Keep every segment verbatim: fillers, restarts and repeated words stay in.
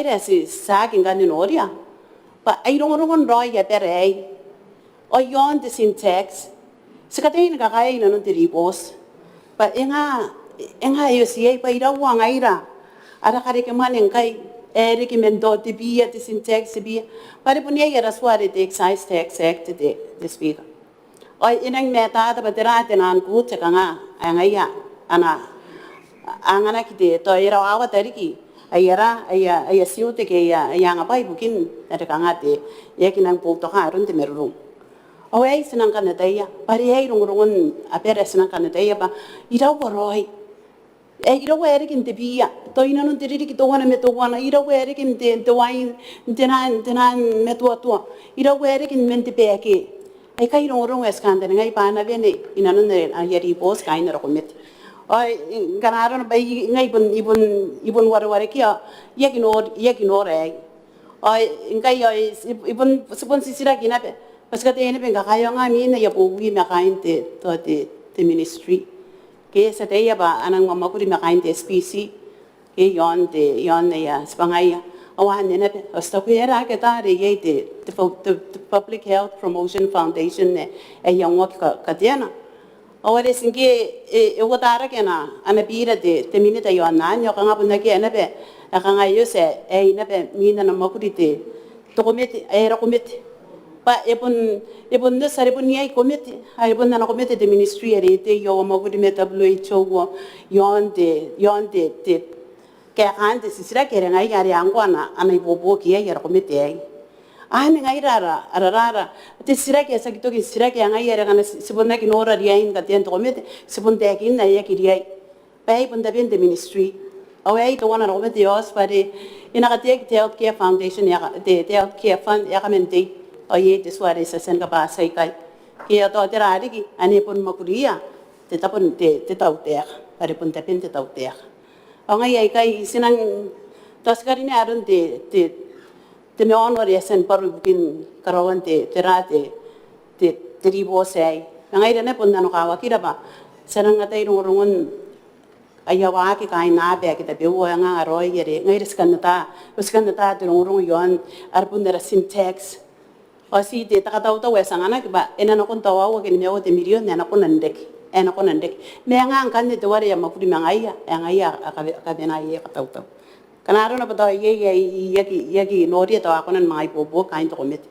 Ngaira ti, ti aki ngkanne noria bwa ai rongorongon raoi abara aei. Ao iaon te syntax, ti kataia ni kakaea inanon te ribooti bwa e nga, e nga e oti iai bwa iraua ngaira ara karekemwane ngkai ae reke man tao te bia, te syntax, te bia. Bwa are bon iai ara tua are te Excise Tax Act, te, te Speaker. Ao e nang matata bwa tera te naan good ae kanga ae ngaia a na anganaki te, tao e rawawata riki aia ra, aia, aia tiute ke aia, aia angabwai ibukin are kanga te, e aki nang boutoka aron te marurung. Ao aei ti nang kan ataia bwa are aei rongorongon abara ae ti nang kan ataia bwa iraua raoi. E, iraua ae reke n te bia, tao inanon te ririki teuana ma teuana, iraua ae reke n te, n te wain, n te naan, n te naan matoatoa, iraua ae reke man te baeke. Aikai rongorongo ae ti kantaningaia bwa a na wene inanon aia ribooti kaain ara komete. Ao ngkana arona bwa I, ngai I bon, I bon, I bon warewarekia, I aki nor, I aki nora aei. Ao ngkai ao I, I bon, ti bon titiraki naba bwa ti kataia naba ni kakaea, ao nga mwin aia bowi ma kaain te, tao te, te ministry. Ke ti ataia bwa a nang mwamwakuri ma kaain te S P C ke iaon te, iaon aia tibwangaia. Ao anne naba, ao ti taku e aera ake tao are iai te, te, te Public Health Promotion Foundation ae, ae iangoaki ka, kateana. Ao are ti ngke e, e uotarake ana, ana bira te, te minita iaon anne, ao kanga bon akea naba ae kanga e oti ae, aei naba mwin ana mwakuri te, te komete, ae ara komete. Bwa e bon, e bon oti are bon iai komete, are bon ana komete te ministry are e tei ao a mwakuri ma W H O ao iaon te, iaon te, te kaekaan te titiraki are ngaia are ngkoa a na, a na ibuobuoki iai ara komete aei. Anne ngaira ara, ara, ara, ara te titiraki ae ti aki toki n titiraki ae ngaia are ngkana ti, ti bon aki nora riain katean te komete, ti bon taekinna ae e aki riai. Bwa aei bon taben te ministry. Ao aei teuana ara komete ae oti bwa are e na kateaki te Healthcare Foundation ae ka, te, te Healthcare Fund ae kaman tei. Ao iai te tua are ti a tia ni kabwatia ikai. Ke ao tao tera riki ane e bon mwakuria te tabo n te, te tautaeka. Bwa are bon taben te tautaeka. Ao ngaia aikai ti nang, tao ti karinea aron te, te, te maono are e a tia ni bwaro ibukin karaoan te, tera te, te, te ribooti aei. Ma ngaira naba bon nanokawakira bwa ti a nang atai rongorongon aia waaki kaain aba aika tabeua, e nga raoi are ngaira ti kan ata, ti kan ata te rongorongo iaon are bon ara syntax. Ao ti te, te katautau ae ti anganaki bwa e na nakon tao aua ke nimaua te mirion ae na kona n reke, ae na kona n reke. Ma e nga ngkanne teuare a mwakuri ma ngaia, ae ngaia a ka, a kawena aia katautau. Ngkana arona bwa tao iai ae I aki, I aki noria tao a kona ni manga ibuobuoki kaain te komete.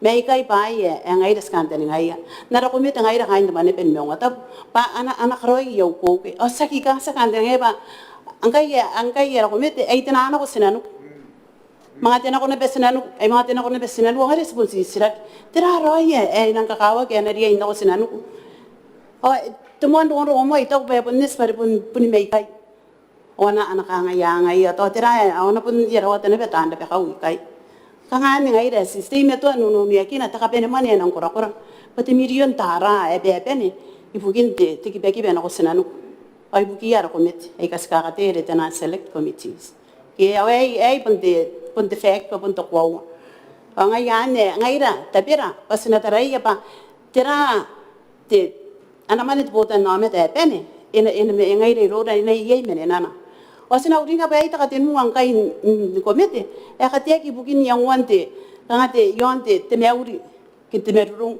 Ma aikai bwaai ae, ae ngaira ti kantaningaia n ara komete ngaira kaain te Maneaba ni Maungatabu bwa a na, a na karaoi aia ukeuke. Ao tiaki, kanga ti a kantaningaia bwa ngkai, ngkai ara komete ae I tena nako tinaniku. Manga te nako naba tinaniku, ai manga te nako naba tinaniku, ao ngaira ti bon titiraki. Tera raoi ae, ae e nang kakawaki ae e na riai n nako tinaniku. Ao te moan rongorongo moa I taku bwa e bon eti bwa are bon, bon mai ikai. Ao a na, a na kangai, a ngaia, tao tera ae, ao a na bon tia rawata naba taan rabakau ikai. Kanga anne ngaira ti, ti teimatoa n unuuniakina te kabanemwane ae e nang korakora bwa te mirion tara ae babane ibukin te, te kibakiba nako tinaniku. Ao ibukiia ara komete aika ti kakatea are te naan select committees. Ke ao aei, aei bon te, bon te fact, bwa bon te koaua. Ao ngaia anne, ngaira, tabera, bwa ti na taraia bwa tera te, ana mwane te botannaomata ae bane, e na, e na, e ngaira iroura, e na iai manenana. Ao ti na uringa bwa aei te katenua ngkai n, n komete ae kateaki ibukin iangoan te, kanga te, iaon te, te mauri ke te marurung.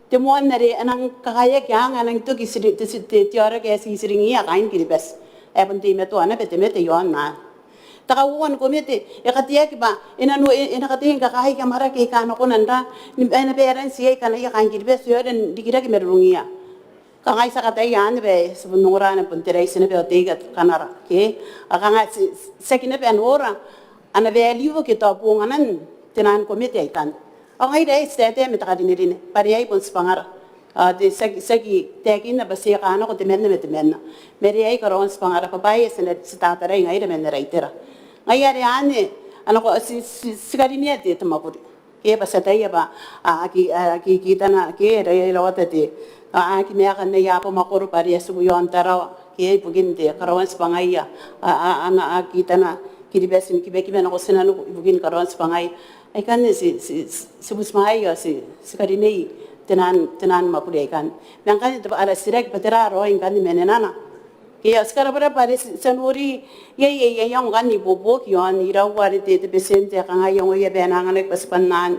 Te moan are a nang kakaeaki, a anga, a nang toki tiri, te, te, te aoraki ae titiringiia kaain Kiribati. Ae bon teimatoa naba te mate iaon anne. Te kauoua ni komete e kateaki bwa e na, e na, e na kateaki ni kakaea amwarake aika a na kona n ra, ni, e na balance iai kanaia kaain Kiribati ao e na rikirake marurungia. Kanga I taku ataia anne bwa ti bon ongora anne bon te raiti naba ao te ika kanara ke. Ao kanga ti, ti aki naba nora ana value ke tao bonganan te naan komete aikanne. Ao ngaira aei ti taetae ma te karinerine bwa are aei bon tibwangara. Ao te, ti aki, ti aki taekinna bwa ti a kanako temanna ma temanna. Ma are aei karaoan tibwangara bwa bwaai ae ti na, ti tatarai ngaira man ara itera. Ngaia are anne, a nako, ti, ti, ti karinea te, te mwakuri. Ke bwa ti ataia bwa a aki, a aki kitana, ke e rawata te, a aki maeka n aia abamwakoro bwa are a tiku iaon Tarawa ke ibukin te karaoan tibwangaia, a, a, a na aki kitana Kiribati ni kibakiba nako tinaniku ibukin karaoan tibwangaia. Aikanne ti, ti, ti, ti butimwaea, ti, ti karinei te naan, te naan mwakuri aikanne. Ma ngkanne te, ara titiraki bwa tera raoi ngkanne manenana. Ke ao ti karabwarabwa are ti a nori iai, iai, iai, iai ngkanne ibuobuoki iaon iraua are te, te betiente ae kanga iangoia bwa e na anganaki bwa ti bane n anne.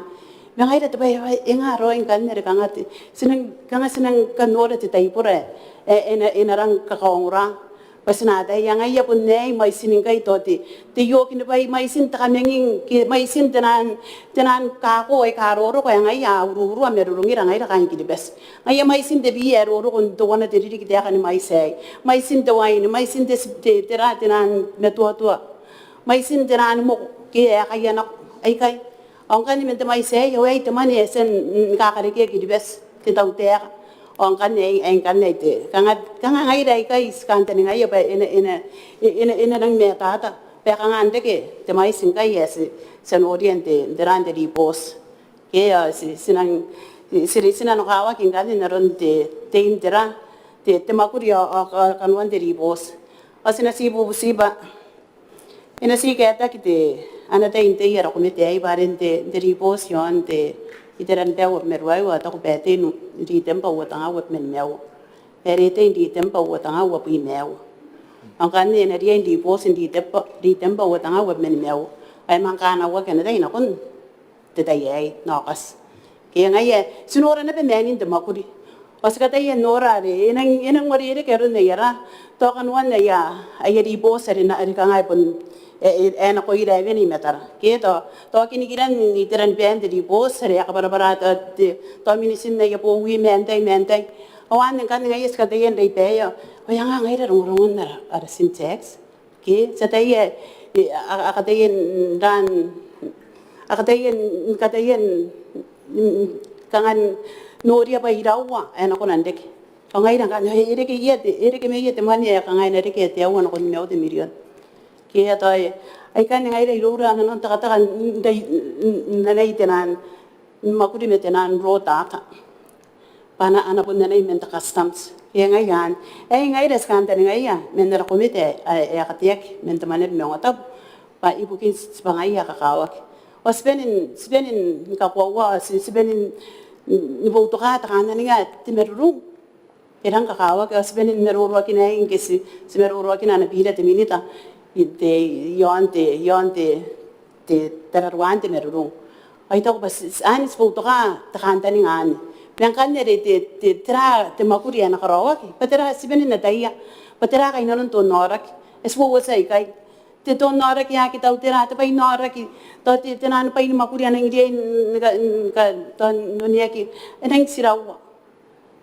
Ma ngaira te bwai ae e nga raoi ngkanne are kanga ti, ti nang, kanga ti nang kan nora te taibora ae e na, e na rang kakaongora. Bwa ti na ataia ngaia bon aei mwaitin ngkai tao te, te iokinibwai, mwaitin te kamanging, ke mwaitin te naan, te naan kako aika roroko ae ngaia a uruurua marurungira ngaira kaain Kiribati. Ngaia mwaitin te bwai ae roroko n teuana te ririki taekan mwaiti aei. Mwaitin te waini, mwaitin te, te, te ra, te naan matoatoa. Mwaitin te naan moko, ke ae kaianako, aikai. Ao ngkanne man te mwaiti aei, ao aei te mwane ae e tia n kakarekea Kiribati, te tautaeka. Ao ngkanne aei, aei ngkanne aei te, kanga, kanga ngaira aikai ti kantaningaia bwa e na, e na, e na, e na nang matata. Bwa e kanga n reke te mwaiti ngkai ae ti, ti a noria n te, n te ra, n te ribooti. Ke ao ti, ti nang, ti, ti nanokawaki ngkanne n aron te, te, n te ra, te, te mwakuri ao, ao, ao kanoan te ribooti. Ao ti na ti bubuti bwa e na ti kaetaki te, ana tai n tei ara komete aei bwa are n te, n te ribooti iaon te, iteran baiu ma ruaiwa ao taku bwa e tei n Ritemba uoa tenga uabwi ma nimaua. Are e tei n Ritemba uoa tenga uabwi ma aua. Ao ngkanne e na riai n ribooti n Ritemba, Ritemba uoa tenga uabwi ma nimaua. Ao e manga kanauaki ana tai nakon te tai aei n Aokati. Ke ngaia ti nora naba maanin te mwakuri. Ao ti kataia n nora are e nang, e nang uarereke aron aia ra, tao kanoan aia, aia ribooti are na, are kanga e bon, e, e, e nakoira ae wene i matara. Ke tao, tao kinikiran iteran baan te ribooti are a kabwarabwara tao te, tao minitin aia bowi ma antai, ma antai. Ao anne ngkanne ngaia ti kataia n reibaea. Ao e anga ngaira rongorongon ara, ara syntax. Ke, ti ataia, e, a, a kataia n rang, a kataia n, kataia n, n, kanga n noria bwa iraua ae na kona n reke. Ao ngaira ngkanne, e reke ia te, e reke ma ia te mwane ae kanga e na reke ae te aua nakon nimaua te mirion. Ke, ao tao, e, aikanne ngaira iroura nanon takataka n, n, n, n anai te naan, mwakuri ma te naan raw data. Bwa a na, a na bon anai man te customs. Ke ngaia anne. Aei ngaira ti kantaningaia man ara komete ae, ae, ae kateaki man te Mwaneaba ni Maungatabu. Bwa ibukin tibwangaia ae kakawaki. Ao ti bane n, ti bane ni kakoaua, ti, ti bane n, ni boutoka te kantaninga ae te marurung e rang kakawaki, ao ti bane ni maroroakina aei ngke ti, ti maroroakina ana bira te minita. I, te, iaon te, iaon te, te tararuaan te marurung. Ao I taku bwa ti, ti, anne ti boutoka te kantaninga anne. Ma ngkanne are te, te, tera te mwakuri ae na karaoaki, bwa tera ti bane n ataia, bwa tera kainnanon te onnaoraki. E ti uouota ikai. Te, te onnaoraki ae aki tautera, te bwainaoraki, tao te, te naan bwai ni mwakuri a nang riai ni ka, ni ka, tao n oneaki, e nang tiraua.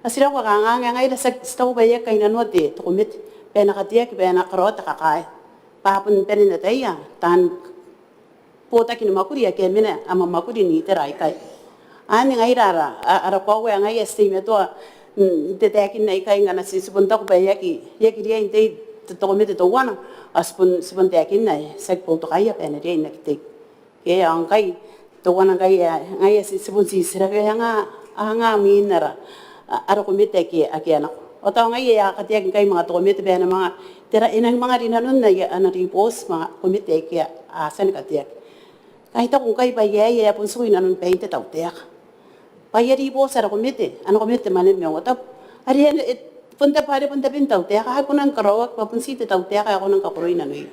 A tiraua kangaanga, ngaira ti, ti taku bwa e aki kainnanoa te, te komete. Bwa e na kateaki, bwa e na karaoa te kakae. Bwa a bon bane n ataia taan botaki ni mwakuri ake a mena, a mwamwakuri n itera aikai. Anne ngaira ara, a, ara koaua ae ngaia ti teimatoa, mm, n te taekin aikai ngkana ti, ti bon taku bwa e aki, e aki riai n tei te, te komete teuana. Ao ti bon, ti bon taekinna ae ti aki boutokaia bwa e na riai n aki tei. Ke ao ngkai, teuana ngkai ae, ngaia ti, ti bon ti, ti rake ae anga, anga mwin ara, a, ara komete ake, ake a nako. Ao tao ngaia ae a kateaki ngkai manga te komete bwa e na manga, tera, e nang manga rinanon aia, ana ribooti manga komete ake a, a tia ni kateaki. Kai taku ngkai bwa aei, aei, e bon tiku inanon bain te tautaeka. Bwa aia ribooti ara komete, ana komete te Mwaneaba ni Maungatabu. Are e, e, bon tabe, are bon taben te tautaeka, a kona ni karaoaki, bwa bon ti te tautaeka ae kona ni kakoroi nanoia.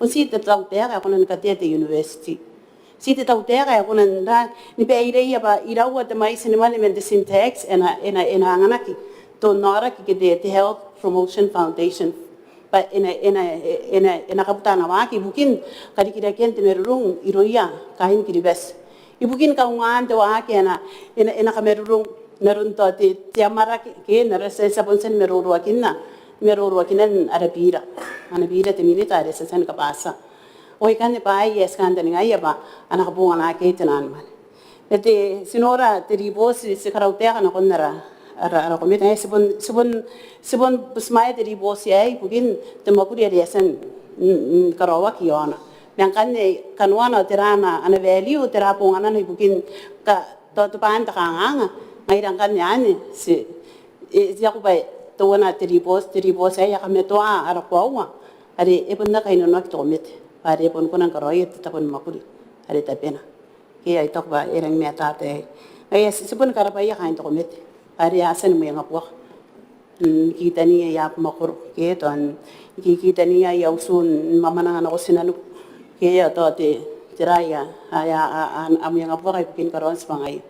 Bon ti te tautaeka ae kona ni katea te university. Ti te tautaeka ae kona n ra, ni baireia bwa iraua te mwaiti ni mwane man te syntax, e na, e na, e na anganaki te onnaoraki ke te, te Health Promotion Foundation. Bwa e na, e na, e na, e na kabuta ana waaki ibukin karikirakean te marurung irouia kaain Kiribati. Ibukin kaungaan te waaki ae na, e na, e na kamarurung n aron tao te, te amwarake, ke n aron ti a, ti a bon tia ni maroroakinna, ni maroroakinan ara bira. Ana bira te minita are ti a tia ni kabwatia. Ao ikanne bwaai ae ti kantaningaia bwa a na kabonganaaki iai te naan mwane. Ma te, ti nora te ribooti, ti karautaeka nakon ara, ara, ara komete, e, ti bon, ti bon, ti bon butimwaea te ribooti aei ibukin te mwakuri are e a tia n, n, n karaoaki iaona. Ma ngkanne kanoana, tera ana, ana value, tera bonganana ibukin ka, tao, tobwaan te kangaanga, ngaira ngkanne anne, ti, e, ti a kuba teuana te ribooti, te ribooti ae e a kamatoa ara koaua, are e bon aki kainnanoaki te komete, bwa are e bon kona ni karaoia te tabo ni mwakuri are tabena. Ke ao I taku bwa e rangi ni matata aei. Ngaia ti, ti boni karabwaia kaain te komete, bwa are a tia ni mwengabuaka. N kitaniia aia mwakoro ke tao n kitaniia aia utu ni mwamwananga nako tinaniku ke tao te, tera aia, aia, a, a, a mwengabuaka ibukin karaoan tibwangaia.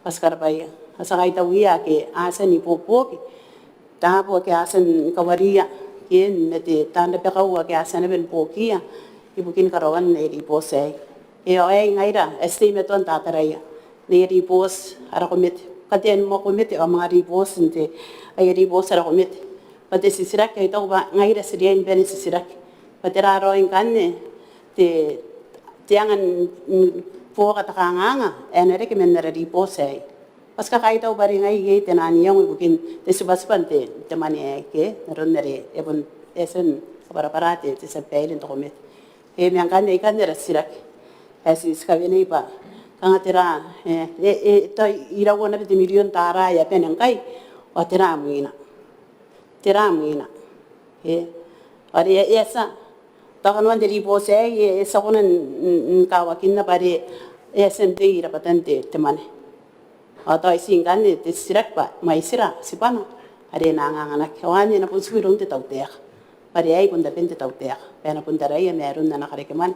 Bwa ti karabaia, a tia kaitauia ake a tia n ibuobuoki, taabo ake a tia ni kawariia ke n mate taan rabakau ake a tia naba ni buokiia ibukin karaoan aia ribooti aei. Ao aei ngaira ae ti teimatoa n tataraia n aia ribooti ara komete, katean moa komete ao manga ribooti n te, aia ribooti ara komete. Bwa te titiraki ae I taku bwa ngaira ti riai ni bane n titiraki bwa tera raoi ngkanne te, te anga n, n buoka te kanganga ae na reke man ara ribooti aei. Bwa ti kakaitau bwa are ngai iai te naan iango ibukin te tibwatibwa n te, te mwane aei ke n aron are e bon, e tia ni kabwarabwara te, te tia babaire n te komete. E, ma ngkanne ikanne ara titiraki ae ti, ti kawenei bwa kanga tera, e, e, e, tao iraua naba te mirion tara ae a bane ngkai, ao tera mwiina. Tera mwiina. E, are e, e a tia, tao kanoan te ribooti aei e, e tia kona n, n, n kawakinna bwa are e a tia n tei rabwatan te, te mwane. Ao tao iai ngkanne te titiraki bwa mwaitira tibwana are e na anganganaki. Ao anne e na bon tiku iroun te tautaeka. Bwa are aei bon taben te tautaeka bwa e na bon taraia mairoun ana karekemwane.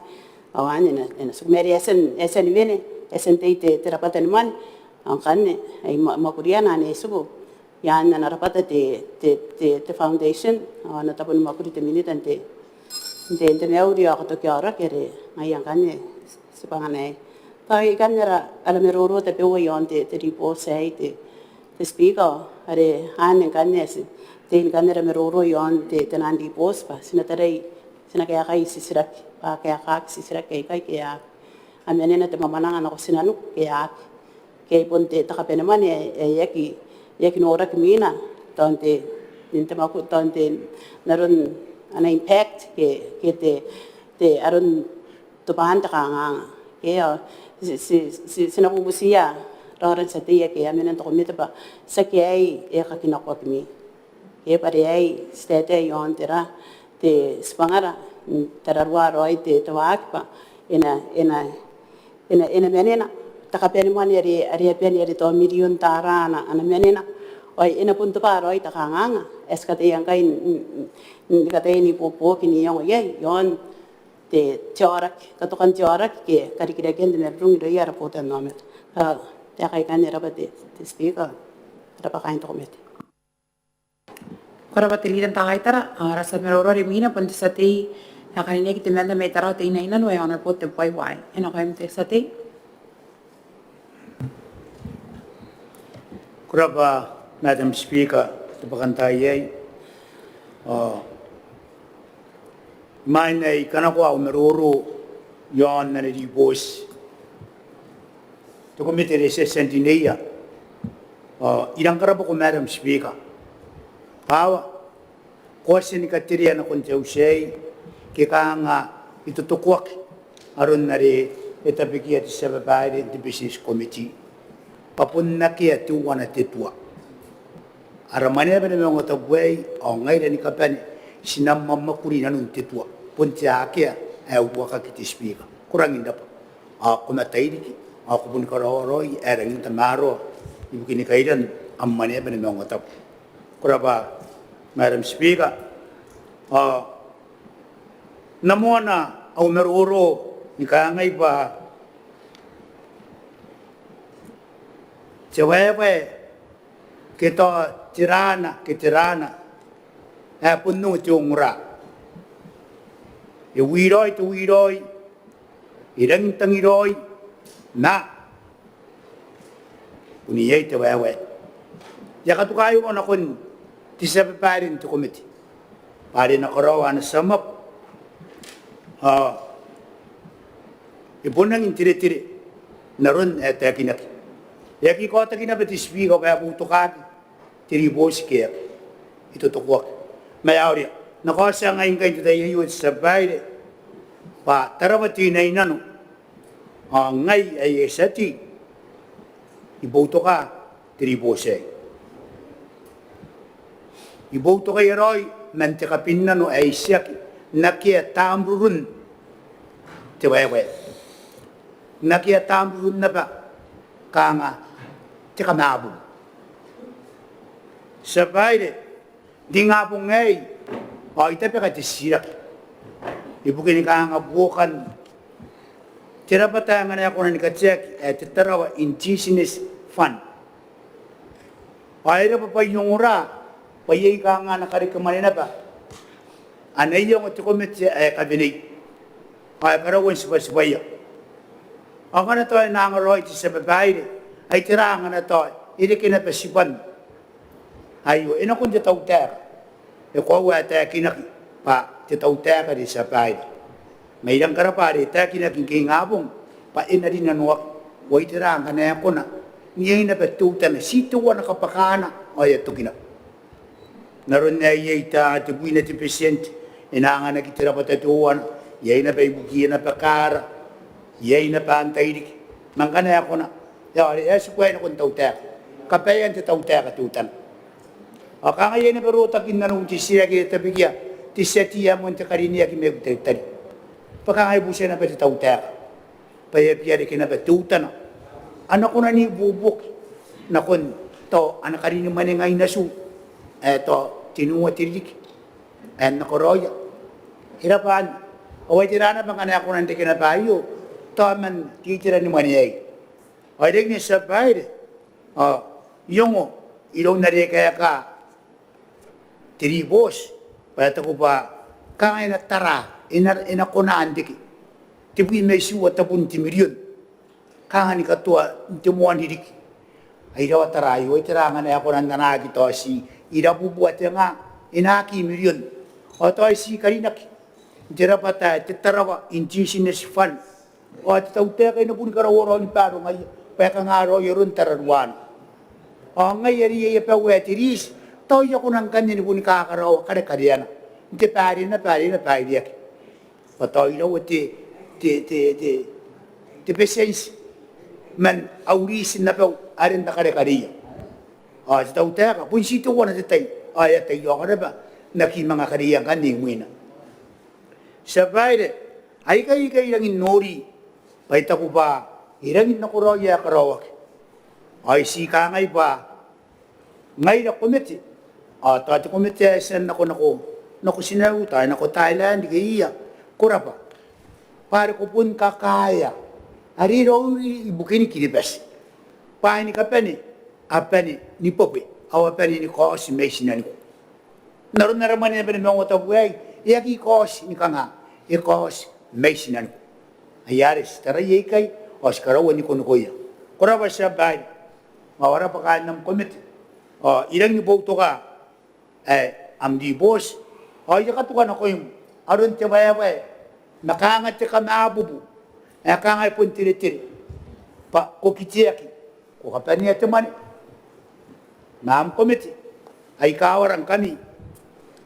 Ao anne e na, e na tiku ma are e a tia n, e a tia ni wene, e a tia n tei te, te rabwata ni mwane. Ao ngkanne ai mwa, mwakuriana ane e tiku iaan ana rabwata te, te, te, te foundation, ao ana tabo ni mwakuri te minita n te, n te, n te mauri ao katoki aoraki are ngaia ngkanne tibwangana aei. Tao ikanne ara, ara maroro tabeua iaon te, te ribooti aei te, te Speaker, are anne ngkanne ae ti, te, ikanne ara maroro iaon te, te naan ribooti bwa ti na tarai, ti na kaekai titiraki, bwa kaekaki titiraki aikai ke a, a manena te mwamwananga nako tinaniku ke a aki. Ke ai bon te, te kabanemwane ae, ae e aki, e aki noraki mwiina, tao n te, n te mwaku, tao n te, n aron ana impact ke, ke te, te aron tobwaan te kanganga. Ke ao ti, ti, ti, ti na bubutiia raora n tia tei ake a mena n te komete bwa tiaki aei e kakinakoaki mwiina. Ke bwa are aei ti taetae iaon tera, te tibwangara, n tararua raoi te, te waaki bwa e na, e na, e na, e na manena te kabanemwane are, are a bane are tao mirion tara ana, ana manena. Ao e na bon tobwa raoi te kanganga ae ti kataia ngkai n, n, n, ni kataia n ibuobuoki n iango iai iaon te, te aoraki, katokan te aoraki ke karikirakean te marurung irouia ara botannaomata. Ao taeka ikanne, e rabwa te, te Speaker, e rabwa kaain te komete. Ko rabwa te Leader n Takaitara. Ao ara tia maroro are imwina bon te tia tei ae karineaki te membwa mai Tarawa Teinainano ae Honourable Tebuai Uaai. E nakoim te tia tei. Ko rabwa Madam Speaker, te bwakantaai aei. Ao imwain ae I kanakoa au maroro iaon ana ribooti te komete are ti a tia n rineia, ao I rang karabwako Madam Speaker bwa ko a tia ni katerea nakon te auti aei ke kanga e totokoaki aron are e tabekia te tia babaire n te Business Committee bwa bon akea teuana te tua. Ara Mwaneaba ni Maungatabu aei ao ngaira ni kabane ti na mwamwakuri nanon te tua, bon te akea ae uruakaki, te Speaker. Ko rangi n rabwa. Ao ko matairiki ao ko boni karaoa raoi ae rangi n tamaroa ibukin kairan am Mwaneaba ni Maungatabu. Ko rabwa Madam Speaker. Ao N na moana au maroro ni kangai bwa te waewae ke tao te raana ke te raana ae bon ongo te ongora. E wiraoi te wiraoi, e rangi n tangiraoi, ma bon iai te waewae. I a katuka aio nakon te tia babaire n te komete bwa are e na karaoa ana sum up. Ao e bon rangi n teretere n aron ae taekinaki. E aki kaotaki naba, te Speaker, bwa e boutokaaki te ribooti ke e aki, e totokoaki. Ma e a orea, N na kaotia ngai ngkai n te tai aio, te tia babaire, bwa Tarawa Teinainano ao ngai ae I a tia n tei, I boutoka te ribooti aei. I boutokaia raoi man te kabinnano ae itiaki n akea tamrurun te waewae, n akea tamrurun naba kanga te kamabun. Te tia babaire, N te ingabong aei ao I tabeka te titiraki ibukin kanga buokan te rabwata ae ngkana e kona ni kateaki ae te Tarawa Indigenous Fund. Ao e raba bwa I ongora bwa iai kanga ana karekemwane naba ana iango te komete ae kawenei ao e karaua n tibwatibwaia. Ao ngkana tao e na angaraoi te tia babaire, ai tera ngkana tao e reke naba tibwan aio? E nakon te tautaeka, e koaua ae taekinaki bwa te tautaeka te tia babaire. Ma I rang karabwa are e taekinaki ngke ingabong bwa e na rinanoaki. Ao ai tera ngkana e kona n iai naba teutana, ti teuana kabwakana ao e a toki naba. N aron ae iai tao tebwina te betienti e na anganaki te rabwata teuana, iai naba ibukiia naba kaara, iai naba antai riki. Ma ngkana e kona, e a, e a tiku ae nakon tautaeka, kabaean te tautaeka teutana. Ao kanga iai naba rotakin nanou n te titiraki are e tabekia te tia tei ae moan te karineaki mai Butaritari bwa kanga e butia naba te tautaeka bwa e a bia reke naba teutana. A na kona n ibuobuoki nakon tao ana karinemwane ngai natiu ae tao tenua te ririki ae N na karaoia. E raba anne. Ao ai tera naba ngkana e kona n reke naba aio tao man te itera ni mwane aei? Ao I rangi ni, tia babaire, ao I ongo iroun are e kaeka te ribooti bwa e taku bwa kanga e na tara, e na, e na kona n reke tebwi ma itiua tabun te mirion kanga ni katoa n te moan ririki. Ai rawa tara aio, ai tera ngkana e kona n anaaki tao ti irabubua te nga, e na aki mirion. Ao tao ti karinaki n te rabwata ae te Tarawa Indigenous Fund. Ao te tautaeka e na boni karaua raoi ni barongaia bwa e kanga raoi aron tararuana. Ao ngaia are iai abau ae te riiti, tao I a kona ngkanne ni boni kakaraoa karekareana n te bwai are e na, bwai are e na baireaki bwa tao iraua te, te, te, te, te betienti man au riiti n abau are N na karekareia. Ao te tautaeka bon ti teuana te tai, ao e a taiaoka naba n aki manga kareia ngkanne imwina. Tia babaire, aikai, aikai I rangi n nori bwa I taku bwa e rangi n nakoraoi ae karaoaki. Ao I ti kangai bwa ngaira komete, ao tao te komete ae e tia n nako, nako, nako Tinaniku, tao e nako Thailand ke ia, ko rabwa bwa are ko bon kakaea are e raoiroi ibukin Kiribati. Bwaai ni kabane a bane ni bwebwe ao a bane ni kaoti mai tinaniku. N aron ara mwane naba ni maungatabu aei, e aki kaoti ni kanga, e kaoti mai tinaniku. Ai are ti taraia ikai ao ti karaua n ikonikoia. Ko rabwa tia babaire, ao ko rabwa kaain am komete. Ao I rangi ni boutoka ae am ribooti, ao I a katuka nakoim aron te baebae ma kanga te kamabubu ae kanga e bon teretere bwa ko kiteaki, ko kabanea te mwane ma am komete aika a warangkami,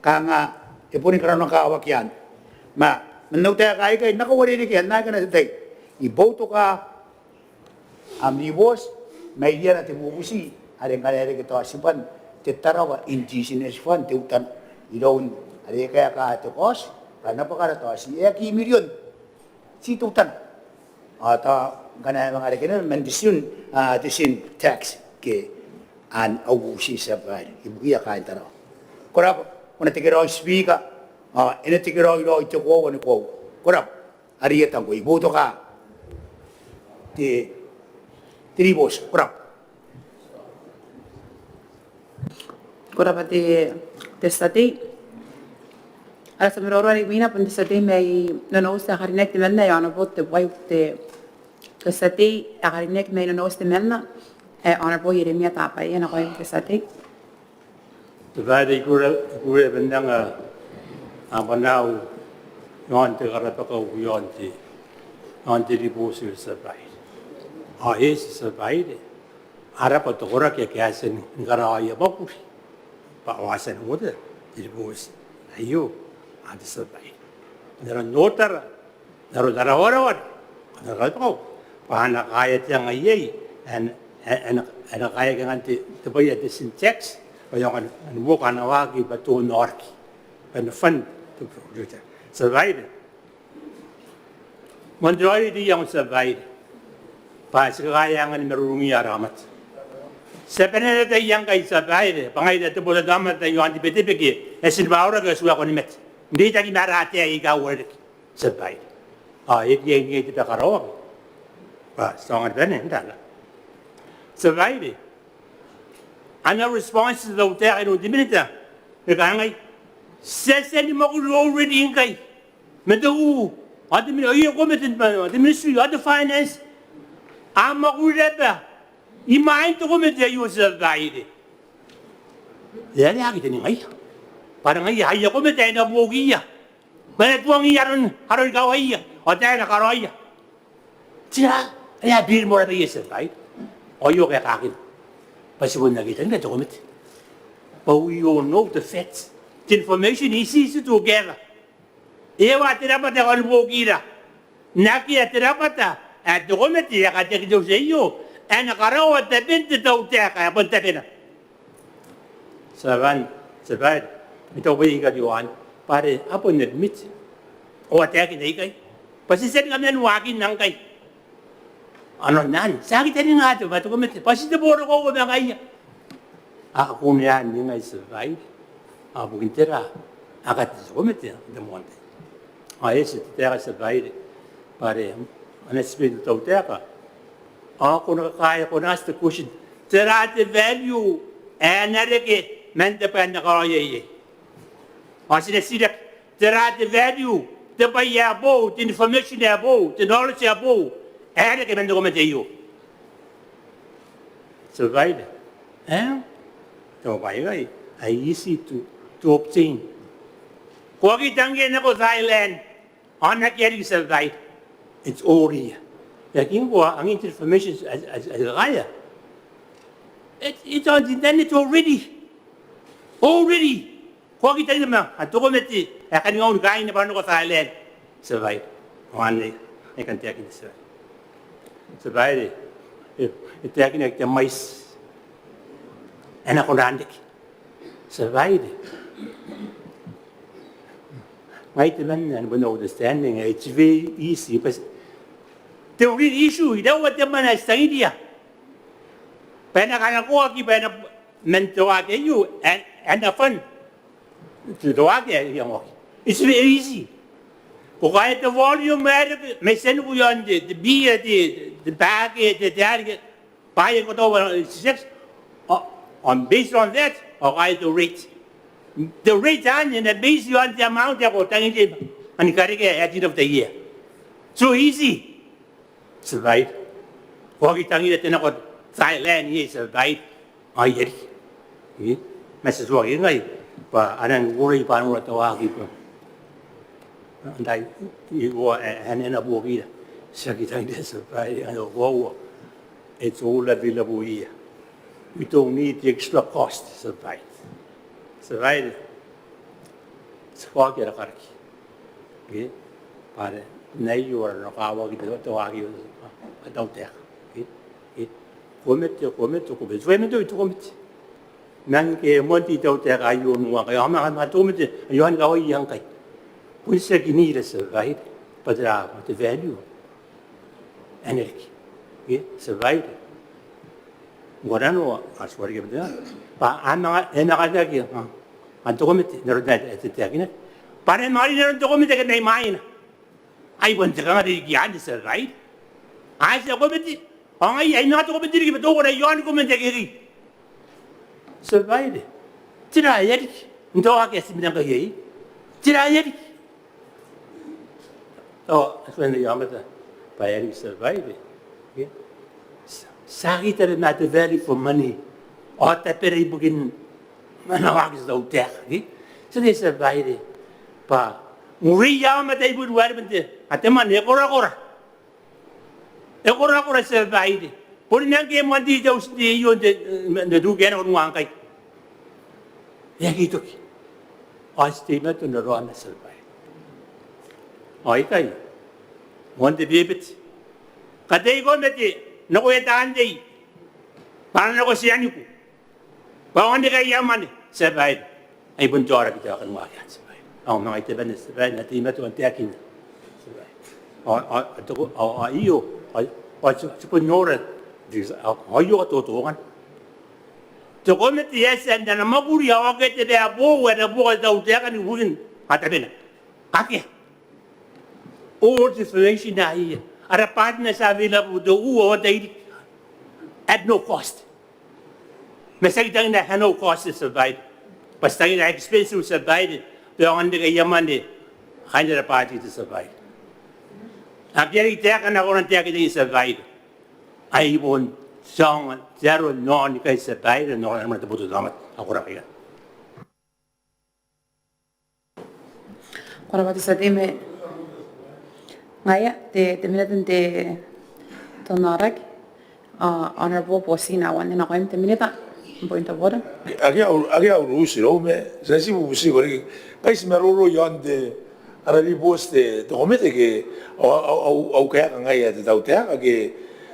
kanga e boni karanokawaki anne. Ma man au taeka aikai, N na kauarerekea n akana te tai, I boutoka am ribooti mai Riana te bubuti are ngkana e reke tao tibwan te Tarawa Indigenous Fund teutana iroun are e kaeka te kaoti bwa e na bwakara tao ti, e aki mirion, ti teutana. Ao tao ngkana e manga reke naba man te tiun, a, te tiun tax ke an au bubuti, tia babaire, ibukiia kaain Tarawa. Ko rabwa, ko na tekeraoi Speaker, ao e na tekeraoi raoi te koaua ni koaua. Ko rabwa. Are I a tangko, I boutoka te, te ribooti. Ko rabwa. Ko rabwa te, te tia tei. Ara tia maroro are imwina bon te tia tei mai Nonouti ae karineaki temanna, ae Honourable Tebuai. Te, te tia tei ae karineaki mai Nonouti temanna, ae Honourable Ieremia Tabaia, nakoim te tia tei. Te babaire, I kukurei, I kukurei bwa N nang, a, a, banau iaon te karabakau iaon te, iaon te ribooti, te tia babaire. Ao e, te tia babaire, a raba te koraki ake a tia ni karaoia mwakuri bwa a tia n ota te ribooti aio, a, te tia babaire. N aron otara, n aron ara wareware, n aron ara karabakau, bwa a na kaea te anga iai ae, ae, ae, ae na kaeaki ngkanne te, te bwai ae te tiun tax, bwa e aonga n, n uoka ana waaki bwa te onaoraki, bwa e na fund te project. Tia babaire, moan te raoiroi te iango, tia babaire, bwa ti kakaea angan marurungia ara aomata. Ti a bane n ataia ngkai, Tia Babaire, bwa ngaira te botannaomata i aon te Betebeke ae ti na waerake, ti waerake ni mate n reitaki ma ara ataei aika uarereke, Tia Babaire. Ao e riai ngkai te bakaraoaki bwa ti aonga ni bane n tara, Tia Babaire. Ana response te tautaeka iroun te Minita e kangai, ti a tia ni mwakuri already ngkai ma te U, ao te Mini-, ao te Komete, te Ministry, ao te Finance. A mwakuri naba imwain te komete aio, Tia Babaire. E a aki taningaia bwa ngaia aia komete ae e na buokiia bwa e na tuangiia aron, aron kawaia ao taeka ae e na karaoia. Tera ae a biri moa naba iai, Tia Babaire? Ao aio kaekakina bwa ti bon aki tangira te komete, bwa we all know the facts. The information is easy to gather. E a tia te rabwata ae e kona ni buokira. N akea te rabwata ae te komete ae e kateaki n te auti aio ae e na karaoa taben te tautaeka ae bon tabena. Tia Babaire, Tia Babaire, I taku bwa I kan oti bwa are a bon admit ao a taekina ikai bwa ti a tia ni kaman waakinna ngkai. Ao n aron anne ti aki taninga te, bwa te komete bwa ti te boro koaua ma ngaia. A kunean ningai, Tia Babaire, ao bukin tera a kati te komete n te moan tai? Ao e eti te taeka, Tia Babaire, bwa are ana tibe te tautaeka ao ko na kakaea, ko na ask te question, tera te value ae na reke man te bwai ae N na karaoia iai? Ao ti na titiraki, tera te value, te bwai ae boou, te information ae boou, te knowledge ae boou ae reke man te komete aio, Tia Babaire? E? Te bwai ae easy to, to obtain. Ko aki tangiria nako Thailand ao n akea riki, Tia Babaire. It's all here. E aki ngkoa angin te information ae, ae, ae, ae kakaea. It, it's on the internet already. Already. Ko aki tangiria ma te komete ae kaningaun kaaina bwa a nako Thailand, Tia Babaire? Ao anne I kan taekinna, Tia Babaire. Tia Babaire, e, e taekinaki te mwaiti ae e na kona n reke, Tia Babaire. Ngai temanna, I have an understanding, it's very easy, bwa te real issue, iraua te mwane ae ti tangiria bwa e na kanakoaki bwa e na, man te waaki aio, ae, ae e na fund te waaki ae iangoaki. It's very easy. Ko kaea te volume ae reke mai tianiku i aon te, te beer, te, te bake, te, te arike, bwa e kotoa, sex, ao, ao based on that ao ko kaea te rate. Te rate anne e na base i aon te amount ae ko tangiria ni karekea at the end of the year. So easy, Tia Babaire. Ko aki tangiria te nako Thailand iai, Tia Babaire? Ao e a riki. E? Ma ti tuangiia ngai bwa a nang kukurei bwa a nora te waaki bwa antai, e, e, e na buokira. Ti aki tangiria, Tia Babaire, ao koaua, it's all available here. We don't need the extra cost, Tia Babaire. Tia Babaire, ti kaoki ara karaki, ke? Bwa are n aio ara nanokawaki te, te waaki ae te tautaeka, ke? Ke? Komete, komete, komete. Tuai man te, te komete. Ma ngke e moan te tautaeka aio n uaia ngkai, ao manga, manga te komete aio ni kawaia ngkai, bon tiaki n ira, Tia Babaire, bwa tera, bwa te value ae na riki, ke, Tia Babaire? Ngkoananoa, a tuai riki bwa te, bwa a manga, e manga taekinaki, a, a te komete n aron ae e taekinaki bwa are e manga rin n aron te komete ake mai mwaina. Ai bon te kangaanga riki anne, Tia Babaire. A tia komete, ao ngaia ai manga te komete riki bwa teuana i aoni komete ake riki, Tia Babaire. Tera ae e riki n te waaki ae ti mena ngkai iai? Tera ae e riki? Ao a tuai n aomata bwa e riki, Tia Babaire, ke? Ti aki tabe ma te value for money ao tabera ibukin ana waaki te tautaeka, ke? Ti ataia, Tia Babaire, bwa ngkoa aomata ibukin waeremwen te, a, te mwane e korakora. E korakora, Tia Babaire. Boni ngke e moan te, te auti aio n te, n te, n te Tukia ae nako n uaa ngkai, e aki toki. Ao ti teimatoa n raraoma, Tia Babaire. Ao ikai, moan te bebete, katei komete nakoia taan tei bwa a na nako tianiku bwa a na kaea mwane, Tia Babaire. Ai bon te aoraki te aeka ni waaki anne, Tia Babaire. Ao manga I tabe n, Tia Babaire, n na teimatoa n taekinna, Tia Babaire. Ao, ao, ao, ao, ao, io, ao, ao, ti, ti bon nora, ao, ao io, katoto ngkanne. Te komete e a tia n ana mwakuri ao akea te bwai ae boou ae e na buoka te tautaeka ni bukin atabena. Akea. All the information are here. Ara partners are available, te U N, ao a tairiki at no cost. Ma tiaki tangina at no cost te tia babaire, bwa ti tangira expensive te tia babaire, bwa e aonga n reke aia mwane kaain ara budget te tia babaire. Akea riki taeka ae na kona n taekinaki te tia babaire. Ai bon ti aonga n aro n aoni ngkai te tia babaire, n aonga n ara mwane te botannaomata. Ko rabwa. Ko rabwa te tia tei. Ngaia, te, te minita n te tonaoraki, a, Honourable Bosina Awan, e nakoim te minita, point of order. Akea au, akea au ruti irou ma ti na ti bubutiko riki. Ngkai ti maroro i aon te, ara ribooti te, te komete ke, au, au, au, au kaeka ngaia te tautaeka ke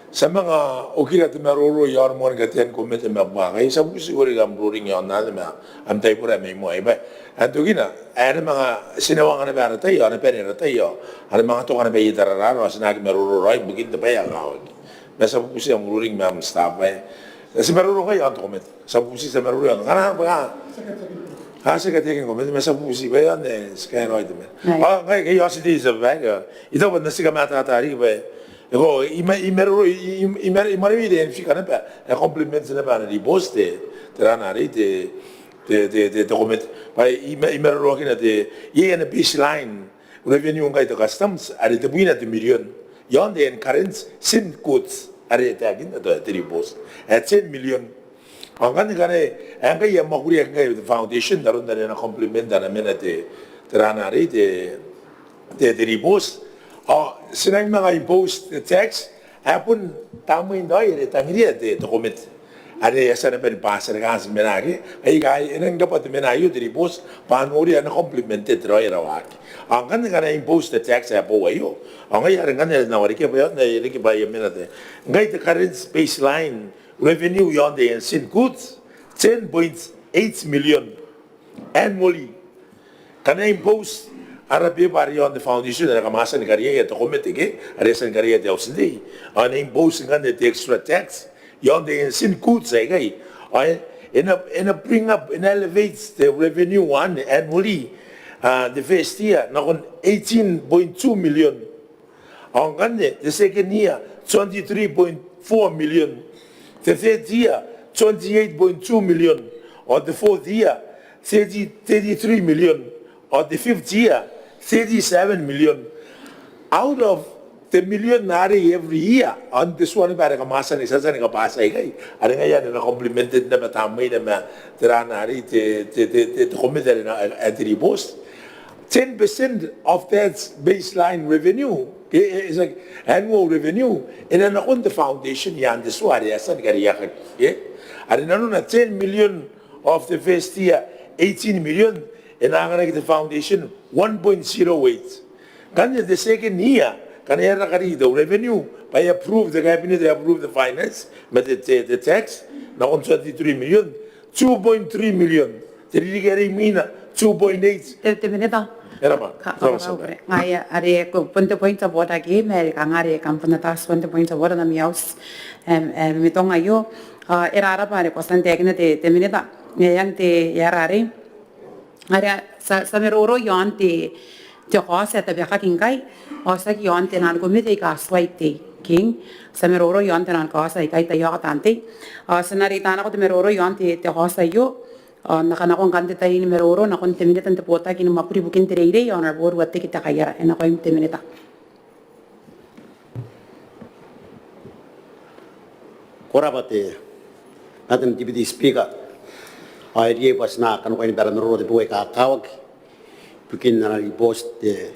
ti a manga okira te maroro i aon moan katean komete ma buaka. Ti a bubutiko riki am ruling i aon anne ma am taibora mai moa. Bwa, n tokina, a na manga, ti na waaki naba ara tai, a na bane ara tai, a na manga toka naba iai te rarara, ti na aki maroro raoi ibukin te bwai ae kakawaki. Ma ti a bubuti am ruling ma am staff, e. Ti maroro ngkai i aon te komete. Ti a bubuti, ti a maroro i aon. Ngkana bwa a, ti a kateaki ni komete, ma ti a bubuti bwa i aon, e, ti kaea raoi te mwane. Ao ngkai, ngkai ao ti tei, ti a babaire, e. I taku bwa N na ti kamatata riki bwa, e, ko, I ma, I maroro, I, I, I ma, I maroro n te figure naba, e, complement naba ana ribooti te, te rana arei te, te, te, te, te komete. Bwa I ma, I maroroakina te, iai ana baseline revenue ngkai te customs, are tebwina te mirion. I aon te current sent goods, are e taekinna te, te ribooti. E ten million. Ao ngkanne ngkana, e, ngkai e a mwakuria ngkai te foundation, n aron are e na complement ana mena te, te rana arei te, te, te ribooti. Ao ti nang manga impose te tax, ae bon tamnein raoi are e tangiria te, te komete. Are e a tia naba ni bati are kanga ti mena ake, aika e nang rabwa te mena aio te ribooti, bwa a noria ae e na complement te, te raoi ara waaki. Ao ngkanne ngkana e impose te tax ae boou aio, ao ngaia are ngkanne e na warekia bwa e na riki bwa e a mena te. Ngkai te current baseline revenue i aon te sent goods, ten point eight million annually. Ngkana e impose ara beba are i aon te foundation are kam a tia ni kariaia te komete ke, are e a tia ni kariaia te auti n tei, ao e na impose ngkanne te extra tax i aon te sent goods aikai, ao e na, e na bring up, e na elevate te revenue anne annually, a, te first year nakon eighteen point two million. Ao ngkanne, te second year, twenty-three point four million. Te third year, twenty-eight point two million. Ao te fourth year, thirty, thirty-three million. Ao te fifth year, thirty-seven million. Out of te mirion arei every year, ao n te tua naba are kam a tia ni, ti a tia ni kabwatia ikai, are ngaia are e na complement naba tamneina ma te rana arei te, te, te, te, te komete are e na, e, e, te ribooti. Ten percent of that baseline revenue, ke, e, e, annual revenue, e na nakon te foundation i aan te tua are e a tia ni kariaiakaki, ke? Are nanona ten million of the first year, eighteen million, e na anganaki te foundation one point zero eight. Ngkanne te second year, ngkana e a raka riki te revenue, bwa e approve te cabinet, e approve te finance, ma te, te, te tax, nakon twenty-three million, two point three million. Te ririki are imwina, two point eight. Te, te minita. E rabwa. Ka, e rabwa, ka, sorry. Ngaia, are ko, bon te point of order ke, ma are kanga are kam bon ata bon te point of order n ami auti, em, em, mitonga aio. A, e rarabwa are ko a tia n taekina te, te minita. Ngaia, te, e a rarei. Are ti a, ti a maroro i aon te, te kaoti ae tabekaki ngkai, ao tiaki i aon te naan komete aika tuai tei. King, ti a maroro i aon te naan kaoti aikai taiaoka taan tei. Ao ti na reita nako te maroro i aon te, te kaoti aio. Ao N na kanakoa ngkanne te tai ni maroro nakon te minita n te botaki ni mwakuri ibukin te reirei, ao Honourable Ruateki Tekaiara, e nakoim te minita. Ko rabwa te Madam Deputy Speaker. Ao e riai bwa ti na kanakoa ni bwara maroro te bwai ae kakawaki ibukin ana ribooti te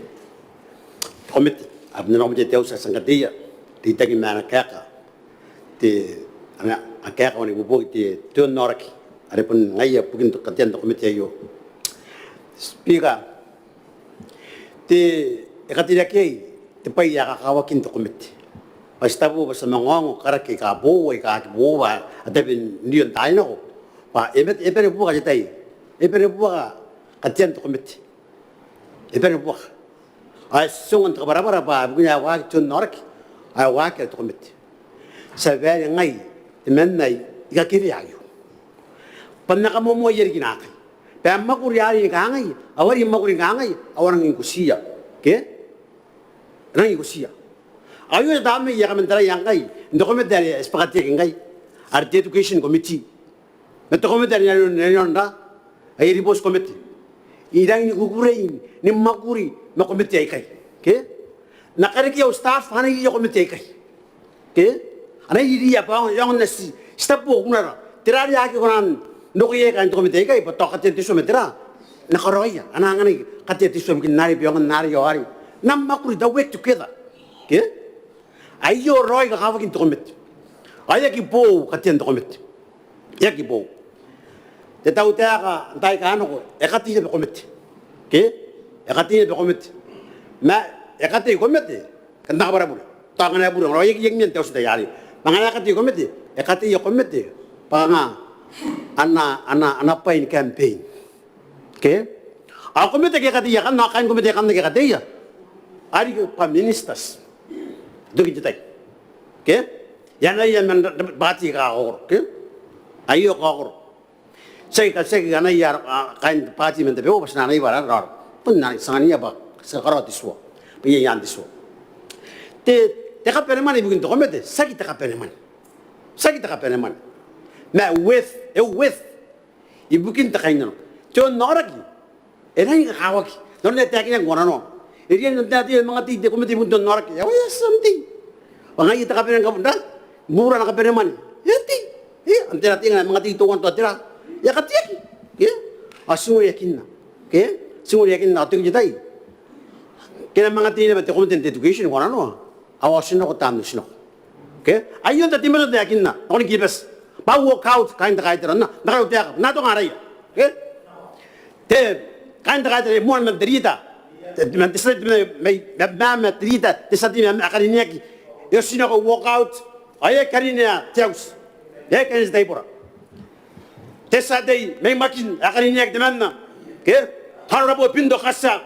komete, a, n ana komete te auti ae ti a kateia, reitaki ma ana kaeka te, ana, ana kaeka ae ibuobuoki te, te onnaoraki are bon ngaia bukin te katean te komete aio. Speaker, te, e katereaki iai te bwai ae kakawakin te komete. Bwa ti tabu bwa ti a manga ongo karaki aika boou aika aki boou bwa a tabe n rio n taai nako. Bwa e bane, e bane buaka te tai, e bane buaka katean te komete. E bane buaka. Ao ti ongo n te kabwarabwara bwa bukina ae waaki te onnaoraki, ae waaki are te komete. Ti a bae ngai temanna i kakerea aio. bwa N na kamoamoaia riki naakai bwa e mwakuri arei ni kangai, ao arei e mwakuri ni kangai, ao a rangi ni kutiia. Ke? A rangi ni kutiia. Ao aio te tamnei ae kaman taraia ngkai n te komete are e tibwa kateaki ngkai, are te Education Committee ma te komete are e na rineaki, ae ribooti komete. I rangi ni kukurei ni mwakuri ma komete aikai. Ke? N na karekea au staff ane iria komete aikai. Ke? Ane iria bwa e aonga n ati, ti tabo kunara. Tera are aki kona n roko iai kaain te komete aikai bwa tao katean te tua ma tera, N na karaoia. A na anganai katean te tua ibukin arei, bwa e aonga n arei ao arei. N na mwakuri, tao work together. Ke? Aio raoi kakawakin te komete. Ao e aki boou katean te komete. E aki boou. Te tautaeka n taai aika a nako, e katei naba komete. Ke? E katei naba komete. Ma e katei komete, kan taka bwarabure. Tao ngkana e bure, ngkana e aki, e aki mena n te auti n tai arei. Ma ngkana e katei komete, e kateia komete bwa kanga ana, ana, ana bwai ni campaign. Ke? Ao komete ake e kateia akanne, ao kaain komete akanne ake e kateia, a riki bwa ministers n tokin te tai. Ke? E anaia man bwaati aika kakaokoro. Ke? Aio kakaokoro. Tiaki, tiaki anaia, a, kaain bwaati man tabeua bwa ti na anai bwa a raora. Bon ti anganna bwa ti a karaoa te tua. Bwa iai, iai te tua. Te, te kabanemwane ibukin te komete, tiaki te kabanemwane. Tiaki te kabanemwane. Ma worth, e worth ibukin te kainnano. Te onnaoraki e rangi ni kakawaki. N aron ae taekinaki ngkoananoa, e riai n onnaoraki te manga tei, te komete ibukin te onnaoraki. E a, e a tia n tei. Bwa ngaia te kabanemwane, kabun ra, bura ana kabanemwane. E a tei. E a, n te, n te, ngkana e manga tei teuana tao tera, e a kateaki. Ke? Ao ti noria akanne. Ke? Ti noria akanne, ao n tokin te tai, ke e na manga tei naba te komete n te education ngkoananoa, ao a otinako taan otinako. Ke? Aio n tatimatoa taekinna nakon Kiribati bwa walk out kaain te kaitara. N na, n na karaua taeka, n na atonga araia. Ke? Te, kaain te kaitara, e moan man te rita, te, man te tia tei, mai, mai, mai, mai te rita, te tia tei, mai, mai, ae karineaki. E otinako walk out, ao e karinea te auti. E karinea te taibora. Te tia tei mai Makin ae karineaki temanna, ke? Honourable Pinto Katia,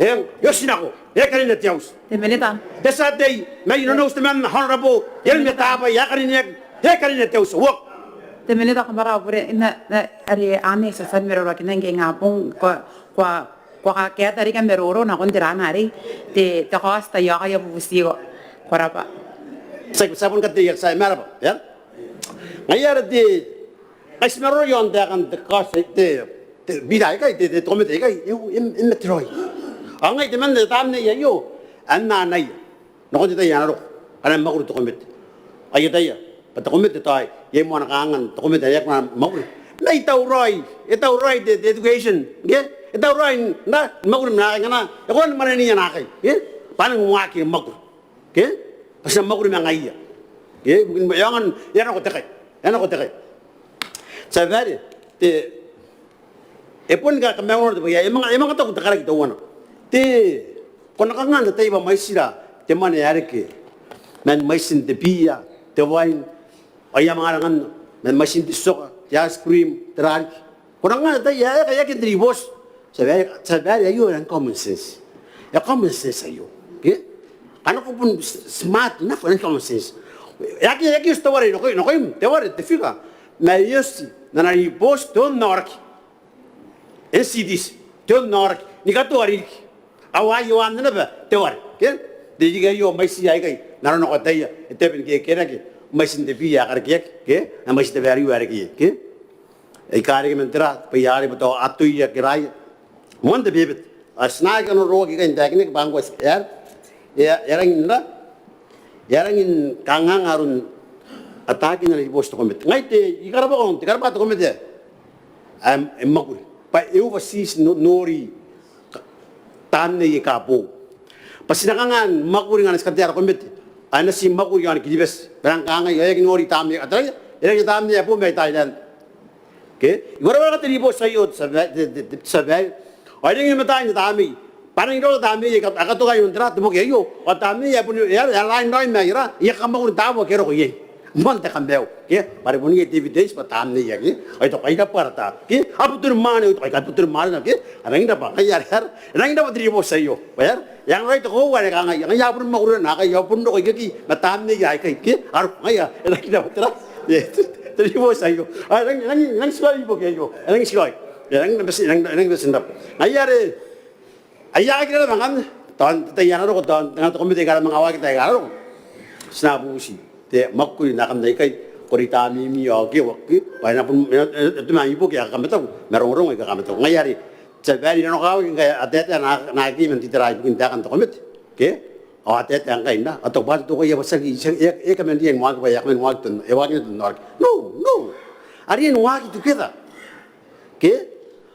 e, e otinako, e karinea te auti. Te minita. Te tia tei mai Nonouti temanna, Honourable Ieremia Tabai ae karineaki, e karinea te auti. Walk. Te minita, kam rabwa bure, na, na, are anne ti a tia ni maroroakinna ngke ingabong, ko, ko, ko a kaeta riki am maroro nakon te raa arei, te, te kaoti, taiaoka ae bubutiko. Ko rabwa. Ti a, ti a bon kateia, ti a maraba, e? Ngaia are te, ngkai ti maroro iaon taekan te kaoti, te, te bira aikai, te, te komete aikai, e, e, e mate raoi. Ao ngai temanna te tamnei aio, a na anaia nakon te tai ae na roko, ngkana e mwakuri te komete. Ao I ataia bwa te komete tao iai moa ana kanganga n te komete ae e aki kona ni mwakuri. Ma e tauraoi, e tauraoi te, te education, ke? E tauraoi n, n mwakuri ma naakai ngkana e kona ni mwanenea naakai, ke? Bwa a nang waaki ni mwakuri. Ke? Bwa ti na mwakuri ma ngaiia. Ke? Ibukin e aonga n, e a nako te kai. E a nako te kai. Tia babaire, te, e boni ka, kamaiu naba te bwai ae e manga, e manga taku te karaki teuana. Te, ko na kanga n tataia bwa mwaitira te mwane ae reke man mwaitin te beer, te wine, ao I a manga aranganna, man mwaitin te tioka, te ice cream, tera riki. Ko na kanga n tataia ae e aki, e aki n te ribooti. Tia babaire, tia babaire, aio e rangi common sense. E common sense aio. Ke? Ngkana ko bon s-, smart enough, e rangi common sense. E aki, e aki oti teuare nakoim, nakoim, teuare te figure. Ma e oti n ana ribooti te onnaoraki. N C Ds, te onnaoraki ni katoa ririki. Ao aio anne naba teuare, ke? Te ririki aio, mwaitiia aikai, n aron ae ko ataia, e tabe ni kekerake mwaitin te beer ae karekeaki, ke? Ao mwaitin te value ae reke iai, ke? Aika reke man tera, bwa iai arei bwa tao a toia ke raia. Moan te bebete. Ao ti na aki kona n roko ikai n taekinaki bwa ngkoa e a, e a, e a rangi n ra, e a rangi ni kanganga aron ataakin ana ribooti te komete. Ngai te, I karabwako, te karabwa te komete ae e mwakuri bwa e oversees, no, nori tamnei aika boou. Bwa ti na kanga ni mwakuri ngkana ti katea ara komete ae na ti mwakuri iaon Kiribati. Bwa e rang kangai, ao e aki nori tamnei, a taraia, e rang tamnei ae boou mai Thailand. Ke? I warawara te ribooti aio, te tia babaire, te, te, te tia babaire. Ao e rangi ni mataai n te tamnei. Bwa a rangi n roko tamnei aika a katoka iaon tera, te boki aio. Ao tamnei ae bon, e a, e a lain raoi ma aia ra, aia kamwakuri n taabo ake a roko iai. Moan te kamaiu, ke? Bwa are bon iai te evidence bwa tamnei aei, ke? Ao I taku, ai rabwa ara ta, ke? A butoni mwaane, ao I taku, ai butoni mwaane naba, ke? A rangi n rabwa, ngaia are, are, e rangi n rabwa te ribooti aio. Bwa e a, e a rangi n roko te koaua are kangai, ngaia a boni mwakuri naakai, a bon roko ikekei ma tamnei aikai, ke? A roko, ngaia, e rangi n rabwa te ra. Yes. Te ribooti aio. A, e nang, e nang, e nang tiroa ibukin aio. E nang tiroa. E nang, e nang, e nang, e nang, e nang. Ngaia are, aia aki rara manga, tao, tao, tao, ana roko, tao, tao, te komete aika a manga waaki tao aika a roko. Ti na bubuti. Te mwakuri n aekan aikai, ko reita mimi ao ke, ao ke, bwa e na bon, e na, e na, e na toma ibukia aika a kamataku, ma rongorongo aika a kamataku. Ngaia are, ti a bae n nanokawaki ngkai a taetae n aki, n aki man titara ibukin taekan te komete. Ke? Ao a taetae ngkai n a, a taku bwa te toko ae bwa tiaki, tiaki, e, e kaman riai ni waaki bwa e a kaman waaki ton, e waaki n ton aoraki. No, no. A riai ni waaki together. Ke?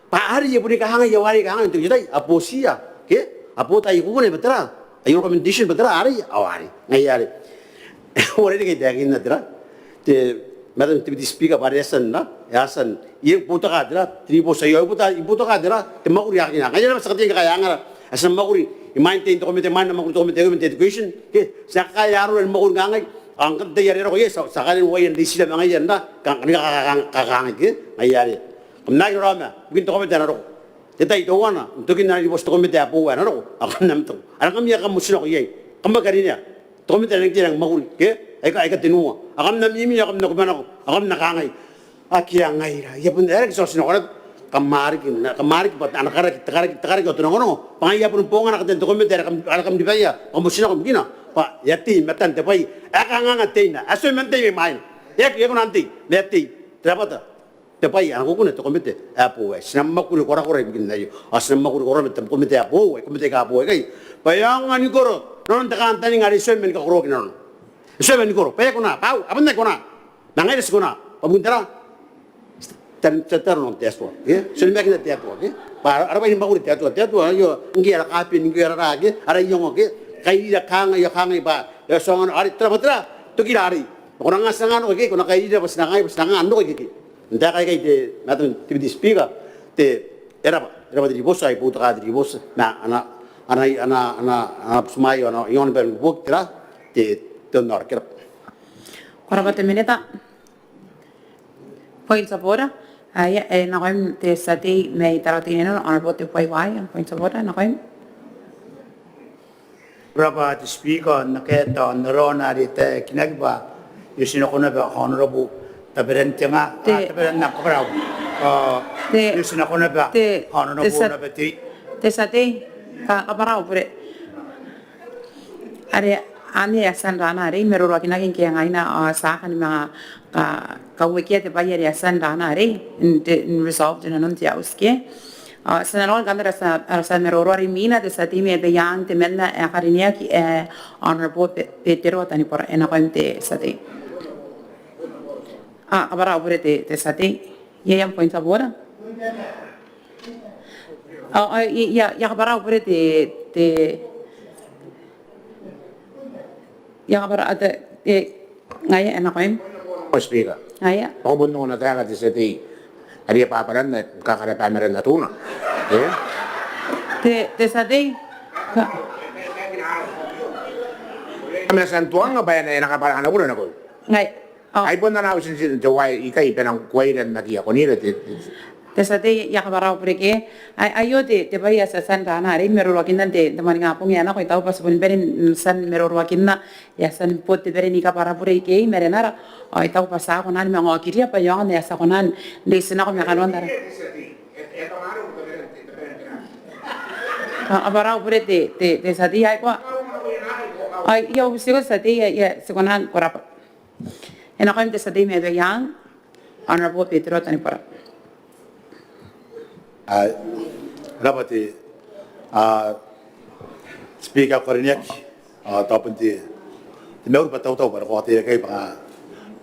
Bwa arei e boni kangai, ao arei kangai, n te tai, a bootiia. Ke? A boota aia kukune bwa tera, aia recommendation bwa tera, arei, ao arei. Ngaia are. Uarereke I taekinna tera. Te Madam Deputy Speaker, bwa are e a tia n a, e a tia n, I boutokaa tera, te ribooti aio, I boutokaa, I boutokaa tera, te mwakuri ae kangai. Ngaia are ti a kataia ni kakaea angara. A tia ni mwakuri, imwain te, te komete, imwain ana mwakuri te komete, te komete education. Ke? Ti a kakaea arora ni mwakuri kangai. Ao ngkai te tai are e roko iai, ti a, ti a kataia ni waia n reitira ma ngaia n a, ka, ka, ka, ka, ka, kangai, ke? Ngaia are. Kam na aki raraoma, ibukin te komete ae na roko. Te tai teuana, n tokin ana ribooti te komete ae boou ae na roko, ao kam na motako. Are ngkami ae kam motinako iai, kam aki karinea. Te komete ae nang tia n mwakuri, ke? Aika, aika tenua. Ao kam na mimi, ao kam na kubanako, ao kam na kangai. Akea ngaira. Ia bon, e reke ti a otinako naba. Kam a riki, kam a riki bwa ana karaki, te karaki, te karaki ao te rongorongo. Bwa ngaia bon bongana katean te komete are kam, are kam ribaia, kam motinako ibukina. Bwa e a tei matan te bwai ae kanganga teina. E a tio man tei mai mwaina. E aki, e aki kona n tei, ma e a tei. Te rabwata. Te bwai ae na kukune te komete ae boou aei. Ti na mwakuri korakora ibukin aio. Ao ti na mwakuri korakora ma te komete ae boou aei, komete aika boou aikai. Bwa e aonga ni koro nanon te kantaninga are e tuai man kakoroaki nanona. E tuai man koro. Bwa e kona, bwa a bon aki kona. Ma ngaira ti kona. Bwa bon tera? Ti a, ti a tataro nakon te Atua. Ke? Ti onimakina te Atua. Ke? Bwa ara bwai ni mwakuri te Atua. Te Atua, aio, ngke ara kaben, ngke ara ra, ke? Ara iango, ke? Kairira kangai, ao kangai bwa. E a tia n anganaki, are, tera bwa tera? Tokira arei. Ko na nga ti na nga nako ke, ko na kairira bwa ti na nga, bwa ti na nga nako ke, ke. N taeka aikai te Madam Deputy Speaker, te, e rabwa, e rabwa te ribooti, I boutokaa te ribooti, ma ana, ana, ana, ana, ana butimwaeio, ana iango naba ni buoki tera, te, te onnaoraki, e rabwa. Ko rabwa te minita. Point of order. Aia, e nakoim te tia tei mai Tarawa Teinainano, Honourable Tebuaiwai, point of order, nakoim. Ko rabwa te Speaker, n akea tao n aron are e taekinaki bwa e otinako naba Honourable Taberan Tenga, te, ah, Taberan Nang, kabwara au. Ah, te, e otinako naba te, Honourable te tia, naba te, te tia tei, ka, kabwara au bure. Are anne e a tia n rana arei, maroroakinaki ngke e ngaina ao ti a kani manga ka, kauekia te bwai are e a tia n rana arei, n te, n resolve inanon te House ke. Ao ti na nako ngkanne ara tia, ara tia maroro are imwina, te tia tei mai Abaiang temanna ae karineaki, e, Honourable Pe-, Betero Tanibora, e nakoim te tia tei. A, kabwara au bure te, te tia tei. Iai am point of order? A, a, i, ia, ia kabwara au bure te, te, ia kabwara, a, te, e, Ngaia, e nakoim. Speaker. Ngaia. Ao bon nongo n taeka te tia tei are e a bwabwaranna, e kakaraba maran atuna. E? Te, te tia tei. Ka- Kam a tia n tuanga bwa e na, e na kabwara ana bure nakoiu. Ngaia. Ao. Ai bon ana auti te wai ikai bwa e nang kuaira n aki akonira te, te Te tia tei, I a kabwara au bure ke. Ai, aio te, te bwai ae ti a tia n rana arei, maroroakinna n te, te moaningabong ae nako, I taku bwa ti boni bane n tia n maroroakinna, e a tia ni bo te bere ni kabwara bure ikei i marenara, ao I taku bwa ti a kona ni manga okiria bwa e aonga n ae ti a kona n reitinako ma kanoan ara. A, kabwara au bure te, te, te tia tei ae koa. Ai, I a butiko te tia tei, I a, I a, ti kona n, ko rabwa. E nakoim te tia tei mai Abaiang, Honourable Betero Tanibora. A, rabwa te, a, Speaker ae karineaki, a, tao bon te, te mauri bwa tautau bwa ko a tia n kaibanga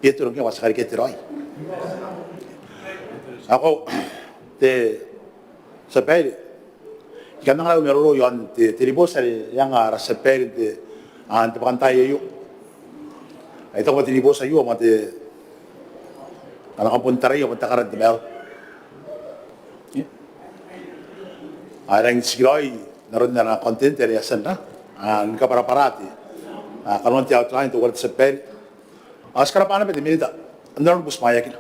Betero ngke a tia ni karika te raoi. Ao te, Tia Babaire, I kan anga au maroro iaon te, te ribooti are e anga ara Tia Babaire n te, a, n te bwakantaai aio. Ai taku bwa te ribooti aio ma te, ana kambun tarai ao bon te karan te mauri. E? A, e rangi n tikiraoi n aron ana content are e a tia n, a, ni kabwarabwara te, a, kanoan te outline teuare te Tia Babaire. Ao ti karabwa naba te Minita n aron butimwaeakina.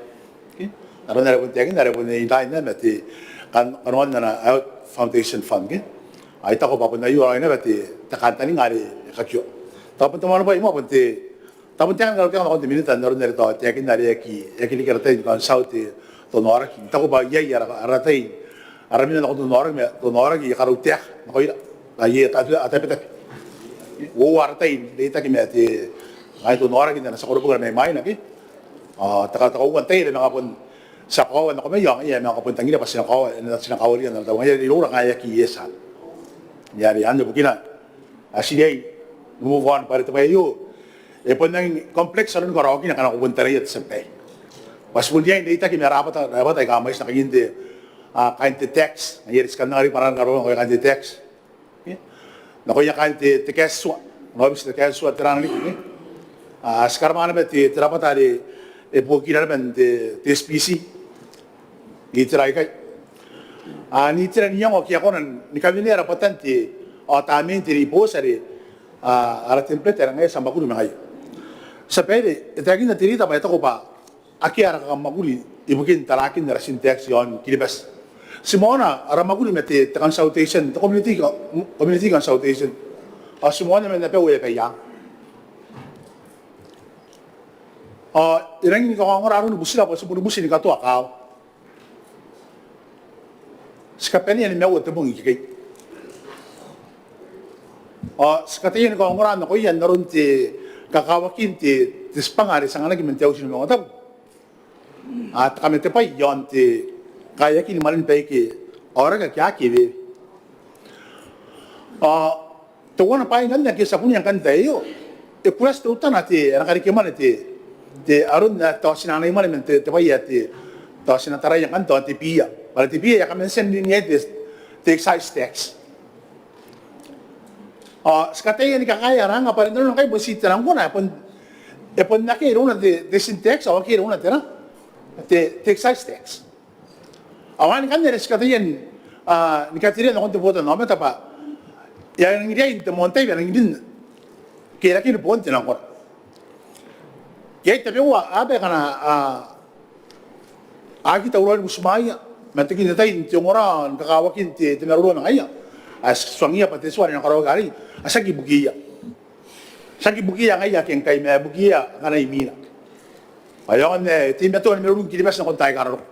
Ke? N aron are bon taekinna, are bon in line ma te kan, kanoan ana Health Foundation Fund, ke? Ao I taku bwa bon aio raoi naba te, te kantaninga are e kakioa. Tao bon te moan bwai moa bon te, Tao bon te anga ni karautaeka nakon te Minita n aron are tao taekinna are e aki, e aki riki ara tai ni consult te, te onaoraki. I taku bwa iai ara, ara tai, ara mena nakon te onaoraki, ma te onaoraki e karautaeka nakoira. Ao iai a tabe, a tabetabe. Uoua ara tai n reitaki ma te, ngaia te onaoraki n ana tia koroboki are mai mwaina ke. Ao te ka, te kauoua n tai are manga bon tia koaua nako mai, ao ngaia e manga bon tangira bwa ti na koaua, ti na kawariia n ara tabo. Ngaia are iroura ngkai e aki eti. Ngaia are anne bukina ae ti riai ni move on bwa are te bwai aio e bon rangi ni complex aron karaoakina ngkana ko bon taraia te tia babaire. Bwa ti bon riai n reitaki ma rabwata, rabwata aika mwaiti nakoia te, a, kaain te tax. Ngaia are ti kan anga riki bwa ara karaoa nakoia kaain te tax. Nakoia kaain te, te kaetiua, ana aobiti te kaetiua, tera riki. A, ti karabwa naba te, te rabwata are e buokira naba n te, te S P C n itera aikai. A, n itera n iango ake a kona ni kawenea rabwatan te, ao tamnein te ribooti are, a, ara template are ngaia ti a mwakuri ma ngaia. Tia babaire, e taekinna te Rita bwa e taku bwa akea ara kakamwakuri ibukin tarakin ara sintax iaon Kiribati. Ti moana ara mwakuri ma te, te consultation, te community co-, community consultation. Ao ti moana man abau ae baiang. Ao e rangi ni kakaongora aroni butira bwa ti boni buti ni katoa kaawa. Ti kabanea nimaua te bong ikekei. Ao ti kataia ni kaongora nakoia n aron te kakawakin te, te tibwanga are ti anganaki man te Auti ni Maungatabu. A, te kamatebwai iaon te kaeaki ni mwane ni baike aoraki ake a aki eweewe. Ao teuana bwaai ngkanne ake ti a kunea ngkai n te tai aio, e kurati teutana te, ana karekemwane te, te aron ae tao ti na anai mwane man te, te bwai ae te, tao ti na taraia ngkanne tao te beer. Bwa are te beer e a kaman tia n rin iai te, te excise tax. Ao ti kataia ni kakaea ara anga bwa are nanona ngkai bon ti te nangkona ae bon, e bon akea irouna te, te sintax ao akea irouna te, te, te excise tax. Ao anne ngkanne are ti kataia ni, a, ni katerea nakon te botannaomata bwa e a rangi n riai n te moan tai bwa e rangi n rin kerakini boon te nangkona. Iai tabeua aba akana, a, a aki tauraoi ni butimwaeia man tokin te tai n te ongora ao ni kakawakin te, te maroro ma ngaia. A, ti tuangiia bwa te tua are e na karaoaki arei a tiaki ibukiia. Tiaki ibukiia ngaia ake ngkai ma ibukiia akana imwina. Ao e aonga n teimatoa ni marurung Kiribati nakon taai aika a na roko.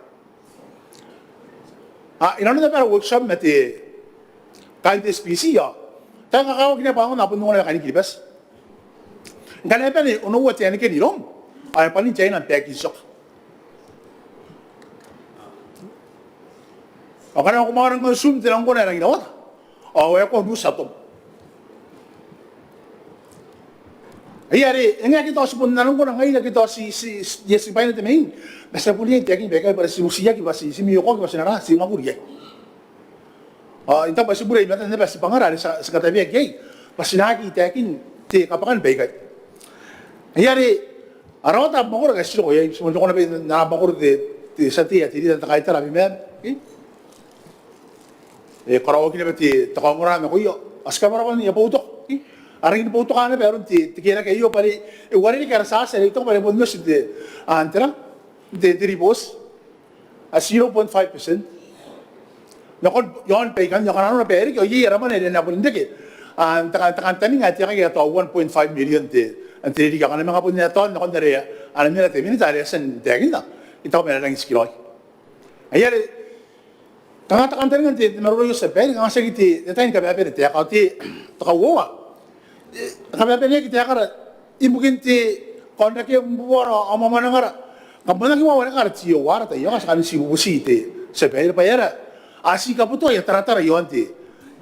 A, inanon naba ara workshop ma te kaain te S P C ao tao e kakawaki naba bwa aonga n a bon ongora naba kaain Kiribati. Ngkana e bane onoua te Heineken iroum ao e bwanin Tiaina am baeki n tioka. Ao ngkana ko manga consume te nangkona ae rangi n rawata ao e a kona n uti atom. Ai are e ngae ake tao ti bon nanongkona ngaira ake tao ti, ti, ti, ti bwaina te maing ma ti a bon riai n taekin baikai bwa are ti utiaki bwa ti, ti miokoaki bwa ti na ra, ti mwakuri iai. Ao I taku bwa ti bure i matan naba tibwangara are ti, ti katabeaki iai bwa ti na aki taekin te kabwakan baikai. Ai are a rawata mwakoro ake ti roko iai, ti bon roko naba n ara mwakoro te, te tia tei ae te rita n te kaitara Abemama. E karaoaki naba te, te kaongora nakoia ao ti kabwarabwara n aia boutoka. A rangi ni boutoka naba aron te, te kerake aio bwa are e uarereke ara tiaati are I taku bwa are bon oti n te, a, n tera, n te, te ribooti. A zero point five percent nakon iaon baikanne ao ngkana nanona bwa e reke ao iai ara mwane are e na bon reke. A, n te kan, te kantaninga ae te aeka ae tao one point five million te, n te ririki ao ngkana manga bon ae tao nakon are a na mena te Minita are e a tia n taekinna, I taku bwa e na rangi n tikiraoi. Ai are kanga te kantaninga n te, te maroro aio tia babaire, kanga tiaki te, te tai ni kababanea taeka ao te, te kauoua. E, kababaneaki taekara ibukin te kaonrake, bubura ao mwamwanangara. Kam bon aki waewaereka ara T O R taiaoka, ti kani ti bubuti te, tia babaire, bwa e aera a ti kabuta aia taratara iaon te,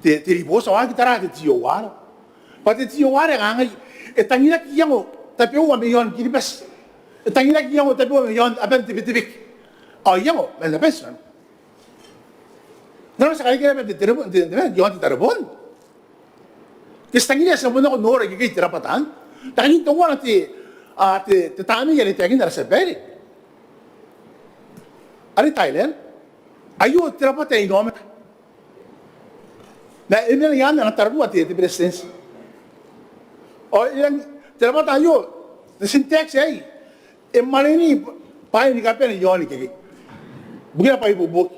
te, te ribooti ao a aki tara te T O R. Bwa te T O R e kangai, e tangiraki iango tabeua mai aon Kiribati. E tangiraki iango tabeua mai aon aban te Betebeke. Ao iango man aban tinaniku. N aron ti a karekea naba n te, te, te, te, iaon te tareboon. Ke ti tangiria ti na bon nako n nora ikekei te rabwata anne. Tangin teuana te, a, te, te tamnei are e taekinna ara tia babaire are Thailand. Aio te rabwata ae inaomata. Ma e mena i aan ana tararua te, te Beretitenti. Ao e rang, te rabwata aio, te sintax aei, e mwaneni bwaai ni kabane iaoni ikekei. Ibukina bwa ibuobuoki.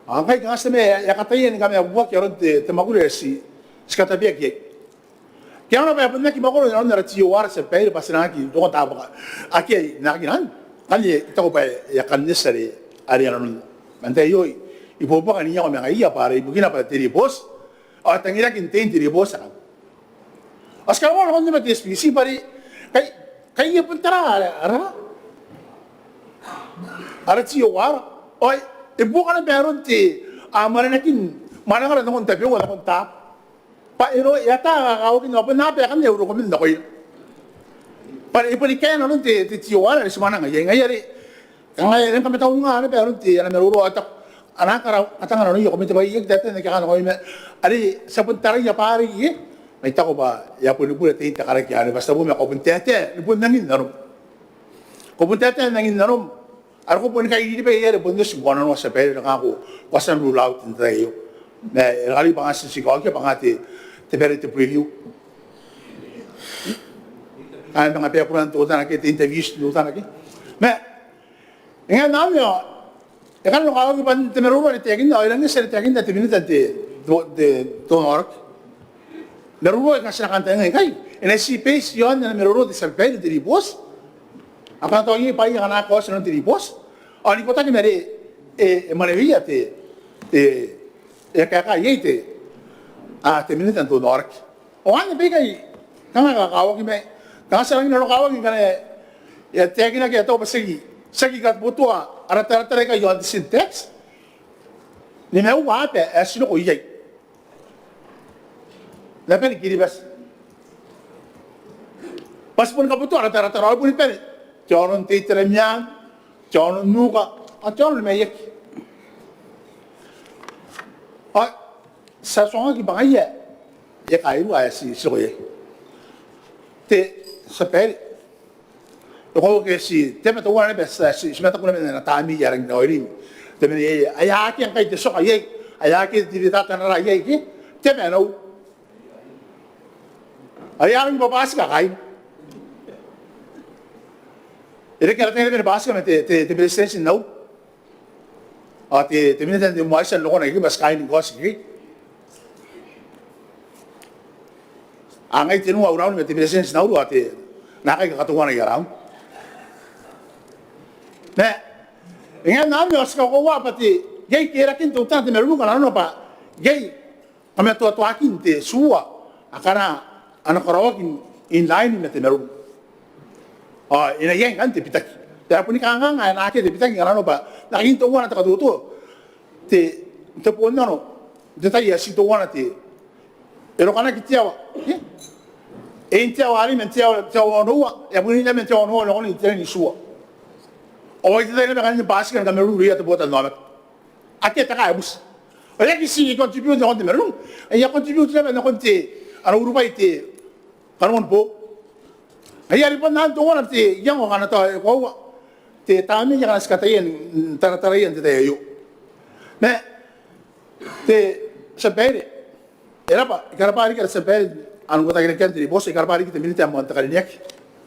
Ao ngkai kanga ti a mena, e a kataia ni kamaiuaki aron te, te mwakuri ae ti, ti katabeaki iai. Ke a nako bwa e bon aki mwakoro inanon ara T O R, Tia Babaire, bwa ti na aki roko n taabo ake a na aki nang. Ngkanne I taku bwa e a kan eti are, are a nanon. Man tai aio I buobuoki n iango ma ngaiia bwa are ibukina bwa te ribooti ao e tangiraki n tein te ribooti akanne. Ao ti karaua nakon naba te S P C bwa are kai, kai e bon tara ara, ara, ara T O R. Ao e buoka naba aron te, a, mwanenakin, mwanangara nakon tabeua, nakon taabo. Bwa e ro, e ata kakawakin ao bon naba akanne au rokomen nakoina. Bwa are e boni kaea nanon te, te T O R are ti mwananga iai. Ngaia are kanga e rang kamataunga naba aron te, ana maroro ao e taku a na kara, katanga nanoia ko mate bwa e aki taetae n aki kanakoa ma are ti a bon taraia bwa are e, ma I taku bwa e a boni bure tein te karaki anne bwa ti tabu ma ko bon taetae ni bon nangin nanom. Ko bon taetae n nangin nanom. Are ko bon kairiri bwa e are bon oti ngkoananoa, Tia Babaire, are kanga ko a tia n rule out n te tai aio. Ma e rang riki bwa kanga ti, ti kaokia bwa kanga te, te bwai are te preview. Kanga manga bwa e kuran teutana ke te interviews teutana ke. Ma e ngae n aomata ao e kan roko ao e bane te maroro are taekinna ao e rang eti are taekinna te Minita n te, te, te onnaoraki. Maroro aika ti na kantaningaia ngkai e na tii base iaon ana maroro te Tia Babaire n te ribooti. A kona n taoki bwaai aika a na kaoti inanon te ribooti ao n ikotaki ma are e, e mwaneweia te, te, e kaekaa iai te, a, te Minita n te onnaoraki. Ao anne baikai kanga kakawaki ma kanga ti a rangi n nanokawaki ngkana e a taekinaki ae tao bwa tiaki, tiaki kabotoa ara taratara aika iaon te syntax. Nimaua aba ae ti roko iai n aban Kiribati bwa ti boni kabotoa ara taratara ao e boni bane te aono n te itera meang, te aono n nuka ao te aono ni maiaki. Ao ti a tuangaki bwa ngaia e kairua ae ti, ti roko iai. Te, Tia Babaire, e koaua ke ti, te aba teuana naba ae ti, ti mataku naba n ana tamnei ae rangi n raoiroi te mwane iai, ae akea ngkai te tioka iai, ae akea te ritata n ara iai ke te aba ae Nauru. Ao e a rangi ni bwabwatika kaaina. E reke ara tai naba ni bwatika ma te, te, te Beretitenti n Nauru ao te, te Minita n te MIA n rokona ikekei bwa ti kaain Kiribati ikekei. A ngai tenua au raun ma te Beretitenti n Nauru ao te, naakai kakateuana aia raun. Ma e ngae n aomata ao ti kakoaua bwa te, iai kerakin teutana te marurung ngkana nanona bwa iai kamatoatoakin te tua akana a na karaoaki n, in line ma te marurung. Ao e na iai ngkanne te bitaki. Tera boni kanganga ae e na akea te bitaki ngkana nanona bwa n akein teuana te katoto te, te bon nano n te tai ae ti teuana te, e rokanaki te aoa, e, e in te aoa arei man te aoa, te aoa onoua, e a bon in naba man te aoa onoua nakon te iteran itua. Ao ai te tai naba ngkanne ni bwatika ni kamaruruia te botannaomata. Akea te kaa ae buti. Ao e aki ti contribute nakon te marurung, e a contribute naba nakon te, ana urubwai te kanoan boou. Ngaia are bon anne teuana te iango ngkana tao e koaua te tamnei akana ti kataia n tarataraia n te tai aio. Ma te, Tia Babaire, e raba, I karabwa riki ara Tia Babaire n ana uotakirakean te ribooti, I karabwa riki te Minita ae moan te karineaki,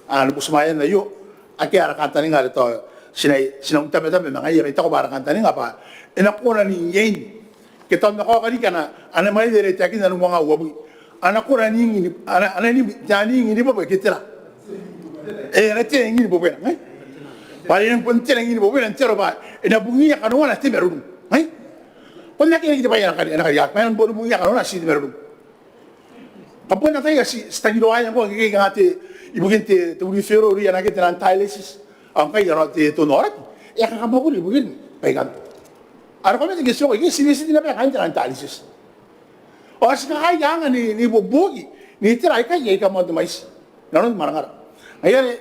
a, ni butimwaean aio, akea ara kantaninga are tao ti na, ti na untabetabea ma ngaia, ma I taku bwa ara kantaninga bwa e na kona n iein ke tao n na kaoka riki ana, ana mwaiti are e taekinna n uanga uabwi. A na kona n ing, a na, a na ing, te ing ni bwebwe ke tera. E, a na te ing ni bwebwe, e? Bwa e na bon te ing ni bwebwe n te aro bwa e na bungia kanoana te marurung, e? Bon akea riki te bwai ae na kari, ae na kariaia, bwa e na bon bungia kanoana ti te marurung. Kabonganai ti, ti tangiroaia ngkoa ngke kanga te, ibukin te, te referral irouia naake te nang dialysis. Ao ngkai arona te, te onnaoraki e a kakamwakuri ibukin baikanne. Ara komete ngke ti roko ikekei ti visit naba kaain te nang dialysis. Ao ti kakaea anga ni, ni buobuoki n itera aikai aika moan te mwaiti inanon mwanangara. Ngaia are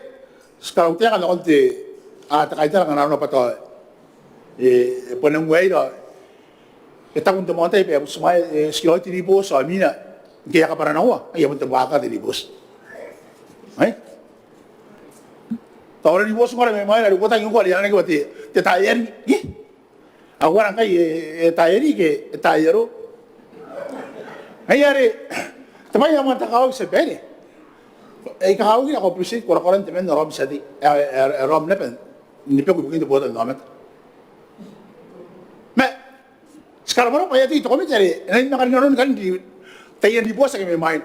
ti karautaeka nakon te, a, te kaitara ngkana nanona bwa tao e, e bon ngaira, e taku n te moan tai bwa e butimwaea, e tikiraoi te ribooti ao imwina ngke e a kabwaranakoa, ai e a bon tabuaka te ribooti. Ai? Tao ara ribooti ngkoa mai mwaina are uotaki ngkoa are e anganaki bwa te, te taeari. Ih? Ao ara ngkai e, e taeari ke e taearo. Ngaia are te bwai ae moan te kakawaki, Tia Babaire, e kakawaki nako appreciate korakoran temanna raom tia tei, e, e, e raom naba ni beku ibukin te botannaomata. Ma ti karabwarabwa bwa e a tei te komete are e na manga rin nanon karin taian ribooti ake mai mwaina.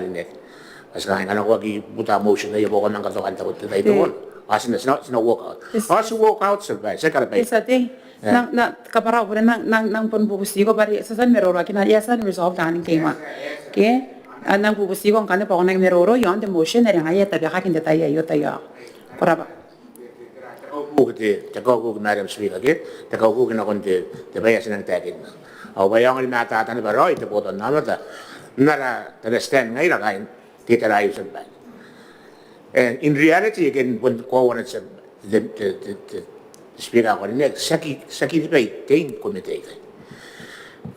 karineaki. Ao ti kangai ngkana ko aki buta motion aio bwa ko a manga katoka n taku te tai teuana, ao ti na, ti na walk out. Ao ti walk out, ti a bwai, ti a kabwara. Nang, nang kabwara bure, nang, nang, nang bon bubutiko bwa are ti a tia ni maroroakina, e a tia n resolve-na ngkai ma. Ke? Ao nang bubutiko ngkanne bwa ko nang maroro iaon te motion are ngaia e tabekaki n te tai aio, tai aio. Ko rabwa. Te kaukuki, te kaukuki, Madam Speaker, ke? Te kaukuki nakon te, te bwai ae ti nang taekinna. Ao bwa e aonga ni matata naba raoi te botannaomata. n ara understand ngaira kaain te itera aio, Tia Babaire. E, in reality, e kona bon koaua, Tia Babaire, te, te, te, te Speaker ae ko karineaki, tiaki, tiaki ribai tein komete aikai.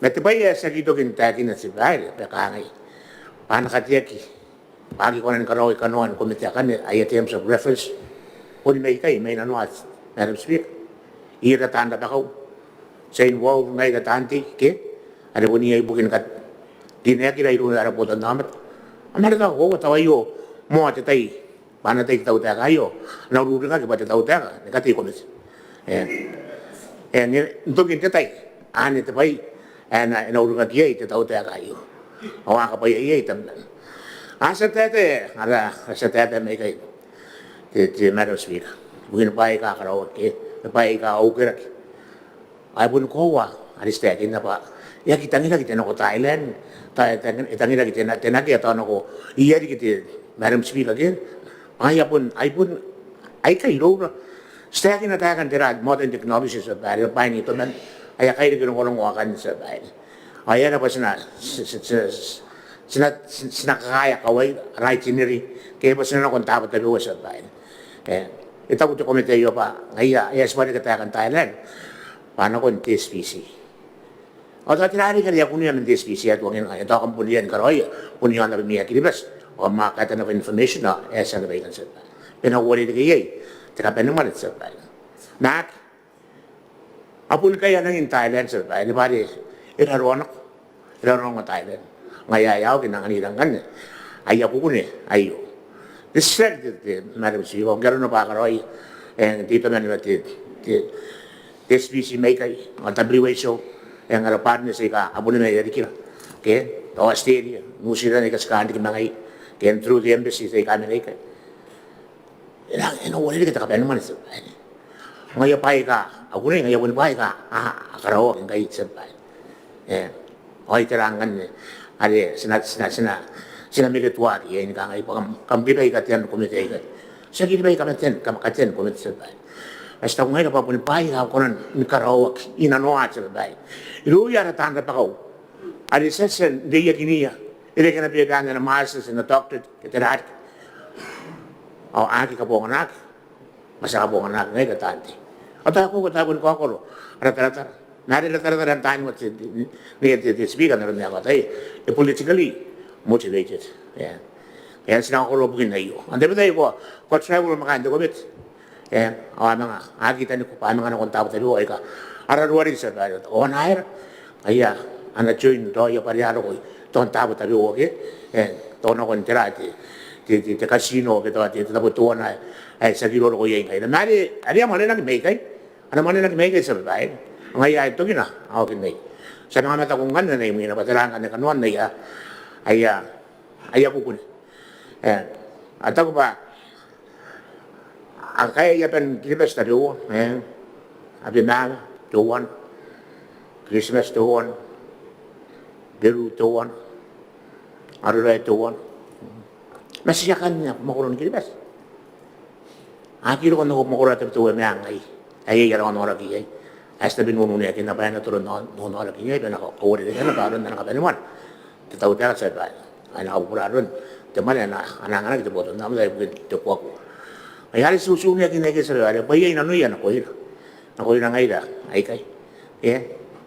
Ma te bwai ae tiaki tokin taekina, Tia Babaire, bwa e kangai bwa a na kateaki, bwa a aki kona ni karaoi kanoan komete akanne, aia terms of reference, boni mai ikai, mai nanoa, Madam Speaker. Ira taan rabakau, tia involve ngaira taan tei, ke? Are bon iai ibukin karineakira iroun ara botannaomata. Ao ma are tao koaua tao aio moa te tai bwa a na tai te tautaeka aio, a na ururingaki bwa te tautaeka ni katei komete. E, e, n tokin te tai anne te bwai ae e na, e na uringaki iai te tautaeka aio. Ao a kabwaia iai tabeman. A tia taetae, ara, a tia taetae mai ikai, te, te Madam Speaker, ibukin bwaai aika karaoaki, bwaai aika ukeraki. Ao e boni koaua are ti taekinna bwa e aki tangiraki te nako Thailand, ta-, tang-, e tangiraki te na-, te nakea tao nako ia riki te Madam Speaker ke. Bwa ngaia bon, ai bon, aikai iroura. Ti taekinna taekan tera, modern technologies, Tia Babaire, bwaai n itoman aika a riki rongorongo akanne, Tia Babaire. Ao e aera bwa ti na, ti, ti, ti, ti na, ti, ti na kakaea kawaira, ara itinerary, ke bwa ti na nako n taabo tabeua, Tia Babaire. E, e taku te komete aio bwa ngaia, e a tibwa reke taekan Thailand bwa nakon te S P C. Ao tao tera riki are e a kunea man te S P C ae tuangiia ngkai, e tao kam bon riai ni karaoia, bon iaon abami ae Kiribati, ao kam a kaeta naba information, ao e a tia naba ikanne, Tia Babaire. Bwa e na uarereke iai te kabanemwane, Tia Babaire. Ma aki, a boni kaea nangin Thailand, Tia Babaire, bwa are e raroa nako, e raroa nako Thailand. Ngaia ae a oki n anganira ngkanne aia kukune aio. Te titiraki, te, te Madam Speaker, ngke arona bwa a karaoia, e, n te itoman ma te, te, te S P C mai ikai, ao W H O, e, ara partners aika a boni mai irarikira, ke, tao Australia, New Zealand aika ti kaan riki ma ngaia, ke, through the embassies aika a mena ikai. E na, e na uarereke te kabanemwane, Tia Babaire. Ngaia bwaai aika a kunea, ngaia boni bwaai aika a, a karaoaki ngkai, Tia Babaire. E, ao ai tera ngkanne are ti na, ti na, ti na, ti na meretuaki iai ni kangai bwa kam, kam ribai katean komete aikai. Tiaki ribai katean, kam, katean komete, Tia Babaire. Ao ti taku ngaira bwa boni bwaai aika a kona ni karaoaki i nanoa, Tia Babaire, irouia ara taan rabakau are ti a tia n reiakinia, e reke ana bebang, ana masters, ana doctorate, ke tera riki. Ao a aki kabonganaki, ma ti a kabonganaki ngaira taan tei. Ao tao ko, tao ko ni kaokoro ara taratara. Ma are ara taratara n taani, te, te, te, te Speaker, n aron ae ko ataia, e politically motivated. Eng. Eng, ti na kaokoro bukin aio. Ao n tabetai ko, ko travel ma kaain te komete. Eng, ao a manga, a aki taniko bwa a manga nakon taabo tabeua aika a raroa riki, Tia Babaire. Ao a na aera? Aia, a na join raoi bwa are a roko i, tao n taabo tabeua ke, e, tao nakon tera te, te, te, te casino ke tao te, te tabo teuana ae, ae ti aki roroko iai ngkai. Ma are, are a mwanenaki mai ikai. A na mwanenaki mai ikai, Tia Babaire. Ngaia ae tokina a oki n aei. Ti a manga mataku ngkanne n aei imwina bwa tera ngkanne kanoan aia, aia, aia kukune. E, a taku bwa a kaea aban Kiribati tabeua, e, Abemama teuana, Kiritimati teuana, Beru teuana, Arorae teuana. Ma ti a kaan n aia mwakoron Kiribati. A aki roko n au mwakoro ae Tabiteuea Meang aei, ae iai ara aono aoraki iai. Ae ti tabe n ununeakinna bwa e na toro n au aono aoraki iai, bwa e na kauarerekea naba aron ana kabanemwane te tautaeka, Tia Babaire. Ao e na kabubura aron te mwane ae a na anganaki te botannaomata ibukin te kuakua. Ai are ti ununeakinna aikai, Tia Babaire, bwa iai nanoia nakoira, nakoira ngaira aikai. E,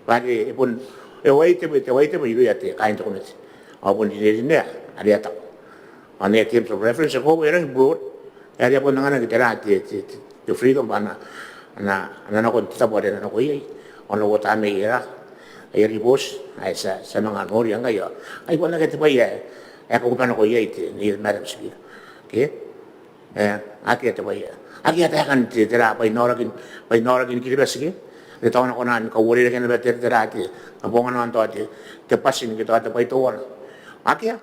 bwa are e bon, e waitebo, e waitebo irouia te kaain te komete. Ao bon rinea, rinea are a taku. Ao n aia terms of reference, e koaua e rangi broad, e, are a bon anganaki tera te, te, te, te freedom bwa a na, a na, a na nako n te tabo are a na nako iai. Ao n na uota mai iai aia ribooti ae ti a, ti a manga noria ngkai. Ao ai bon akea te bwai ae, ae kakubanako iai te, nei Madam Speaker. Ke? E, akea te bwai ae, akea taekan te, tera, bwainaorakin, bwainaorakin Kiribati ke? Are tao a na kona ni kauarerekea naba te, tera, te kabonganaon tao te, te bwati ke tao te bwai teuana. Akea.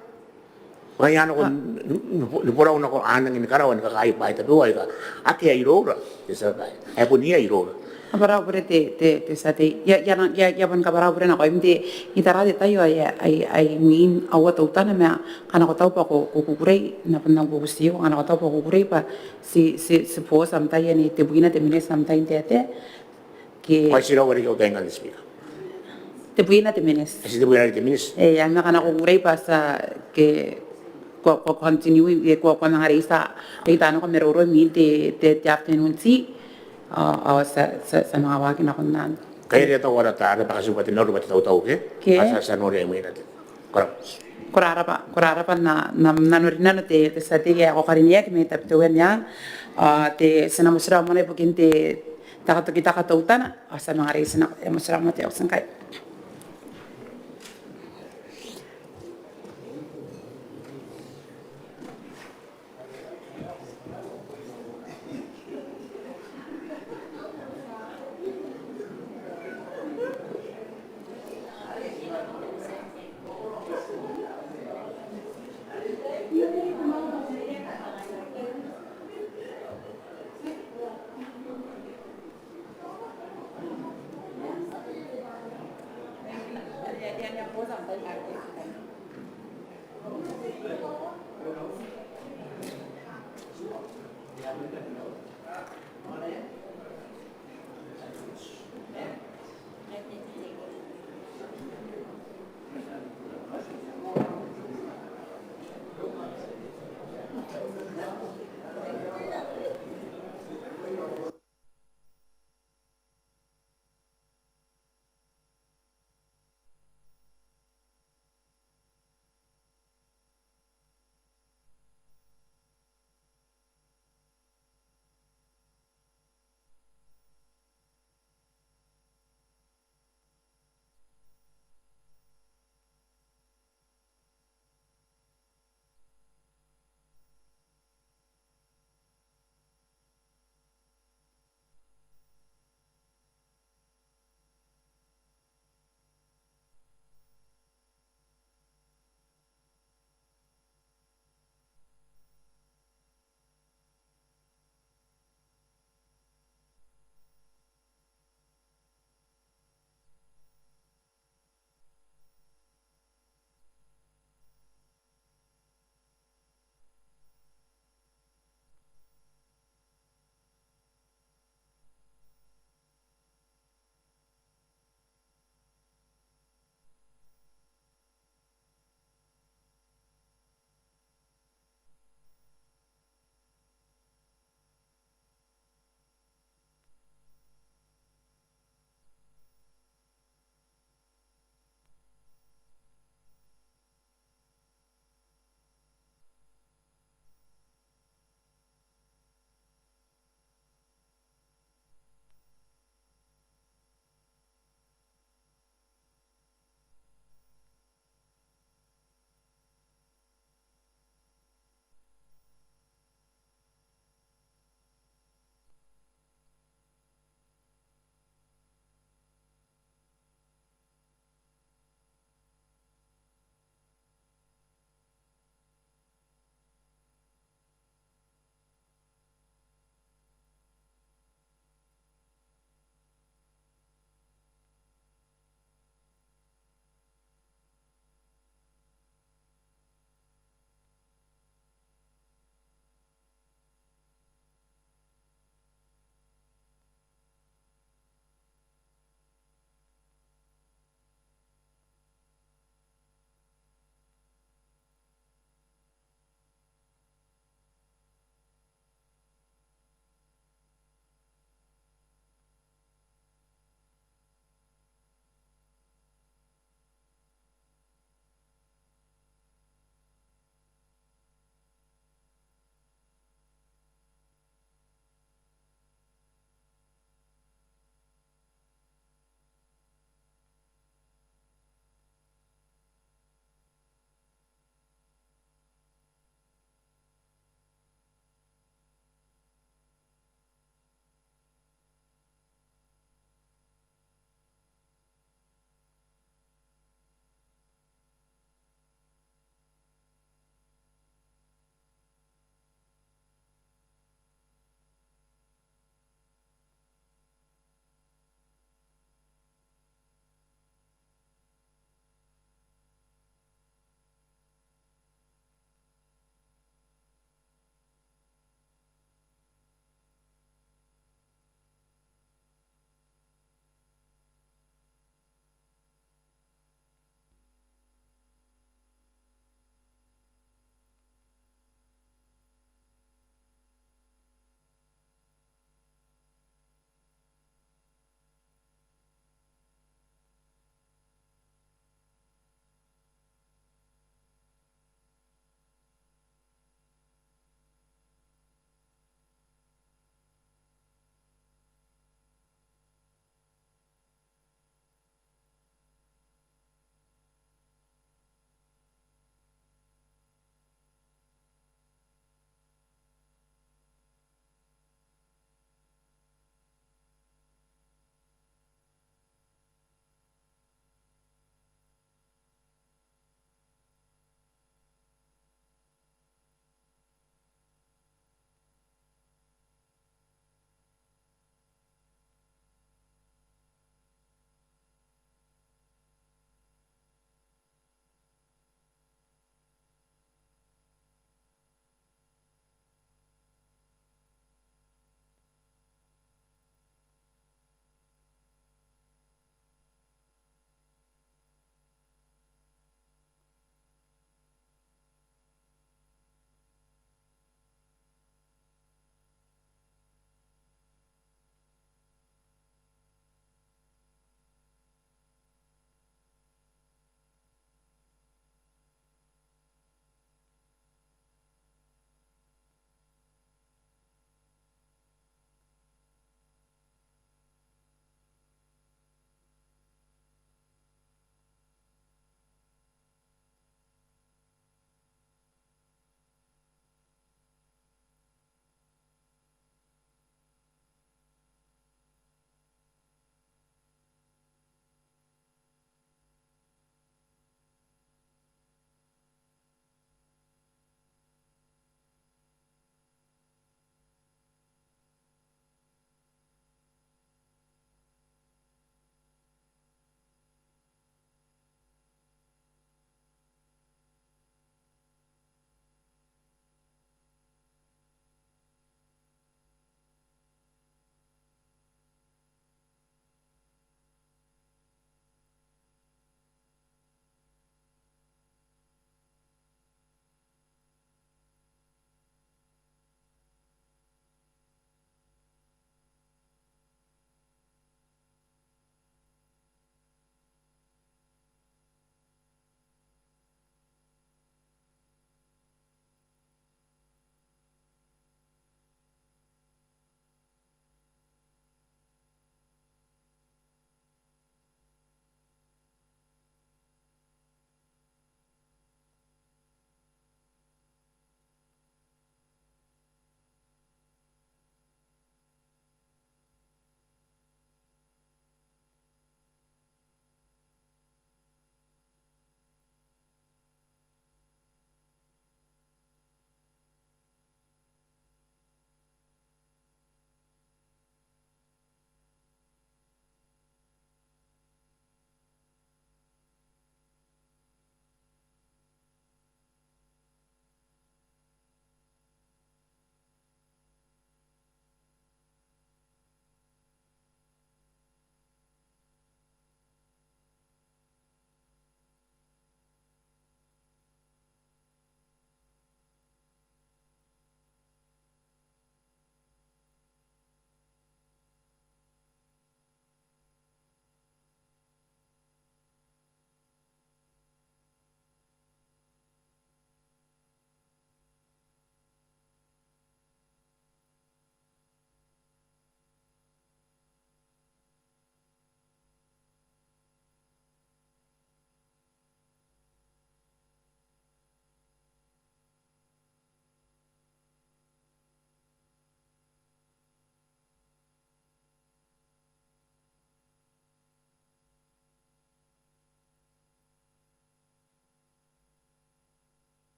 Bwa ngaia a nako ni, ni, ni borau nako, a nangi ni karaoa ni kakaei bwaai tabeua aika akea iroura, te Tia Babaire. Ae bon iai iroura. Kabwara au bure te, te, te tia tei. I a, i a, i a, i a bon kabwara au bure nakoim te, I tara te tai ae, ae, ae imwin aua teutana ma ngkana ko taku bwa ko, ko kukurei, N na bon nang bubutiiko, ngkana ko taku bwa ko kukurei bwa ti, ti, ti boti am tai anne, tebwina te miniti am tai n taetae. Ke. Ao ti rawa riki au tai ngkanne, Speaker. Tebwina te miniti. Ti tebwina te miniti. E, ao ngkana ko kukurei bwa ti a ke, ko, ko continue, e, ko, ko manga reita, reita nako maroro imwin te, te, te afternoon tea. Ao, ao ti a, ti a, ti a manga waaki nakon anne. Kai are tao ara ta, ara bakatibu bwa te maroro bwa te tautau ke? Ke. Ao ti a, ti a noria imwina te. Ko rabwa. Ko rabwa, ko rabwa n na, na, nanorinano te, te tia tei ae ko karineaki mai Tabiteuea Meang. Ao te, ti na motirawa moa ibukin te, te katokitaka teutana. Ao ti a manga reita nako, e, motirawa moa te auti ngkai.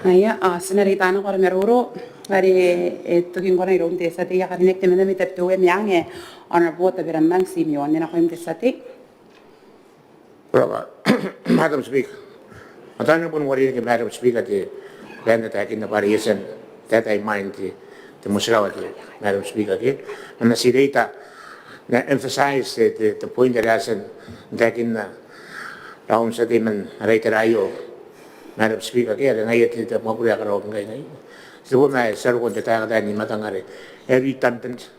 Ngaia, ao ti na reita nako ara maroro are e toki ngkoa iroun te tia tei ae karineaki temanna mai Tabiteuea Meang, Honourable Tabirammang Timeon, nakoim te tia tei. Ko rabwa Madam Speaker. Ao tao I na bon uarereke Madam Speaker te bwai ae taekinna bwa are e tia n taetae imwain te, te motirawa te Madam Speaker ke. Ma N na ti reita n emphasize te, te, te point are e tia n taekinna raou n tia tei man ara itera aio Madam Speaker ke, are ngaia te, te mwakuri ae karaoaki ngkai, ngaia. Ti tebo ma e tia roko n te taeka ae kataia n I-Matang are e redundant.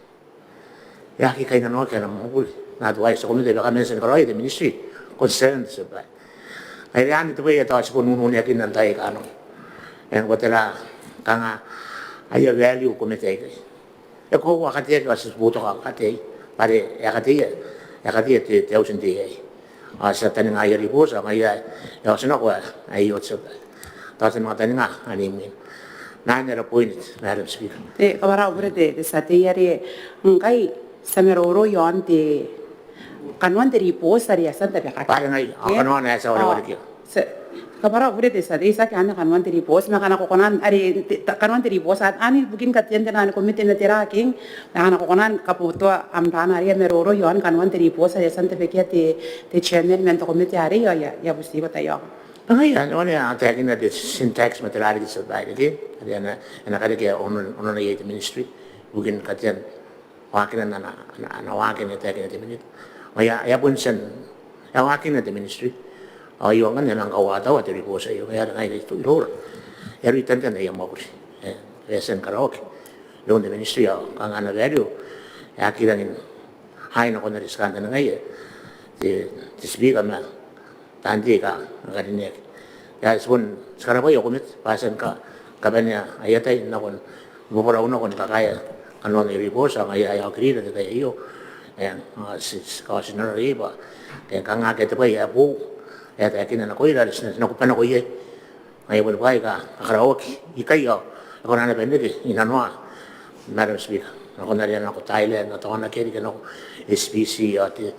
E aki kainnanoaki ana mwakuri. N otherwise te komete e bia kamention karaoia te ministry concerned, te tia babaire. Ngaia are anne te bwai ae tao ti bon ununeakinna n taai aika a nako. Eng, bwa tera kanga aia value komete aikai. E koaua kateaki ao ti boutoka kateai bwa are e a kateia, e a kateia te, te auti n tei aei. Ao ti a taninga aia ribooti, ao ngaia e a oti nako ae, aio, te tia babaire. Tao ti a manga taninga anne imwina. Ma anne ara point, Madam Speaker. Te, kam rabwa te, te tia tei, are ngkai ti a maroro iaon te kanoan te ribooti are e a tia n tabekaki. Bwa are ngaia, ao kanoana ae ti a wareware iai. Ti, kam rabwa te tia tei, tiaki anne kanoan te ribooti, ma ngkana ko kona n, are te, ta, kanoan te ribooti, a, anne ibukin katean te naan komete ma tera ake, ma ngkana ko kona ni kabotoa am raana are e a maroro iaon kanoan te ribooti are e a tia n tabekia te, te chairman man te komete arei, ao I a, I a butiko taiaoka. Ngaia anne, anne ae taekinna te syntax ma tera riki, te tia babaire ke, are e na, e na karekea onon, onon aia te ministry ibukin katean waakinan ana, ana, ana waaki ae taekinna te Minita. Ao e a, e a bon tia n, e a waakinna te ministry. Ao aio ngkanne e a manga kauataua te ribooti aio, ngaia are ngaira iroura e a redundant aia mwakuri. E, e a tia ni karaoaki iroun te ministry, ao kanga ana value e aki rangi n hai nakon are ti kantaningaia, te, te Speaker ma taan tei aika a karineaki. Ngaia are ti bon, ti karabwaia komete bwa e a tia ni ka, kabanea aia tai nakon boborau nako ni kakaea kanoan aia ribooti, ao ngaia ae a okirira n te tai aio. Eng, ao ti, ti kaotinano iai bwa e kanga akea te bwai ae boou ae taekinna nakoira are ti na, ti na kuba nako iai. Ngaia boni bwaai aika a karaoaki ikai ao e kona naba n reke inanoa, Madam Speaker, nakon are a nako Thailand, ao tao a na aki reke nako S P C, ao te,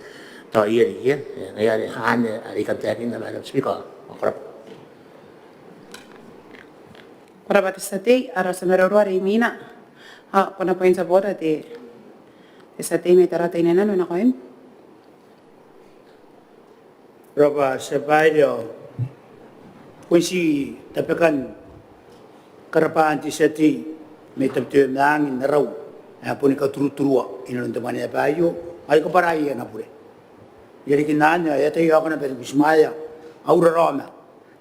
tao iai riki. E, ngaia are anne are I kan taekinna, Madam Speaker, ao ko rabwa. Ko rabwa te tia tei, ara tia maroro are imwina. Ao ko na point of order te, te tia tei mai Tarawa Teinainano, nakoim. Ko rabwa te tia babaire, ao bon ti tabekan karabwaan te tia tei mai Tabiteuea Meang n arau ae boni katuruturua inanon te mwaneaba aio, ao I kabwarai ana bure. Irarikin anne ao e a taiaoka naba ni butimwaea au raraoma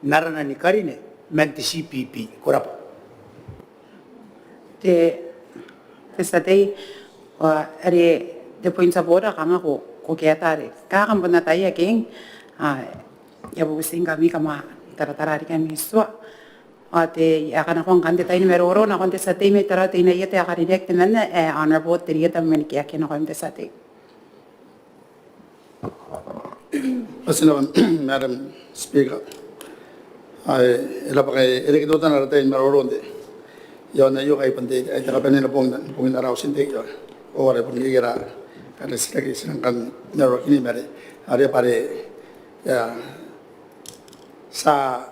n arana ni karine man te C P P. Ko rabwa. Te, te tia tei, ao are te point of order kanga ko, ko kaeta are. Kanga kam bon ataia keng, a, I a bubuti ngkami kam a taratara riki ami tua. Ao te, I a kanakoa ngkanne te tai ni maroro nakon te tia tei mai Tarawa Teinainano ae karineaki temanna, e, Honourable Terieta Mwemwenikeaki, nakoim te tia tei. Ko rabwa, Madam Speaker. Ao e rabwa ngkai e reke teutana ara tai ni maroro n te, iaon aio ngkai bon te, ai te kabanea ni bong, bongin ara auti n tei aio. Ao are bon iai ara, ara titiraki ae ti nang kan maroroakina ma are, are bwa are, ia, ti a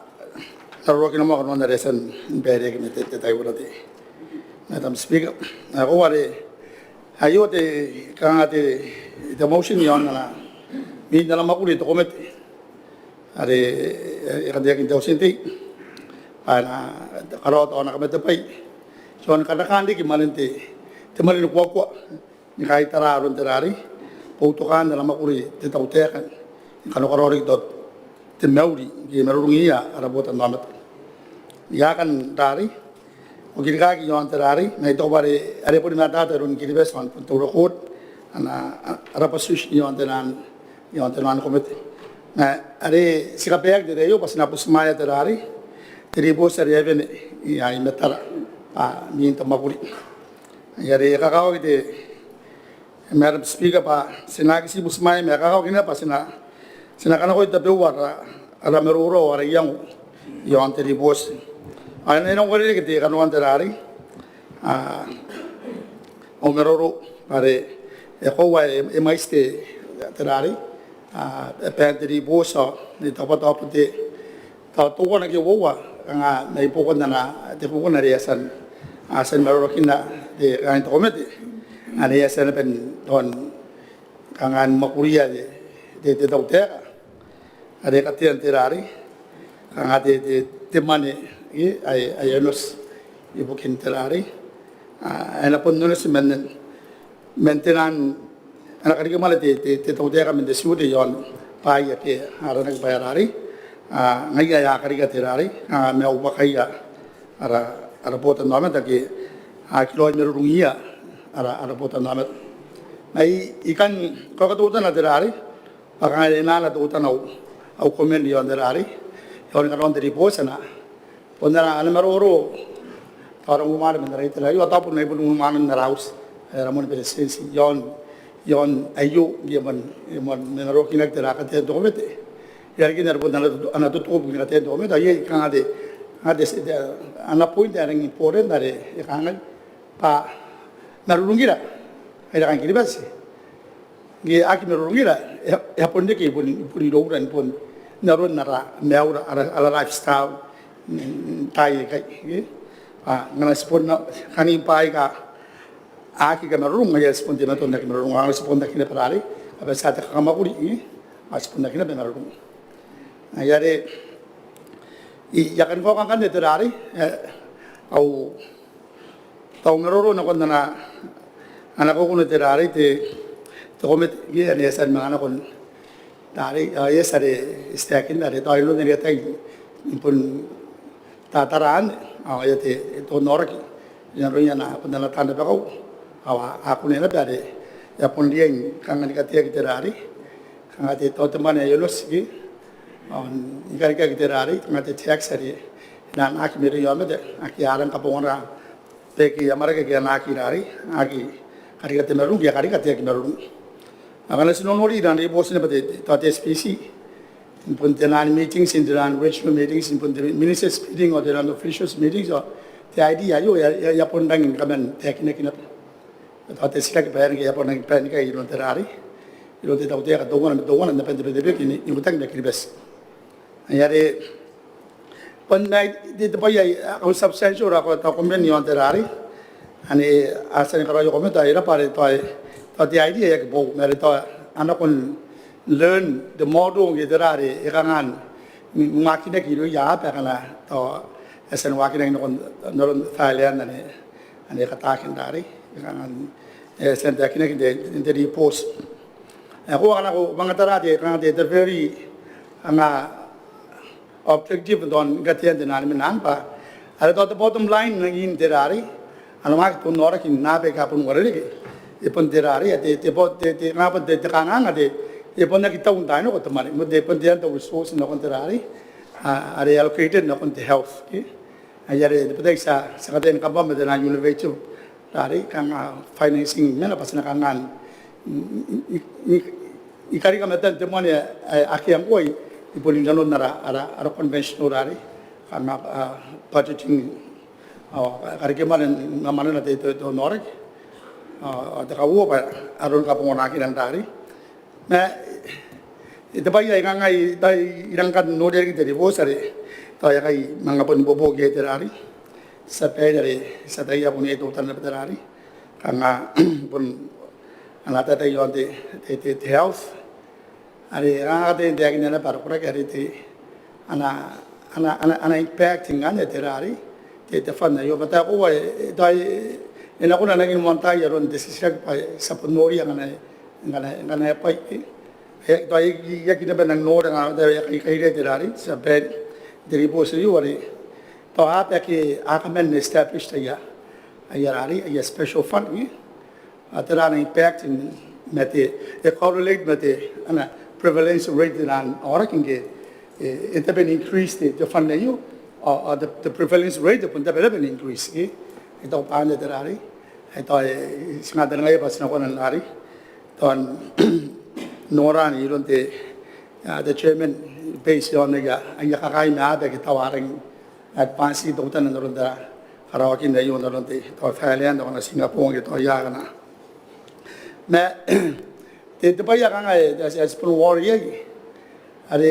maroroakina moa kanoan are e a tia ni baireaki n te, te tai aio, Madam Speaker. Ao are aio te, kanga te, te motion iaon ana, mwin ana mwakuri te komete are e kantaningaaki n te auti n tei bwa e na karaoa tao ana kamatebwai iaon kanakaan riki mwanen te, te mwane ni kuakua ni kaitara aron te rarei, boutokaan ana mwakuri te tautaeka ni kanakoraoa riki tao te mauri ngke e marurungiia ara botannaomata ni kakan rarei. Ao kirikaki iaon te rarei, ma I taku bwa are, are boni matata iroun Kiribati ao bon te ura court ana, ara position iaon te naan, iaon te naan komete. Ma are ti kabaeaki n te tai aio bwa ti na butimwaea te rarei, te ribooti are e a wene iai matara, a, mwin te mwakuri. Are e kakawaki te, Madam Speaker, bwa ti na aki tii butimwaea ma e kakawaki naba bwa ti na, ti na kanakoi tabeua ara, ara maroro ao ara iango iaon te ribooti. Ao e na, e na uarereke te kanoan te rarei, a, au maroro bwa are e koaua e, e mwaiti te, te rarei, a, e bane te ribooti ao n te tabo, tabo te, tao teuana ke uoua kanga mai buakon ana, te buakon are e a tia n, a tia ni maroroakinna te, kanga te komete are e a tia naba n, tao n kanga ni mwakuria te, te, te tautaeka are e katean te rarei, kanga te, te, te mwane, e, ae, ae e onoti ibukin te rarei. A, e na bon onoti man, man te nang, ana karika mwane te, te, te tautaeka man te tua iaon bwaai ake a aranaki bwa e rarei. A, ngaia ae a karika te rarei, a, ma au bwakaia ara, ara botannaomata ake a aki raoi marurungia ara, ara botannaomata. Ma I, I kan kaoka teutana te rarei, bwa kanga e na ana teutana au, au comment iaon te rarei, iaon karaoan te ribooti anne. Bon ana, ana maroro, tao ara unimwaane man ara itera aio, ao tao bon ai bon unimwaanen ara auti, e, ara moan beretitenti, iaon, iaon aio, ngke e moan, e moan, e moan maroroakinaki te rarei, katean te komete. Irarikin are bon ana, ana tutuo ibukin katean te komete, ao iai kanga te, kanga te, te, ana point ae rangi n important are e kangai bwa marurungira ae rakan Kiribati. Ngke a aki marurungira, e, e a bon reke i bon, i bon iroura, i bon aron ara maiura, ara, ara lifestyle, mm, taai aikai, e. A, ngkana ti bon na, kanga bwaai aika a aki kamarurung, ngaia are ti bon teimatoa n aki marurung, ao ngkana ti bon aki naba rarei, a bati te kakamwakuri, e, ao ti bon aki naba marurung. Ngaia are I, I a kan kaoka ngkanne te rarei, e, au, tao maroro nakon ana, ana kauoua te rarei te, te komete, e, ane e a tia ni manga nakon rarei, a, e a tia are e titirakinna are tao e na riai n bon tataraan, a, e a te, te onnaoraki inanon ana, bon ana taan rabakau, a, a kunea naba are e a bon riai kanga ni kateaki te rarei, kanga te, tao te mwane ae e onoti, ao ni karikaki te rarei, kanga te tax are e na anaaki mairouia aomata ake a rang kabongana baike a amwarake ke a anaaki rarei, aki karika te marurung, ke a karika te aki marurung. Ao ngkana ti nonori iran ribooti naba te, te, tao te S P C, n bon te nang meetings, n te nang regional meetings, n bon te ministers meeting, ao te nang officials meetings, ao te idea aio e a, e a, e a bon rangi ni kaman taekinaki naba. Tao te titiraki bwa e aera ngke e a bon rangi ni bane ni kai iroun te rarei, iroun te tautaeka teuana ma teuana n aban te Betebeke ni, ni Ikotaki ma Kiribati. Ai are bon mai te, te bwai ae, a, au substantial, a, tao comment iaon te rarei. Ane a tia ni karaoia comment, e raba are tao, tao te idea e aki boou, ma are tao a nako n learn the model ngke te rarei e kanga n, n, n waakinaki irouia aaba akana tao e a tia n waakinaki nakon, n aron Thailand ane, ane e kataaki n rarei, e kanga n, e a tia n taekinaki n te, n te ribooti. E, ko a nako manga tara te, kanga te, te very, kanga objective tao ni katean te nang menan bwa are tao te bottom line n angin te rarei, ana waaki te onnaoraki n aaba aika a bon uarereke, e bon te rarei, a te, te bo-, te, te, kanga bon te, te kanganga te, e bon aki tau n taai nako te mwane, ma te, bon te, ana resource nakon te rarei, a, are allocated nakon te health, e. Ai are te bwai ae ti a, ti a kataia ni kabane ma te nang innovative rarei, kanga financing, ma e na bati n kanga n, i, i, i, i karika matan te mwane ae, ae akea ngkoa i, i bon inanon ara, ara, ara conventional rarei, kanga, a, budgeting, ao karikimwane, ma mwanena te, te, te onnaoraki, ao, ao te kauoua bwa aron kabonganaakinan rarei. Ma, e, te bwai ae kangai, tao I rang kan noria riki te ribooti are tao e a kai manga bon ibuobuoki iai te rarei. Ti a bae n are ti ataia bon iai teutana naba te rarei, kanga bon ana atatai iaon te, te, te, te health. Are kanga te, te aki naba ara koraki are te, ana, ana, ana, ana impact ngkanne te rarei, te, te fund aio. Ma tao e, e, tao e, e na kona n nangi moantaai aron te titiraki bwa ti a bon noria ngkana, ngkana, ngkana e bwai, e. E, tao e, e aki naba nang noria ngkana tao e a kai, kairiia te rarei, ti a bae n te ribooti aio are tao aaba ake a kaman establish aia, aia rarei, aia special fund, e. A tera ana impact n, ma te, e correlate ma te, ana prevalence rate n aoraki ngke, e, e tabe n increase te, te fund aio, ao, ao te, te prevalence rate e bon tabe naba n increase, e. E tau bwa anne te rarei, e tau, e, ti ngae n taningaia bwa ti na kona n rarei, tao n nora iroun te, a, te chairman, base iaon aia, aia kakaei ma aaba ake tao a rangi n advance teutana n aron te karaoakin aio n aron te, tao Thailand, tao Singapore, ke tao ia akana. Ma te, te bwai ae kangai, ae ti, ae ti bon worry iai, are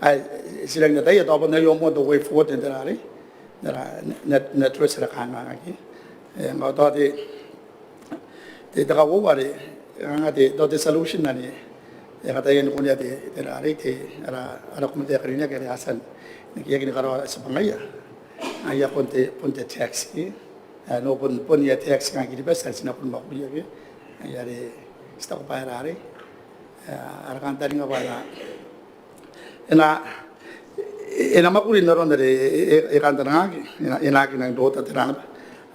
ae ti rangi n ataia tao bon aio moa te way forward n te rarei, n te ra-, n, n, n address ara kanganga ke. E, ngkana tao te, te, te kauoua are, kanga te, tao te solution anne, e kataia ni kunea te, te rarei, te, ara, ara komete ae karineaki are a tia n, n aki, aki ni karaoa tibwangaia. Aia bon te, bon te tax ke. E, no bon, bon aia tax kanga Kiribati, ae ti na bon mwakuria ke. Aia are, ti taku bwa e rarei. E, ara kantaninga bwa e na, e na, e na mwakuri n aron are e, e, e kantaningaaki, e na, e na aki nangi rota te rana.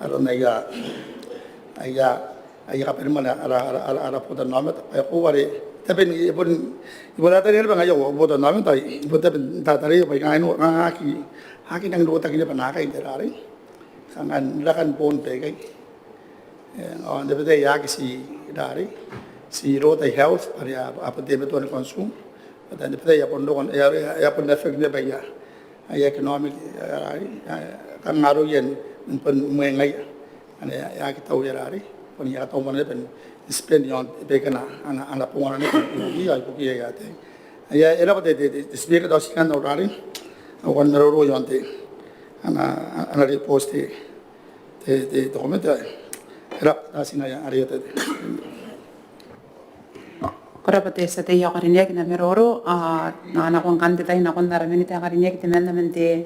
Aron aia, aia, aia kabanemwane ara, ara, ara, ara botannaomata. Bwa e koaua are, taben, e bon, I bon tataninga naba ngaia au botannaomata, I bon tabe n tataninga bwa I kangai n, a, aki, aki nangi rotaki naba naakai n te rarei. Kanga n rakan boon baikai. E, ao n tabetai e aki ti rarei, ti rota health, bwa are a, a bon teimatoa ni consume. But n tabetai e a bon roko, e a, e a, e a bon affect naba aia, aia economic, e, rarei, e, kanga aroia n, n bon mwengaia. Anne e aki tau ae rarei, bon e aki tau moa naba n spend iaon baikana ana, ana bongana naba ibukiia, ibukiia aia tai. Aia, e raba te, te, te, te Speaker, tao ti kan au rarei, au kan maroro iaon te, ana, ana ribooti te, te, te, te komete, e raba, tao ti na aia, are te. Ko raba te tia tei ae karineaki n am maroro, a, N na, N na nakon ngkai te tai nakon ara minita ae karineaki temanna man te,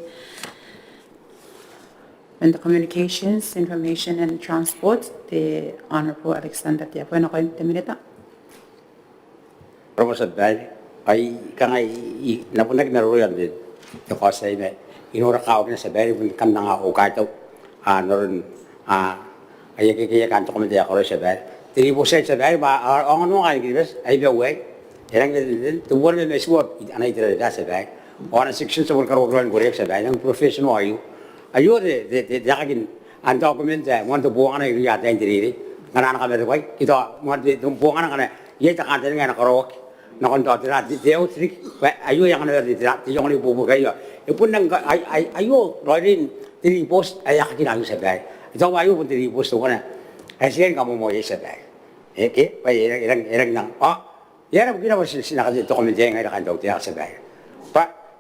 man te Communications, Information and Transport, te Honourable Alexander Teabo, nakoim te minita. Ko raba tia babaire, ai kanga I, I, N na bon aki maroro iaon te, te kaoti aei ma I nora kawakin tia babaire, I bon kan anga au kaitau, a, n aron, a, aia kekeiaki te komete ae karaoia tia babaire. Te ribooti aei tia babaire, ma, a, aonga n ongo kaain Kiribati, ai bwa uaei. E rangi n, n, n, teuana ma mwaitiua ana itera te tia babaire. Ao ana section ti a bon karaoa raoi ni koreaki tia babaire, e rangi n professional aio. Aio te, te, te, te aekakin ana document ae moan te bongana irouia ataein te reirei. Ngkana a na kamatebwai, ke tao moan te, te bongana ngkana iai te kantaninga ae na karaoaki nakon tao tera, te, te health riki. Bwa aio e anganaki te, te, te iango ni buobuoki aio. E bon rangi n, ai, ai, aio raoiroin te ribooti ae aekakin aio tia babaire. I taku bwa aio bon te ribooti teuana ae ti riai ni kamoamoa iai tia babaire. E, ke, bwa e rangi, e rangi, e rangi n anga. Ao e aera bukina bwa ti, ti na katea te komete aei ngaira kaain tautaeka tia babaire?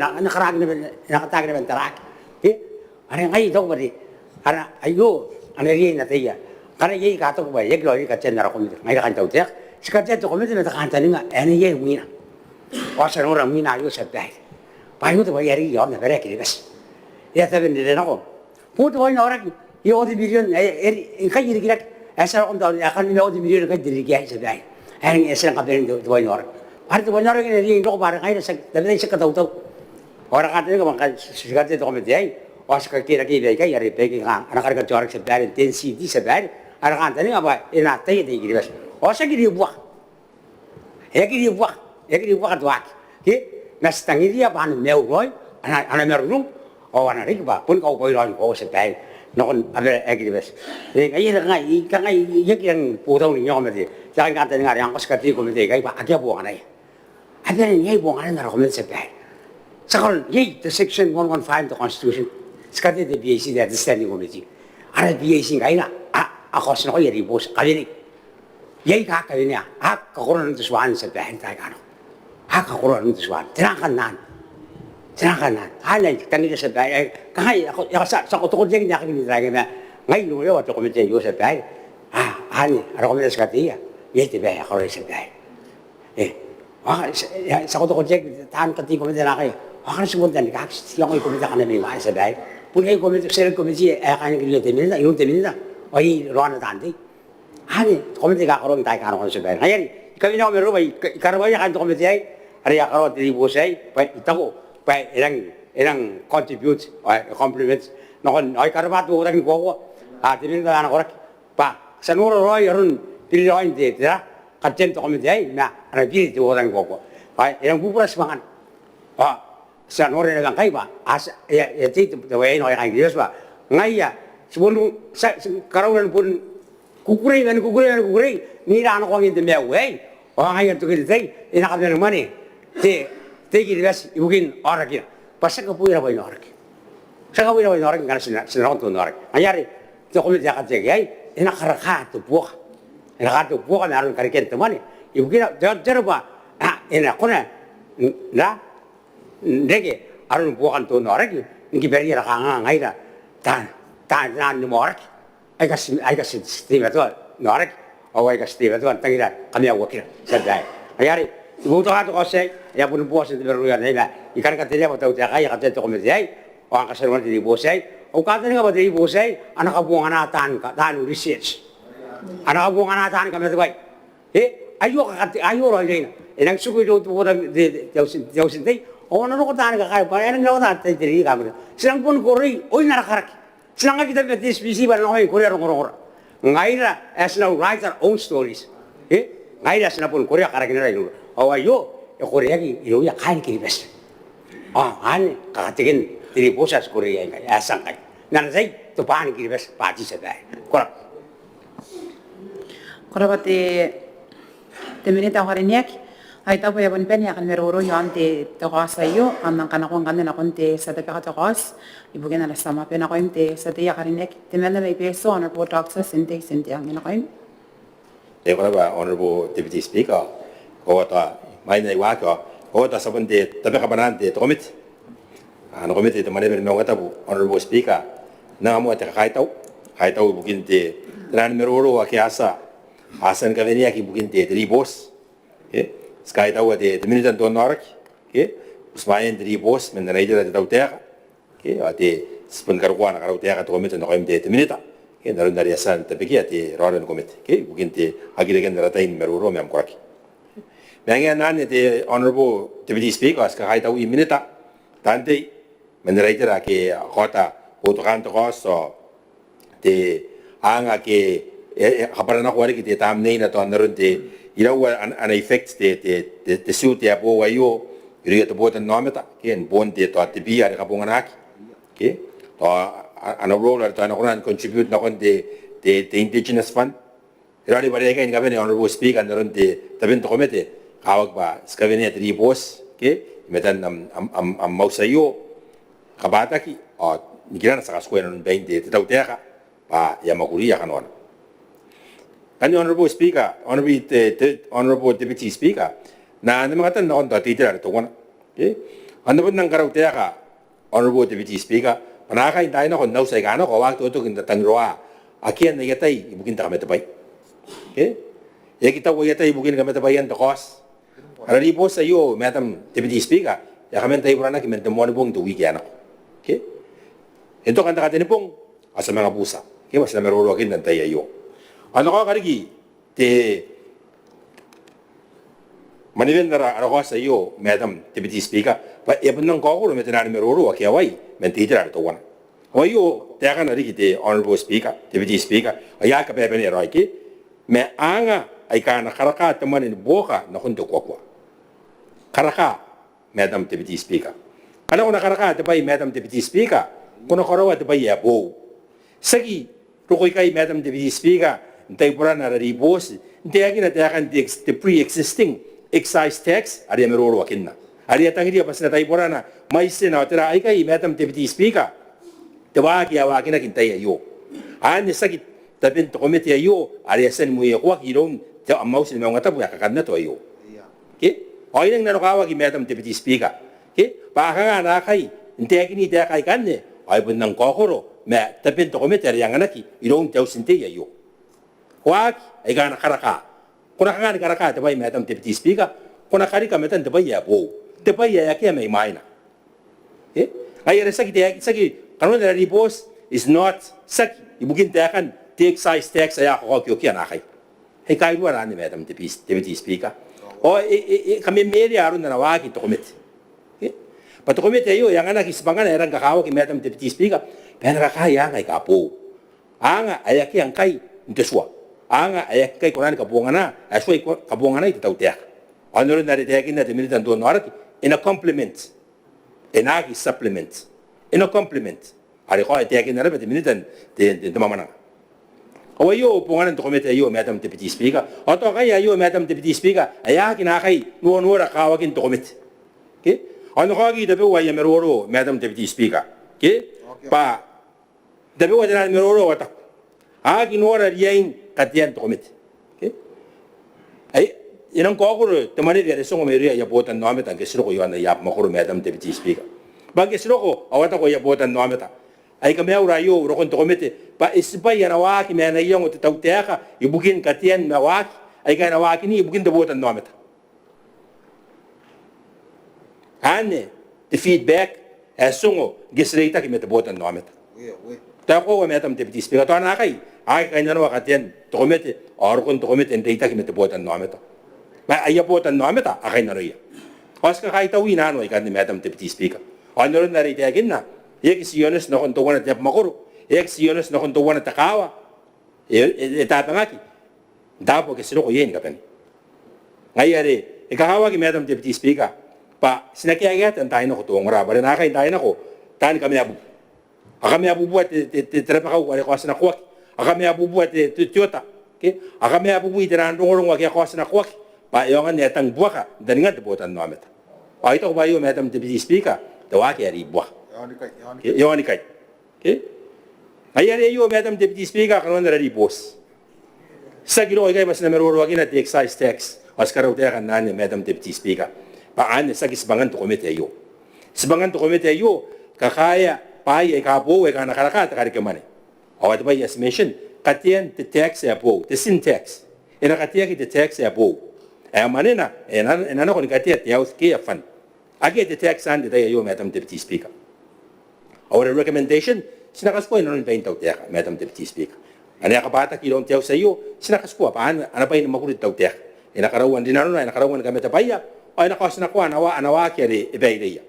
na, na karaoaki naba, na kataaki naba n taraaki. Ke? Are ngaia I taku bwa te, ana, aio, ana riai n ataia. Ngkana iai aika a taku bwa e aki raoiroi katean ara komete, ngaira kaain tautaeka, ti katea te komete ma te kantaninga ae e na iai mwina. Ao ti a nora mwina aio, tia babaire. Bwa aio te bwai are e aonga n abara Kiribati. E a tabe n reke nako. Bon te bwai n aoraki, e oti mirion, e, e, ngkai e rikirake. Ae ti a roko n taon, ae kanga e oti mirion ngkai te ririki aei, tia babaire. Ae e a tia ni kabanean te, te bwai n aoraki. Are te bwai n aoraki e na riai n roko bwa are ngaira ti a, tabetai ti a katautau. Ao ara kantaninga bwa ngkai ti, ti katea te komete aei, ao ti kakerakei baikai, are baikai kanga, ana karika te aoraki, tia babaire, n ten city, tia babaire. Ara kantaninga bwa e na ataia te I-Kiribati. Ao ti aki ribuaka. E aki ribuaka, e aki ribuaka te waaki. Ke, ma ti tangiria bwa a na maiu raoi, a na, a na marurung, ao a na riki bwa boni kaubwai raoi ni koaua, tia babaire, nakon abara ae Kiribati. E, ngaia are kangai, I kangai, I aki rangi ni botaua n iango ma te, te kainkantaninga are ngkoa ti katea komete aikai bwa akea bonganaia. A bane n iai bonganan ara komete, tia babaire. Ti a karaoa, iai te section one one five n te constitution. Ti katea te PAC, te standing committee. Ara PAC ngkai a, a kaoti nakoia ribooti, kawenei. Iai aika a kawenea, a kakoroa nanon te tuaan, tia babaire, n taai aika nako. A kakoroa nanon te tuaan. Tera ngkanne anne? Tera ngkanne anne? Anne I tangiria, tia babaire, ae kangai, a ko, a ko, ti a, ti a kotokotoaki n aekakin te taeka ma ngai I noria bwa te komete aio, tia babaire. A, anne, ara komete ae ti kateia. Iai te bwai ae a karaoia, tia babaire. E, a, ti a, ti a kotokotoaki taan katei komete naakai. Ao ngkana ti bon tanikaaki, ti iangoi komete akana mai mwaina, tia babaire. Bon iai komete, select committee ae kaainakin iroun te minita, iroun te minita. Ao iai raona taan tei. Anne, komete aika a karaoaki n taai aika nako, tia babaire. Ngaia are I kawenea au maroro bwa I ka, I karabwaia kaain te komete aei are a karaoa te ribooti aei, bwa I taku bwa e rang, e rang contribute ao e complement nakon, ao I karabwa te botaki ni koaua, a, te minita ae nako rake, bwa ti a nora raoi aron biri raoi n te, tera, katean te komete aei ma ana biri te botaki ni koaua. Ao e rang bubura tibwangana. Ao ti a noria naba ngkai bwa a tia, e a, e a tei te, te bwai aei nakoia kaain Kiribati bwa ngaia, ti bon, ti a, ti karaua ni bon kukurei, man kukurei, man kukurei, n ira a nako angin te maiu aei, ao ngaia n tokin te tai e na kaman mwane te, te I-Kiribati ibukin aorakina. Bwa ti a kabwira bwain aoraki. Ti a kabwira bwain aoraki ngkana ti na, ti na nakon te onnaoraki. Ngaia are te komete ae kateaki aei e na karaka te buoka. E na karaka te buoka ma aron karekean te mwane ibukina, te, te aro bwa e na kona n, n reke aron buokan te onnaoraki ni kiberia ara kanganga ngaira taan, taan, taan nimoaoraki aika ti, aika ti, ti teimatoa n aoraki ao aika ti teimatoa n tangira kamaiuakira. Ti a tia bae. Ngaia are I boutokaa te kaoti aei, e a boni bua Tia Babaire, ao n ai ma I kan katerea bwa te tautaeka aei e kataia te komete aei, ao a katia naba te ribooti aei. Au kantaninga bwa te ribooti aei a na kabongana taan, taan research, a na kabongana taan kamatebwai. E, aio kakate, aio raoiroina. E nang tiku iroun te botaki, te, te, te auti n tei, ao a na roko taani kakaibwai, e nang roko taani tai te ririki ae moan. Ti nang boni korei oin ara karaki. Ti nang aki tabe ma te S P C bwa e na nako mai ni korea rongorongora. Ngaira ae ti na write our own stories. E, ngaira ae ti na boni korea karakinara iroura. Ao aio e koreaki irouia kaain Kiribati. Ao anne kakateken te ribooti ae ti koreia ngkai, ae ti a ngkai. N ana tai Tobwaan Kiribati bwa te tia babaire. Ko rabwa. Ko rabwa te, te Minita ae karineaki. Ai tao bwa e a boni bane ae kan maroro iaon te, te kaoti aio, ao N nang kanakoa ngkanne nakon te tia tei ae karineaki, te tia tei ae karineaki, te membwa mai Betio, Honourable Doctor Tinte Itendeang, e nakoim. E, ko rabwa Honourable Deputy Speaker. Ko rabwa, mai n ai waaki, ko rabwa, ti a bon tabeka bwanaan te, te komete. Ana komete te Maneaba ni Maungatabu, Honourable Speaker. N anga moa te kakaitau, kaitau ibukin te, taian maroro ake a tia, a tia ni kaweneaki ibukin te, te ribooti. Ke, ti kaitaua te, te Minita n te onnaoraki, ke, butimwaean te ribooti man ana itera te tautaeka. Ke, ao ti bon karokoa ana karautaeka te komete nakoim te, te Minita, ke, n aron are e a tia n tabekia te raora ni komete, ke, ibukin te aki reken ara tai ni maroro ma am koraki. Ma ngaia anne te Honourable Deputy Speaker, ao ti kakaitaui Minita, taan tei, man ara itera ake a kaota boutokaan te kaoti, ao te anga ake e, e kabwaranako riki te tamneina tao n aron te, iraua ana, ana effect te, te, te, te tiute ae boou aio irouia te botannaomata, ke, ni boon te, tao te beer are kabonganaki, ke, tao a, ana role are tao e na kona ni contribute nakon te, te, te indigenous fund. E raoiroi bwa are aikai ni kabane, Honourable Speaker, n aron te, taben te komete, kakawaki bwa ti kawenea te ribooti, ke, i matan am, am, am, am auti aio, kabwataki, ao nikirana ti a katikua i nanon bain te, te tautaeka, bwa e a mwakuriia kanoana. Ngkanne Honourable Speaker, Honourable te, te, Honourable Deputy Speaker, N na, N na manga tan nakon tao te itera are teuana. Ke? Ao N na bon nang karautaeka, Honourable Deputy Speaker, bwa naakai n taai nako n auti aika nako, a waaki totoki n tatangiroa akean aia tai ibukin te kamatebwai. Ke? E aki tau aia tai ibukin kamatebwaian te kaoti. Ara ribooti aio, Madam Deputy Speaker, e a kaman taiboranaki man te Moanibong n te wiki ae nako. Ke? E toka n te Katenibong, ao ti a manga butia. Ke, bwa ti na maroroakinna n tai aio. Ao N na kaoka riki te manewen ara, ara kaoti aio, Madam Deputy Speaker, bwa e a bon nang kaokoro ma taiani maroro ake a wai man te itera are teuana. Ao aio taekana riki te Honourable Speaker, Deputy Speaker, ao I aki kabaebanea raoi, ke, ma anga aika a na karaka te mwane ni buoka nakon te kuakua. Karaka, Madam Deputy Speaker. Ngkana ko na karaka te bwai, Madam Deputy Speaker, ko na karaoa te bwai ae boou. Tiaki roko ikai, Madam Deputy Speaker, n taiborana ara ribooti n taekina taekan te ex-, te pre-existing excise tax are e a maroroakinna, are e a tangiria bwa ti na taiborana mwaitiena ao tera. Aikai, Madam Deputy Speaker, te waaki ae waakinaki n tai aio. Anne tiaki taben te komete aio are e a tia ni mwiokoaki iroun te, am auti ni maungatabu ae kakannato aio. Ke? Ao I nang nanokawaki, Madam Deputy Speaker, ke, bwa a kanga naakai n taekini taeka aikanne ao e bon nang kaokoro ma taben te komete are e anganaki iroun te auti n tei aio. Waaki aika a na karaka. Ko na kanga ni karaka te bwai, Madam Deputy Speaker? Ko na karika matan te bwai ae boou, te bwai ae akea mai mwaina. E? Ngaia are tiaki te, tiaki, kanoan ara ribooti is not, tiaki ibukin taekan te excise tax ae a kakaokiokia naakai. E kairua anne, Madam Deputy, Deputy Speaker. Ao e, e, e kamemerea aron ana waaki te komete. E? Bwa te komete aio e anganaki, tibwangana e rang kakawaki, Madam Deputy Speaker, bwa e na kakaea anga aika boou. Anga ae akea ngkai n te tua. Anga ae aki ngkai kona ni kabongana, ae tuai ko-, kabonganai te tautaeka. Ao n aron are taekinna te Minita n te onnaoraki, e na complement. E na aki supplement. E na complement. Are e koaua e taekinna naba te Minita n te, te, te mwamwananga. Ao aio bonganan te komete aio, Madam Deputy Speaker. Ao tao ngkai aio, Madam Deputy Speaker, ae a aki naakai noanora kaawakin te komete. Ke? Ao n na kaoki tabeua aia maroro, Madam Deputy Speaker. Ke? Bwa tabeua te nano ni maroro ao a taku, a aki nora riain katean te komete. Ke? Ai e nang kaokoro te mwaneaba are ti ongo mairouia aia botannaomata ngke ti roko iaon aia abamwakoro, Madam Deputy Speaker. Bwa ngke ti roko ao a taku aia botannaomata, ai kamaiura aio rokon te komete bwa e tibwai ana waaki ma ana iango te tautaeka ibukin katean ma waaki aika e na waakini ibukin te botannaomata. Anne te feedback ae ti ongo ngke ti reitaki ma te botannaomata. Tao e koaua, Madam Deputy Speaker, tao naakai a aki kainnanoa katean te komete ao rokon te komete n reitaki ma te botannaomata. Ma aia botannaomata a kainnanoia. Ao ti kakaitau i nanon aikanne, Madam Deputy Speaker. Ao n aron are I taekinna, e aki tii onoti nakon teuana te abamwakoro, e aki tii onoti nakon teuana te kaawa, e, e, e tabangaki n taabo ake ti roko iai ni kabane. Ngaia are e kakawaki, Madam Deputy Speaker, bwa ti na kaekaeta n taai nako te ongora, bwa are naakai n taai nako taani kamaibubu. A kamaibubu te, te, te, te rabakau are kaotinakoaki. A kamaibubu te, te, te oota. Ke? A kamaibubu taian rongorongo ake a kaotinakoaki. Bwa e aonga n ae tang buaka n taningan te botannaomata. Ao I taku bwa aio, Madam Deputy Speaker, te waaki ae ribuaka. E aonikai, e aonikai. Ke? E aonikai. Ngaia are aio, Madam Deputy Speaker, kanoan ara ribooti. Tiaki roko ikai bwa ti na maroroakina te excise tax. Ao ti karautaeka n anne, Madam Deputy Speaker, bwa anne tiaki tibwangan te komete aio. Tibwangan te komete aio kakaea bwaai aika boou aika a na karaka te karekemwane. Ao a tibwa, as mentioned, katean te tax ae boou, te sin tax. E na kateaki te tax ae boou. Ae mwanena e na, e na nako ni katea te health care fund. Akea te tax anne n te tai aio, Madam Deputy Speaker. Ao ara recommendation, ti na katikua i nanon bain te tautaeka, Madam Deputy Speaker. Ane a kabwataki iroun te auti aio, ti na katikua bwa anne ana bwai ni mwakuri te tautaeka. E na karaua n rinanona, e na karaua ni kamatebwaia, ao e na kaotinakoa ana wa-, ana waaki are e baireia.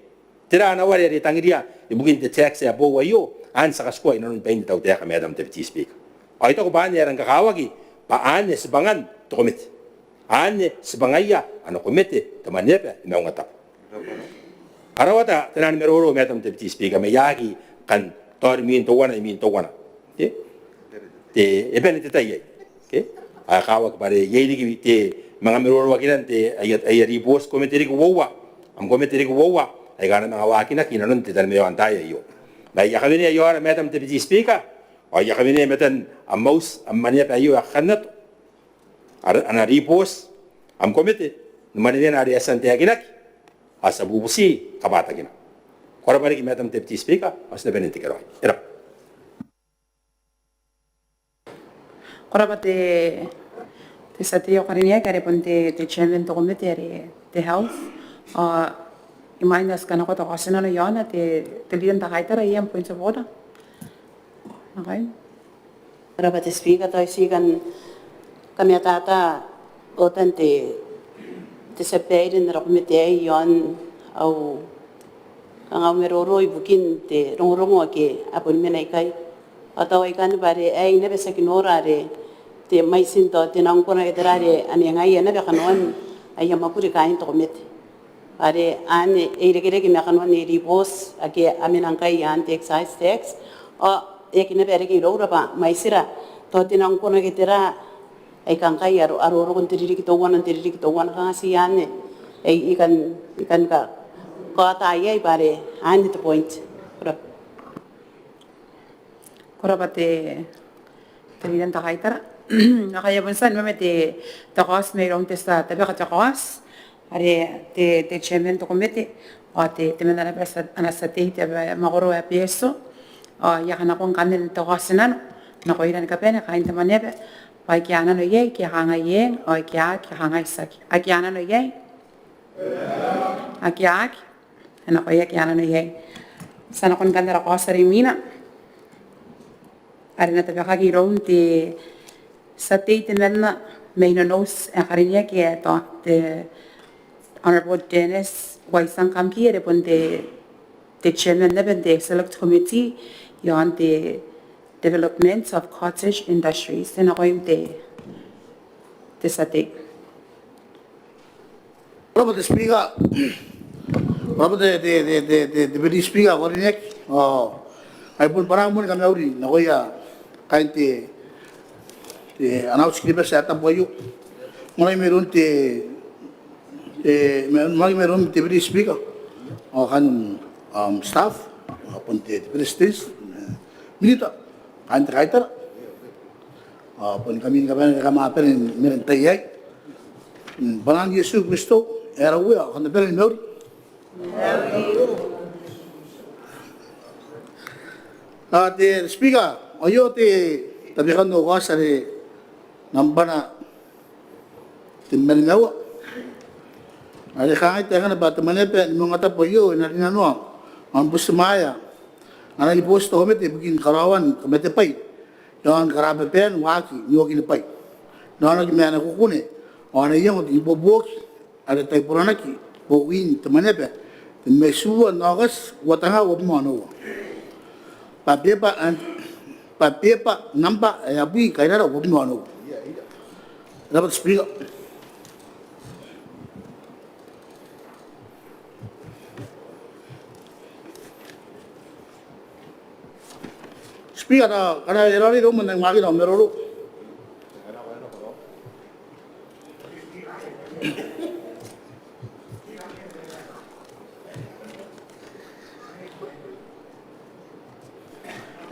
Tera ana ware are e tangiria ibukin te tax ae boou aio, anne ti a katikua i nanon bain te tautaeka, Madam Deputy Speaker. Ao I taku bwa anne ae rang kakawaki, bwa anne tibwangan te komete. Anne tibwangaia ana komete te Mwaneaba ni Maungatabu. A rawata te nano ni maroro, Madam Deputy Speaker, ma I aki kan taori mwin teuana, imwin teuana. Te, te, e bane te tai aei. Ke? A kakawaki bwa are iai riki te manga maroroakinan te, aia, aia ribooti komete riki uoua. Am komete riki uoua aika a na manga waakinaki i nanon te taromauri n taai aio. Ma I a kawenea iaora, Madam Deputy Speaker, ao I a kawenea i matan am auti, am Mwaneaba aio ae kakannato, ara, ana ribooti am komete ni mwanewena are e a tia n taekinaki, ao ti a bubuti kabwatakina. Ko rabwa riki, Madam Deputy Speaker, ao ti na bane n tekeraoi. E rabwa. Ko rabwa te, te tia tei ae karineaki are bon te, te chairman te komete are te health. Ao imwain ae ti kanakoa te kaotinano iaona, te, te leader n te kaitara, iai am point of order? Nakai. Ko rabwa te Speaker, tao I tii kan kamatata ootan te, te tia babaire n ara komete aei iaon au kanga au maroro ibukin te rongorongo ake a boni mena ikai. Ao tao aikanne bwa are aei naba ti aki nora are te mwaitin tao te nang kona ke tera are ane ngaia naba kanoan aia mwakuri kaain te komete. Bwa are anne e irekereke ma kanoan aia ribooti ake a mena ngkai i aan te excise tax. Ao e aki naba reke iroura bwa mwaitira tao te nang kona ke tera aika ngkai a ro-, a roroko n te ririki teuana, n te ririki teuana, kanga ti anne ae I kan, I kan ka, kaota iai bwa are anne te point. Ko rabwa. Ko rabwa te, te leader n te kaitara. Ao ngkai e a bon tia ni mena te, te kaoti mairoun te tia tabeka te kaoti are te, te chairman te komete, ao te, temanna naba ana tia, ana tia tei te abamwakoro ae Betio. Ao I a kanakoa ngkanne te kaotinano nakoira ni kabane, kaain te Mwaneaba, bwa ake a nano iai ke a kangai eng, ao ake a aki, a kangai tiaki. Ake a nano iai? Ake a aki? E nakoia ake a nano iai. Ti a nakon ngkanne ara kaoti are imwina are e na tabekaki iroun te tia tei temanna mai Nonouti ae karineaki ae te Honourable Dennis Waisang Kamki, are bon te, te chairman naba n te Select Committee iaon te Development of Cottage Industries. E nakoim te, te tia tei. Ko rabwa te Speaker. Ko rabwa te, te, te Deputy Speaker ae karineaki. Ao ai bon bwanaan moa ni kamauri nakoia kaain te, te Honourable Kiribati ae tabu aio. Moan mairoun te, te, moan mairoun te Deputy Speaker ao kaain am staff ao bon te Beretitenti, Minita, kaain te kaitara ao bon ngkami ni kabane aika kam a bane n mena n tai aei. N bwanaan Iesu Kristo ae ara Uea, kam na bane ni mauri. Ao te Speaker, aio te tabekan au kaoti are nambana tebwi ma nimaua are kangai taekana bwa te Mwaneaba ni Maungatabu aio e na rinanoa ao ni butimwaea ana ribooti te komete ibukin karaoan kamatebwai iaon karababaan waaki n okinibwai, raonaki ma ana kukune ao ana iango n ibuobuoki are taiboranaki bowin te Mwaneaba, te mwaitiua n Aokati uoa tenga uabwi ma onoua. Bwa beba, bwa beba nambwa ae abwi kairara uabwi ma onoua. Ko rabwa te Speaker. Speaker, tao ngkana e raoiroi iroum n nang waakina au maroro.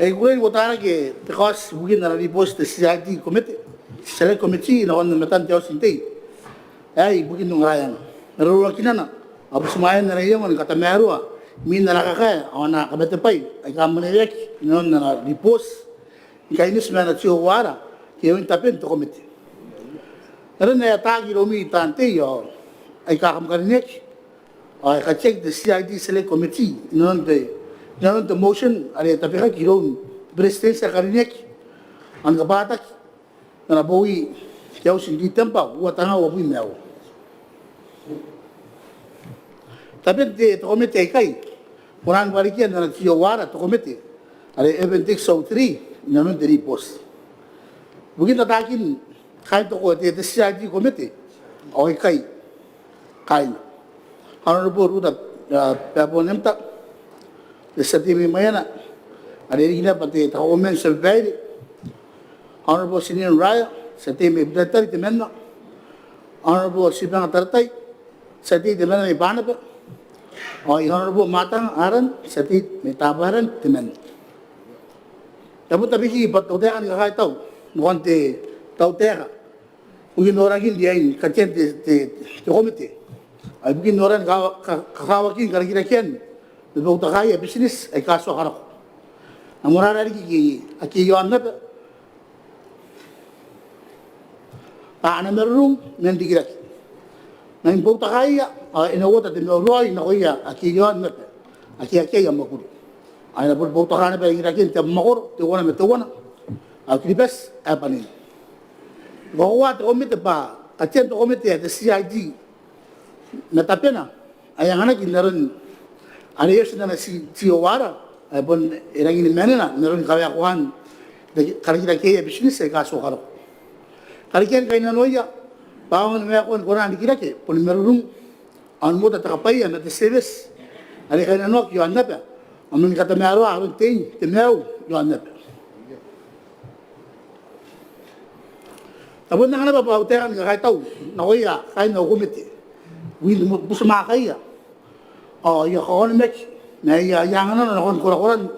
E kukurei n uotarake te kaoti ibukin ana ribooti te C I D komete, Select Committee, nakon matan te Auti n Tei aei ibukin ongora ae e na maroroakinna ao butimwaean ana iango ni katamaroa imwin ana kakae ao ana kamatebwai aika mwaneweaki inanon ana ribooti ni kaineti ma ana T O R ke oin taben te komete. N aron ae ataaki iroumi taan tei ao aika kam karineaki ao e kateaki te C I D Select Committee inanon te, inanon te motion are e tabekaki iroun te Beretitenti ae karineaki ao ni kabwataki n ana bowi te Auti n Ritembwa uoa tenga uabwi ma aua. Taben te, te komete aikai, ko na warekia n ana T O R te komete are Appendix O three inanon te ribooti. Ibukin ataakin kaain te ko, te, te C I D komete ao aikai kaaina: Honourable Ruta Babonemta, te tia tei mai Maiana are e riki naba te Kauoman ni Tia Babaire; Honourable Tininiu Raea, tia tei mai Butaritari temanna; Honourable Tibanga Taratai, tia tei temanna mai Banaba; ao Honourable Matang Aran, tia tei mai Tabuaeran temanna. E a bon tabeki bwa te tautaeka ni kakaitau nakon te tautaeka ibukin norakin riain katean te, te, te komete ao ibukin noran ka, ka, kakawakin karikirakean ma boutakaia bitineti aika tuaka roko. N na moarara riki ake iaon aba bwa a na marurung man rikirake, man boutakaia ao e na uota te mauri raoi nakoia ake iaon aba ake akea aia mwakuri. Ao e na boni boutaka naba rikiraken te abamwakoro teuana ma teuana ao Kiribati ae bwanin. E kakoaua te komete bwa katean te komete ae te C I D ma tabena ae anganaki n aron are e oti n ana T O R ae bon e rangi ni manena n aron kawaekoan karikirakean bitineti aika tuaka roko. Karekean kainnanoia bwa aonga ni waekoa ni kona n rikirake boni marurung ao ni moa te kakabwaia ma te service are kainnanoaki iaon aba ao man katamaroa aron tein te maiu iaon aba. N na bon anga naba au taeka ni kakaitau nakoia kaain au komete ibukin butimwaakaia ao aia kakaonimaki ma aia, aia angananga nakon korakoran,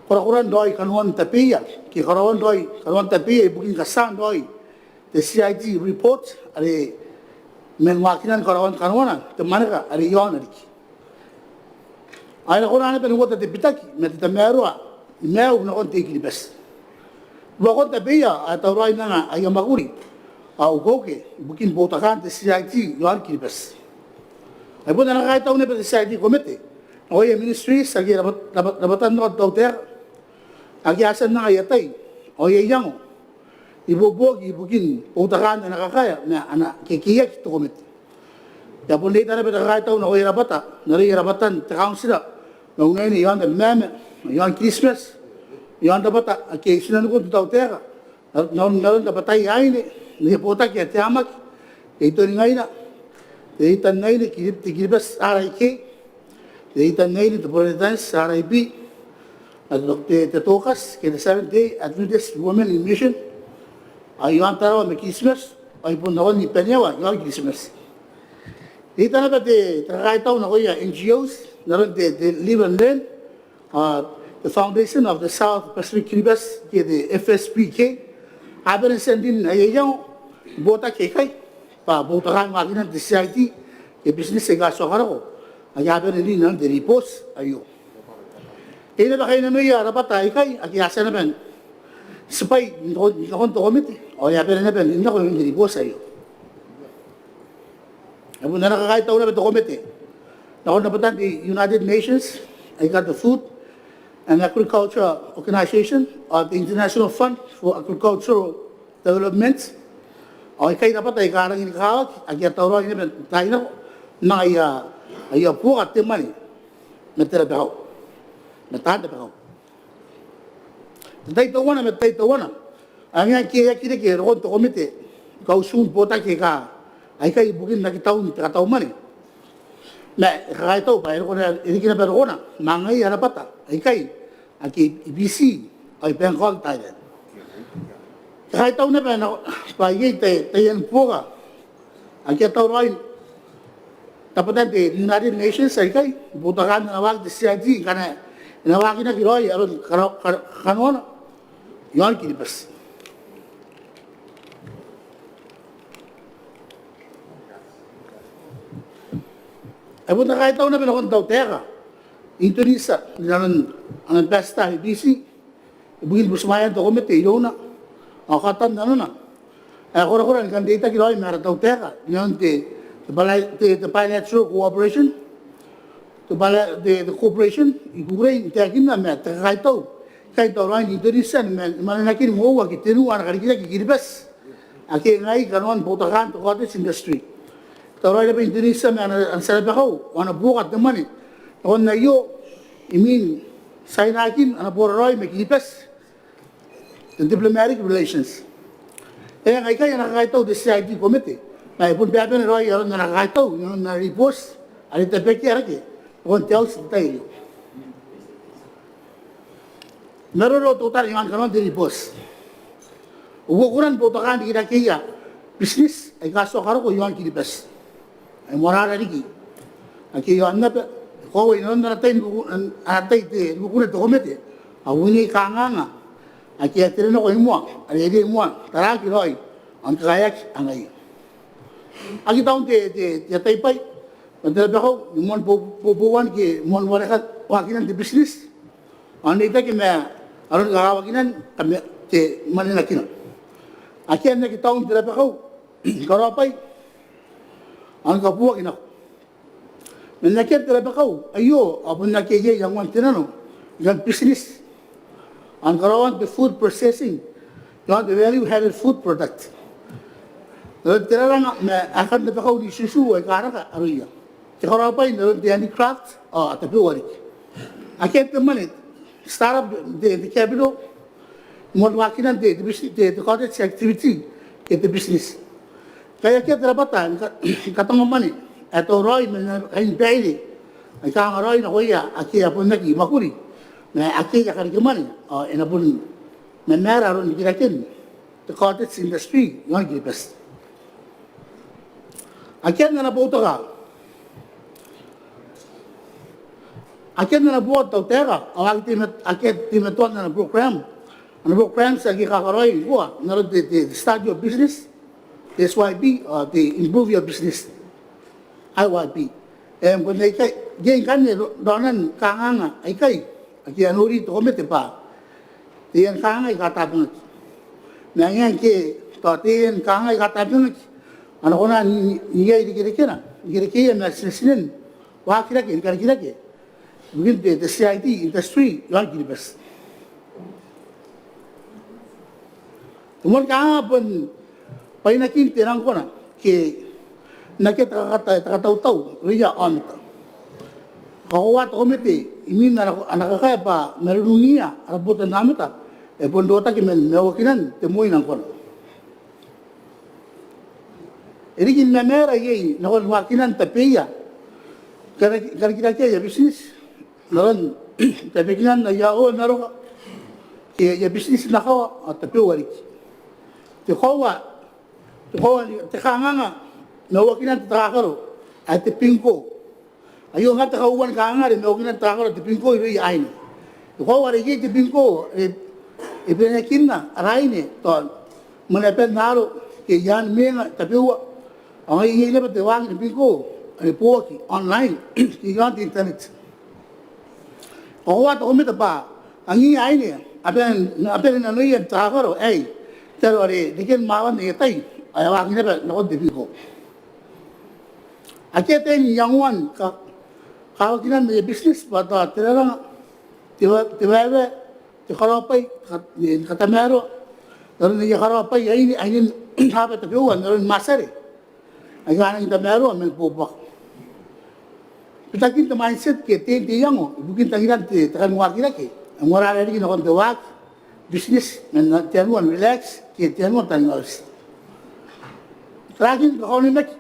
korakoran raoi kanoan tabeia ke karaoan raoi kanoan tabeia ibukin katean raoi te C I D report are man waakinan karaoan kanoana te mwaneka are iaona riki. Ao e na kona naba ni uota te bitaki ma te tamaroa ni maiu nakon te I-Kiribati. Ruakon tabeia ae tauraoi n anga aia mwakuri ao ukeuke ibukin boutakaan te C I D iaon Kiribati. Ai bon ana kakaitau naba te C I D komete nakoia ministries ake rabwatan nakon te tautaeka ake a tia n anga aia tai ao aia iango n ibuobuoki ibukin boutakaan ana kakaea ma ana kekeiaki te komete. E a bon reita naba te kakaitau nakoia rabwata n aroia rabwatan te kauntira ma unaine iaon Abemama, iaon Kiritimati, iaon rabwata ake i tinanikun te tautaeka n aron, n aron rabwataia aine n aia botaki ae te amaki, te itoningaina, te itan aine, te Kiribati R I K, te itan aine, te Protestanti R I P, te, te Dorcas ke te Seventh Day Adventist Women in Mission, ao i aon Tarawa ma Kiritimati, ao i bon nakon baneawa i aon Kiritimati. E ita naba te kakaitau nakoia N G Os, n aron te Live and Learn, te Foundation of the South Pacific Kiribati ke te F S P K, a bane n tia n rin aia iango botaki aikai bwa boutokaan waakinan te C I T ke business aika a tia ni karako, aika a bane n rin inanon te ribooti aio. E na bwaka inanoia ara bwata aikai ake a tia naba n tibwai nakon te komete ao a bane naba n rin nako inanon te ribooti aio. E bon ana kakaitau naba te komete nakon rabwatan te United Nations aika te Food and Agriculture Organization ao te International Fund for Agricultural Development, ao aikai rabwata aika a rangi ni kakawaki ake a tauraoi naba n taai nako n anga aia buoka te mwane ma te rabakau, ma taan rabakau. Te tai teuana ma te tai teuana, ao e ngae ngke e aki reke rokon te komete kauoman botaki aika aikai ibukin aki taun te katau mwane, ma e kakaitau bwa e roko naba, e riki naba rokona ma ngaia ara bwata aikai ake i Biti ao i Bangkok, Thailand. E kakaitau naba bwa iai taian buoka ake a tauraoi rabwatan te United Nations aikai boutokaan ana waaki te C I T ngkana e na waakinaki raoi aron kakanoana i aon Kiribati. E bon te kakaitau naba nakon te tautaeka Indonesia inanon ana ambassador i Biti ibukin butimwaean te komete irouna ao kaotan nanona ae korakora ni kan reitaki raoi ma ara tautaeka inanon te bilateral cooperation, te cooperation i kukurei n taekinna ma te kakaitau ikai n tauraoin Indonesia ni manenakin uoua ke tenua ana karikirake i Kiribati ake ngaia kanoan boutokaan te cottage industry. E tauraoi naba Indonesia ma ana tia rabakau ao ana buoka te mwane nakon aio imwin tiainakin ana boraraoi ma Kiribati, te diplomatic relations. E ngae ngkai ana kakaitau te C I T komete ma e bon bane raoi aron ana kakaitau inanon ana ribooti are e tabekia rake nakon te auti n te tai aio. N aron teutana i aon kanoan te ribooti, uokuran boutokaan rikirakeia business aika a tia ni karako i aon Kiribati ae moarara riki ake i aonnaba, e koaua inanon ana tai ni kuku, ana tai te kuku n te komete ao uoua kanganga ake a tere nako i moa are e riai moa n taraaki raoi ao ni kakaeaki angaiia. Aki taun te, te, te tai bwai ma te rabakau ni moan bobouan ke moan warekan waakinan te business ao n reitaki ma aroni kakawakinan te manenakina. Akea n aki taun te rabakau ni karaobwai ao ni kabuaki nako. Ma n akea te rabakau aio ao bon akea iai iangoan te nano i aon business ao ni karaoan te food processing i aon te value added food product. N aron te raranga ma aekan rabakau n itutu aika a raka aroia, te karaobwai n aron te handicraft ao tabeua riki. Akea te mwane, start-up te, te capital, moan waakinan te, te, te cottage activity ke te business. Ngkai akea te rabwata ni katango mwane ae tauraoi man kain baire aika a anga raoi nakoia ake a bon aki mwakuri ma akea karikimwane ao e na bon mamaara aron rikiraken te cottage industry i aon Kiribati. Akea n ana boutoka, akea n ana boutoka te tautaeka ao akea teimatoan ana program, ana programs ake kakaraoi ngkoa n aron te, te start your business, te S Y B, ao te improve your business, I Y B. E bon iai ngkanne raonan kanganga aikai ake a nori te komete bwa taian kanganga aika a tabangaki. Ma e ngae ngke tao taian kanganga aika a tabangaki a na kona n iai irekerekena, irekeia ma tinetinen waakirake ni karikirake ibukin te, te C I T industry i aon Kiribati. Te moan kanganga bon bwainakin te nangkona ke n akea te katautau irouia aomata. Kakoaua te komete imwin ana kakae bwa marurungia ara botannaomata e bon rotaki man maiuakinan te moi nangkona. E riki ni mamaara iai nakon waakinan tabeia ni karikirakea aia business n aron tabekinan aia owe n aroka ke aia business n akawa ao tabeua riki. Te koaua, te koaua, te kanganga maiuakinan te takakaro ae te bingo. Aio ngkanne te kauoua ni kanganga are maiuakinan te takakaro ae te bingo irouia aine. Te koaua are iai te bingo, e, e bane n kinna ara aine tao mwaneaban aro ke i aan mwenga tabeua. Ao ngaia iai naba te waaki ni bingo are boaki online ke i aon te internet. Ao ko a taku te komete bwa angiia aine a bane, a bane nanoia n takakaro aei, te aro are reken mwaawan aia tai ao e a waaki naba nakon te bingo. Akea te iango n ka, kawakinan aia business bwa tao te raranga, te wa, te waewae, te karaobwai, te ka, te katamaroa n aron aia karaobwai aine, aine n aaba tabeua n aron mwaitiia aika a nangi tamaroa man boboaki. Bitakin te mindset ke te, te iango ibukin tangiran te, te kan waakirake, e ongora riki nakon te waaki, business, man te anua n relax ke te anua n taningaoti. Tarakin te kakaonimaki,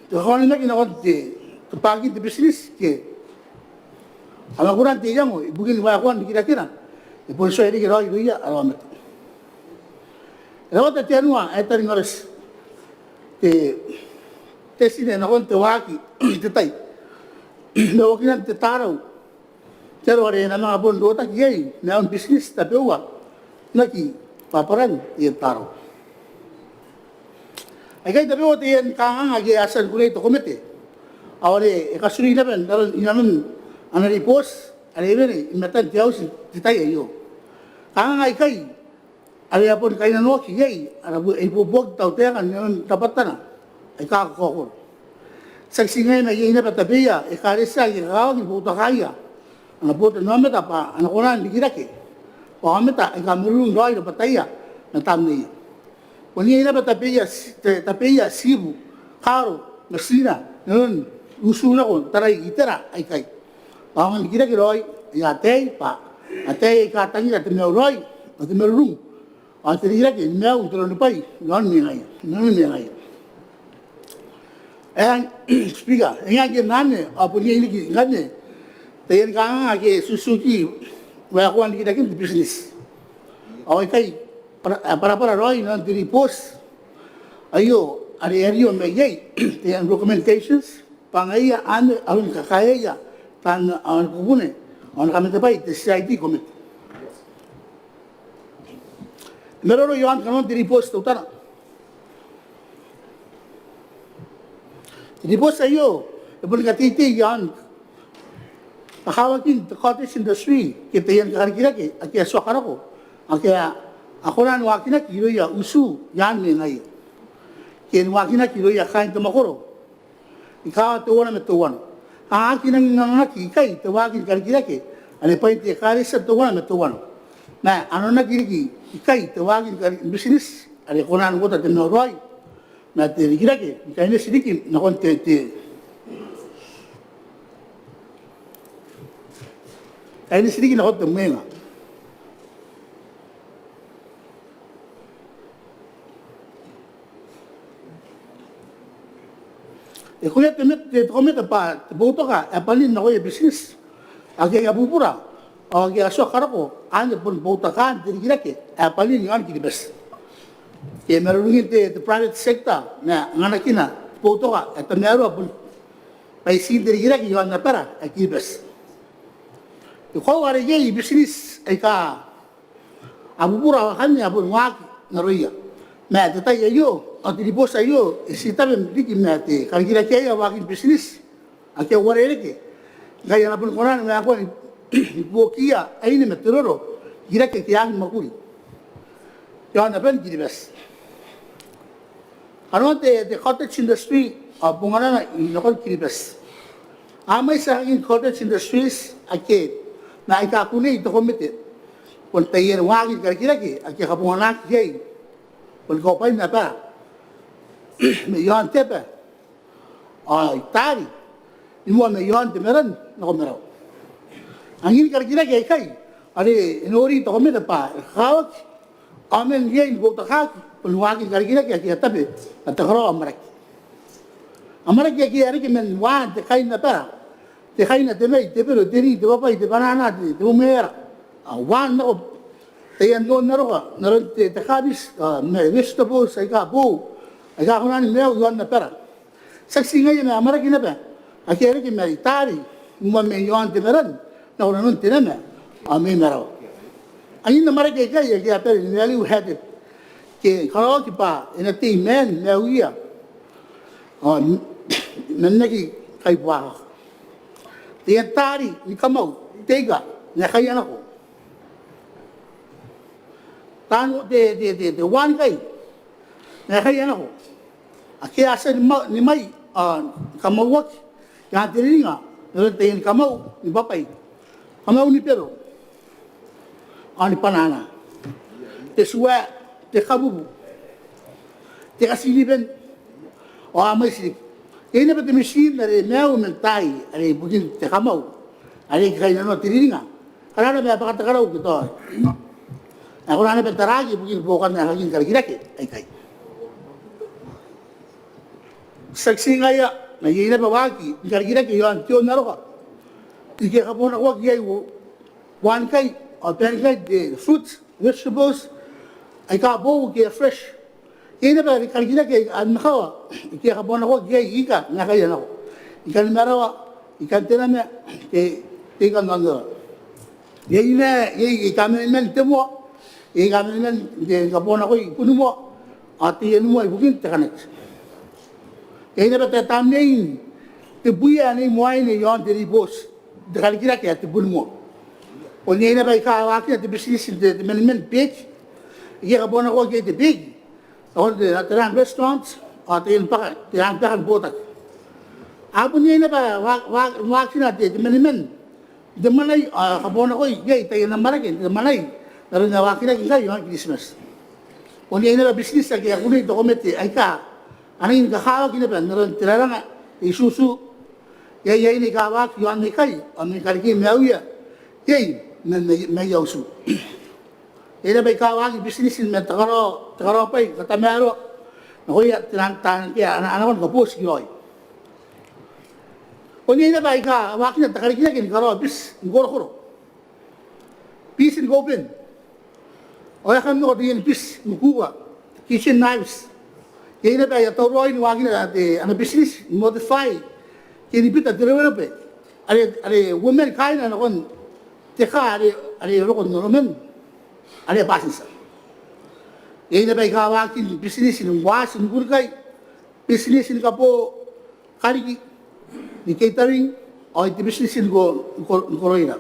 te kakaonimaki nakon te, te baakin te business ke a mwakuri n te iango ibukin waekoan rikirakera, e bon tuai riki raoi irouia ara aomata. E rawata te anua ae taningaoti, te, te tine nakon te waaki n te tai maiuakinan te tarau, te aro are e na manga bon rotaki iai maiun business tabeua n aki bwabwaran aia tarau. Aikai tabeua taian kanganga ake a tia ni kuneaki te komete, ao are e katuri naba n aron inanon ana ribooti are e wene i matan te auti n te tai aio. Kanganga aikai are a boni kainnanoaki iai ara ibuobuoki te tautaeka n aron rabwatana aika kakaokoro. Tiaki ti ngaia ma iai naba tabeia ekaretia aika kakawaki ni boutakaia ana botanaomata bwa a na kona n rikirake bwa aomata aika marurung raoi rabwataia ma tamneia. Bon iai naba tabeia, tabeia tiibu, kaaro ma tiina n aron utu nako n tarai itera aikai. Bwa a aonga n rikirake raoi aia ataei bwa ataei aika tangira te maiu raoi ao te marurung ao te rikirake ni maiu n te ranobwai i aon mwengaia, i aon mwengaia. Ae Speaker, e ngae ngke n anne ao bon iai riki ngkanne taian kanganga ake tutuki waekoan rikiraken te business. Ao aikai bwara, bwarabwara raoi inanon te ribooti aio are e a rio mai iai taian recommendations bwa ngaia anne aron kakaeaia taan, ao ni kubune ao ni kamatebwai te C I T komete. E maroro i aon kanoan te ribooti teutana. Te ribooti aio e boni kateitei i aon kakawakin te cottage industry ke taian karikirake ake a tua karako ake a kona ni waakinaki irouia utu i aan mwengaia ke ni waakinaki irouia kaain te mwakoro ni kaawa teuana ma teuana. A aki nangi nganganaki ikai te waaki ni karikirake are bwain te ekaretia teuana ma teuana, ma a nanonaki riki ikai te waaki ni kari, business are kona n uota te maiu raoi ma te rikirake ni kaineti riki nakon te, te, kaineti riki nakon te mwenga. E kuneaki te, te komete bwa te boutoka ae bwanin nakoia business ake a bubura ao ake a tua karako anne bon boutokaan te rikirake ae bwanin i aon Kiribati. Ke marurungin te, te private sector ma anganakina te boutoka ae tamaroa bon baitin te rikirake i aon abara ae Kiribati. E koaua are iai business aika a bubura ao akanne a boni waaki n aroia. Ma te tai aio ao te ribooti aio e tii tabe riki ma te karikirakeaia waakin business ake a uarereke ngkai a na boni kona ni waekoa ni buokiia aine ma te roro n rikirake ake a aki mwakuri i aon aban Kiribati. Kanoan te, te cottage industry ao bonganana i nakon Kiribati. A mwaiti aekakin cottage industries ake, ma aika kuneaki te komete bon taian waaki ni karikirake ake a kabonganaki iai boni kaubwain abara mai aon te aba ao i taari ni moa mai aon te maran nako marawa. Angin karikirake aikai are e nori te komete bwa e kakawaki ao man riai ni boutokaaki boni waakin karikirake ake a tabe ma te karaoa amwarake. Amwarake ake a reke man waan te kainabara, te kaina, te mai, te bero, te ri, te bwabwai, te banana, te, te umwera, ao waan nako taian non aroka, n aron te, te kabiti, ao ma vegetables aika boou aika kona ni maiu i aon abara. Tiaki ti ngaia ma amwarake naba ake a reke mai taari, moa mai aon te maran, nako nanon te nama ao mai marawa. Angiin amwarake aikai ake a bane ni value added ke karaoaki bwa e na tei maan maiuia ao man aki kaibuakaka. Taian taari ni kamau, te ika, n aekaia nako. Taan te, te, te, te wanikai n aekaia nako ake a tia ni ma-, ni mai ao ni kamauaki i aan te riringa n aron taiani kamau ni bwabwai, kamau ni bero ao ni banana, te tua, te kabubu, te katiriben ao a mwaiti riki. Iai naba te mitiin are maiu man taai are ibukin te kamau are e kainnanoa te riringa. Kanga naba e bwaka te karau ke tao e kona naba n taraaki ibukin buokan aekakin karikirake aikai. Tiaki ti ngaia ma iai naba waaki ni karikirake i aon te onnaroka ike a kabonakoaki iai wanikai ao baenikai, te fruits, vegetables aika boou ke fresh. Iai naba karikirake aika a makawa ike a kabonakoaki iai ika n aekaia nako, ikan marawa, ikan te nama, te, te ikan onnaroka. Iai ma, iai aika mena man te moa, iai aika mena man te kabonakoi bunimoa ao taiani moa ibukin te kanati. Iai naba te tamnein te bwia ae nei moaine i aon te ribooti n te karikirake ae te bunimoa. Ao iai naba aika waakina te business n te, te manaman, beeki, ike a kabonakoaki iai te beeki nakon te, te rang restaurants ao taian bwaka, te rang bwaka ni botaki. A bon iai naba wa-, wa-, waakina te, te manaman n te mwanai ao a kabonakoi iai taian amwarake n te mwanai n aron ae waakinaki ngkai i aon Kiritimati. Ao iai naba business ake a kuneaki n te komete aika a nangi ni kakawaki naba n aron te raranga, te itutu, iai aine aika waaki i aon aikai ao mani karekei maiuia iai ma, ma, mai auti. Iai naba aika waaki business man te karao, te karaobwai, katamaroa nakoia taian taan ake a na, a nako ni kabooti raoi. Ao iai naba aika waakina te karikirake ni karao biti ni korokoro, biti ni kauben ao aekan nako taian biti ni kuka, kitchen knives. Iai naba aia tauraoi ni waakina te, ana business ni modify ke ni bita te rewerebe are, are uoman kaaina nakon te kaa are, are roko n oroman are bwatintia. Iai naba aika waaki n business ni waati ni kurikai, business ni kaboo kariki, ni catering ao te business ni ko, ni ko, ni koroira.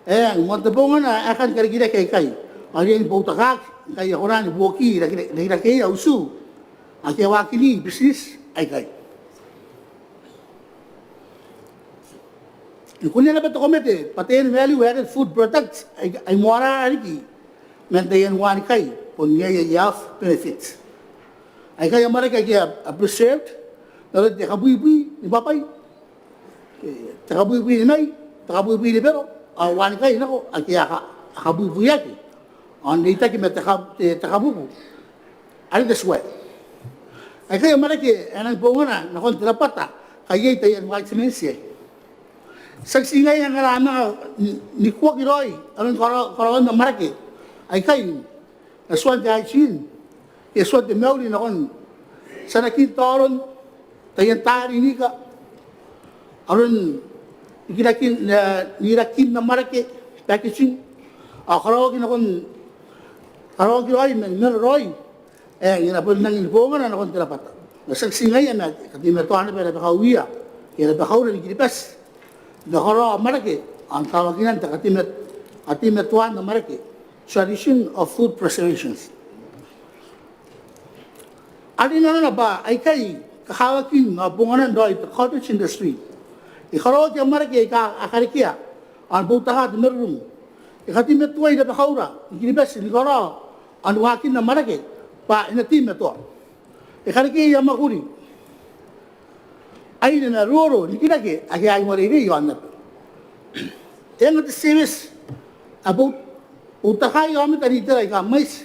Eng, moan te bongana aekan karikirake aikai a riai ni boutokaaki ngkai a kona ni buoki iraki, iraki, iraki auti ake a waakini business aikai. E kunea naba te komete bwa taian value added food products aika a moarara riki man taian wanikai bon iai aia health benefits. Aikai amwarake ake a preserved n aron te kabwibwi ni bwabwai, te kabwibwi ni mai, te kabwibwi ni bero ao wanikai nako ake a ka, a kabwibwiaki ao n reitaki ma te ka, te, te kabubu are te tua. Aikai amwarake ae nang bongana nakon te rabwata ngkai iai taian vitamins iai. Tiaki ti ngaia ngkana a manga ni, ni kuaki raoi aron karao, karaoan amwarake aikai, e tuan te hygiene, e tuan te mauri nakon tianakin taoron taian taari n ika, aron ikirakin, e, n irakin amwarake, packaging, ao karaoaki nakon, karaoaki raoi man mano raoi. E, e na bon nangi ni bongana nakon te rabwata. Ma tiaki ti ngaia ma e kateimatoa naba rabakauia ke rabakaura ni Kiribati n karao amwarake ao n kawakinan te kateimat, kateimatoan amwarake, tradition of food preservations. Are nanona bwa aikai kakawakin ao bonganan raoi te cottage industry. E karaoaki amwarake aika a karekea ao ni boutokaa te marurung. E kateimatoai rabakaura ni Kiribati ni karao ao ni waakin amwarake bwa e na teimatoa. E karekea aia mwakuri aine ma roro n rikirake ake a uareirei i aonnaba. E anga te service ae bout, boutokaai aomata n itera aika mwaiti.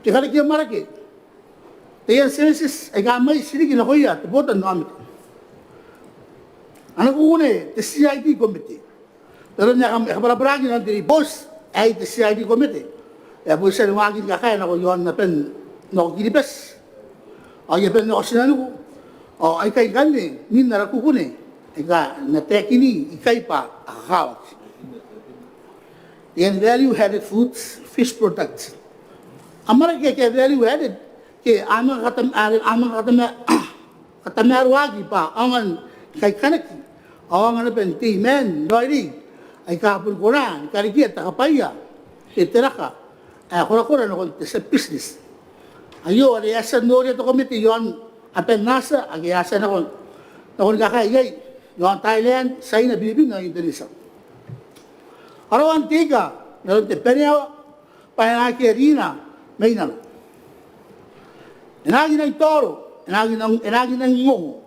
Te karekea amwarake, taian services aika mwaiti riki nakoia te botannaomata. A na kukune te C I D komete n aron ae kam, e kabwarabwaraki n aron te ribooti aei te steering committee ae bon tia ni waaki ni kakaea nako iaon aban nako Kiribati ao i aban nako tinaniku ao aikai ngkanne nin ara kukune aika a na taekin ikai bwa a kakawaki. Ian value added foods, fish products. Amwarake ake a value added ke a manga katam-, a manga katama-, katamaroaki bwa aonga ni kaikanaki ao aonga naba n tei man raoiroi aika a boni kona ni karekea te kabwaia ke te raka ae korakora nakon te tia business. Aio are e a tia n noria te komete iaon aban Atia ake a tia nako, nako ni kakaea iai iaon Thailand, China, Philippines ao Indonesia. Karaoan te ika n aron te baneawa bwa e na aki arina mai nano. E na aki nang taoro, e na aki nang, e na aki nang ongo,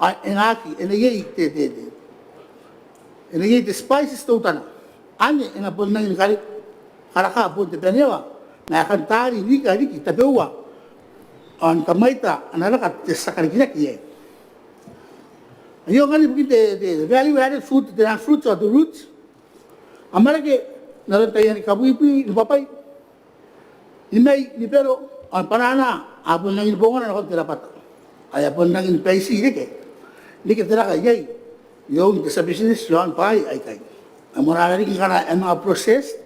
ao e na aki, e na iai te, te, te, e na iai te spices teutana. Anne e na bon nangi ni kare, karaka bon te baneawa ma e kan taari n ika riki tabeua ao ni kamwaita ana raka te tia karikirake iai. Aio ngkanne ibukin te, te value added food, te naan fruits ao te roots. Amwarake n aron taian kabwibwi ni bwabwai, ni mai, ni bero ao ni banana a bon nangi ni bongana nakon te rabwata ao a bon nangi ni baiti reke, reke te raka iai iroun te tia business iaon bwaai aikai. Ae moarara riki ngkana e manga processed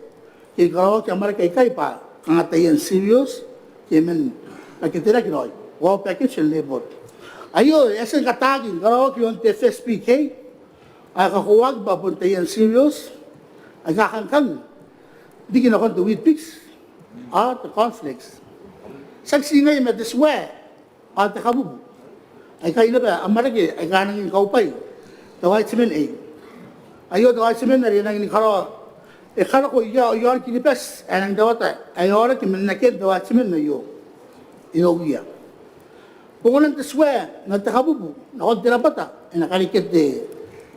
ke ni karaoaki amwarake aikai bwa kanga taian cereals ke man paketeraki raoi, well packaged and labelled. Aio e a tia ni kataaki ni karaoaki iaon te F S P K ao e kakoauaki bwa bon taian cereals aika kangkang riki nakon te Weet-Bix ao te cornflakes. Tiaki ti ngaia ma te tuae ao te kabubu. Aikai naba amwarake aika a nangi ni kaubwai te vitamin A. Aio te vitamin are e nangi ni karaoa, e karako iaon Kiribati ae nangi rawata ae aoraki man akean te vitamin aio irouia. Bonganan te tuae ma te kabubu nakon te rabwata e na karekea te,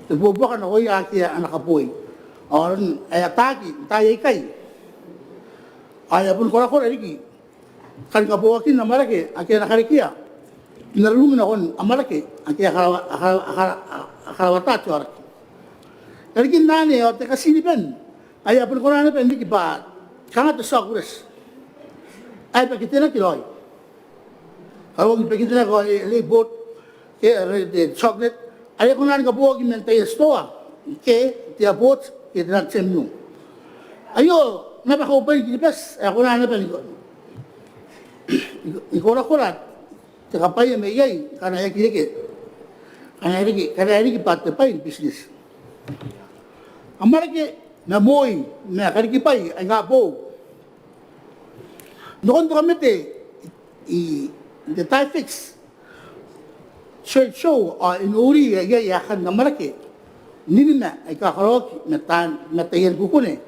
te buabuaka nakoia ake a na kaboi. Ao aron ae ataaki n taai aikai ao e a boni korakora riki kanikabooakin amwarake ake a na karekea n aron nakon amwarake ake a karawa-, a karawa-, a karawa-, a karawata te aoraki. Rarikin anne ao te katiniben ae a boni kona naba n riki bwa kanga te chocolate ae paketenaki raoi. Ao ngke e paketenaki ao e labelled ke e, e, e chocolate are e kona ni kabooaki man taian store ke te airport ke te naan terminal. Aio naba kaubwai ni Kiribati ae kona naba ni, ni korakora te kabwaia mai iai ngkana e aki reke, ngkana e reke, ngkana e riki bwa te bwai ni business. Amwarake ma moi ma karikibwai aika boou. Nakon te komete i, i te TIFEX trade show ao e nori iai aekan amwarake n inima aika karaoaki ma taan, ma taian kukune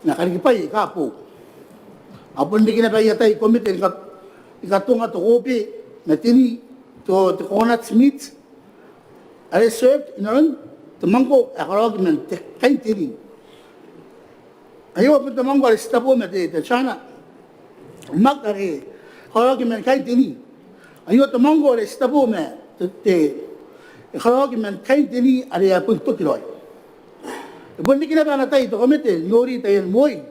ma karikibwai aika boou. A bon reke naba aia tai komete ni ka-, ni katonga te kobe ma te ni, te, te coconut meat are served inanon te mwangko ae karaoaki man te kain te ni. Aio bon te mwangko are titebo ma te, te china mug are karaoaki man kain te ni. Aio te mwangko are titebo ma te, te, e karaoaki man kain te ni are e a bon toki raoi. E bon reke naba ana tai te komete n nori taian moi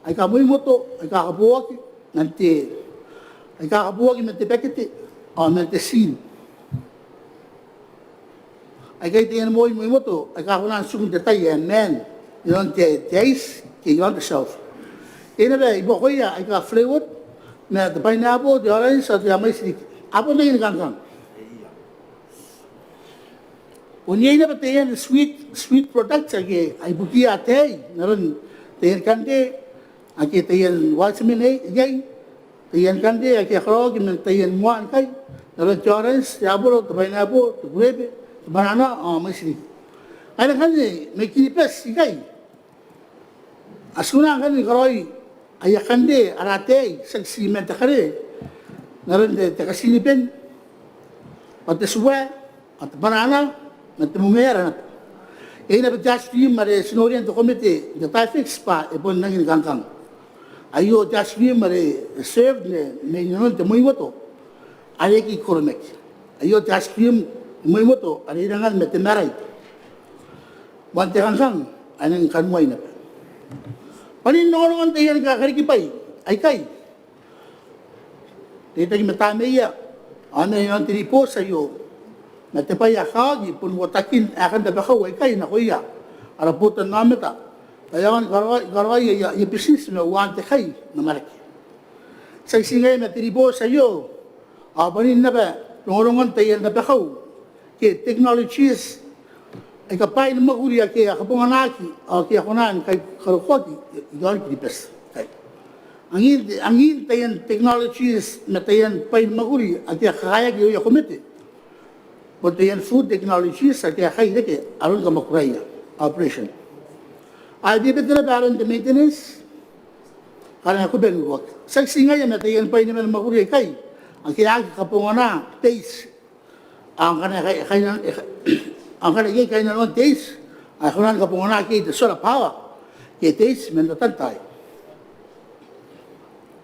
aika moimoto aika kabooaki man te, aika kabooaki man te pakete ao man te tin. Aikai taian moi moimoto aika kona n tiku n te tai ae maan iaon te, te aiti ke iaon te shelf. Iai naba ibuakoia aika flavored ma te pineapple, te orange ao te a mwaiti riki. A bon rangi ni kangkang. Bon iai naba taian sweet, sweet products ake a ibukiia ataei n aron taian kande ake taian vitamin A iai, taian kande ake a karaoaki man taian moa ngkai n aron te orange, te aboro, te pineapple, te kurepe, te banana ao mwaiti riki. Ngaira ngkanne mai Kiribati ikai a ti kona ngkanne ni karaoi aia kande ara ataei, tiaki ti man te kare n aron te, te katiniben ao te tuae ao te banana ma te mumeara naba. Iai naba te ice cream are ti noria n te komete n te TIFEX bwa e bon rangi ni kangkang. Aio te ice cream are served mai, mai nanon te moimoto are e aki koromaki. Aio te ice cream ni moimoto are e irangan ma te marai. Moan te kangkang ae nangi kaniwai naba. Bwanin rongorongon taian karikibwai aikai, reitaki ma tamneia, ao mena iaon te ribooti aio, ma te bwai ae kakawaki bon uotakin aekan rabakau aikai nakoia ara botannaomata ae aonga ni karaoi, karaoi aia, aia business ma uaan te kai n amwarake. Tiaki ti ngaia ma te ribooti aio, ao bwanin naba rongorongon taian rabakau ke technologies aika bwaai ni mwakuri ake a kabonganaki ao ake a kona ni kai karokoaki iaon Kiribati. Angin, angin taian technologies ma taian bwaai ni mwakuri ake a kakaeaki irouia komete bon taian food technologies ake a kai reke aron kamwakuraia, operation. Ao e bebete naba aron te maintenance, kanga e kuba n uruaki. Tiaki ti ngaia ma taian bwaai ni mwakuri aikai ake a aki kabongana te iti, ao ngkana e kai, e kai, e kai, ao ngkana iai kainnanoan te iti, ao e kona ni kabongana iai te solar power ke te iti man ratan taai.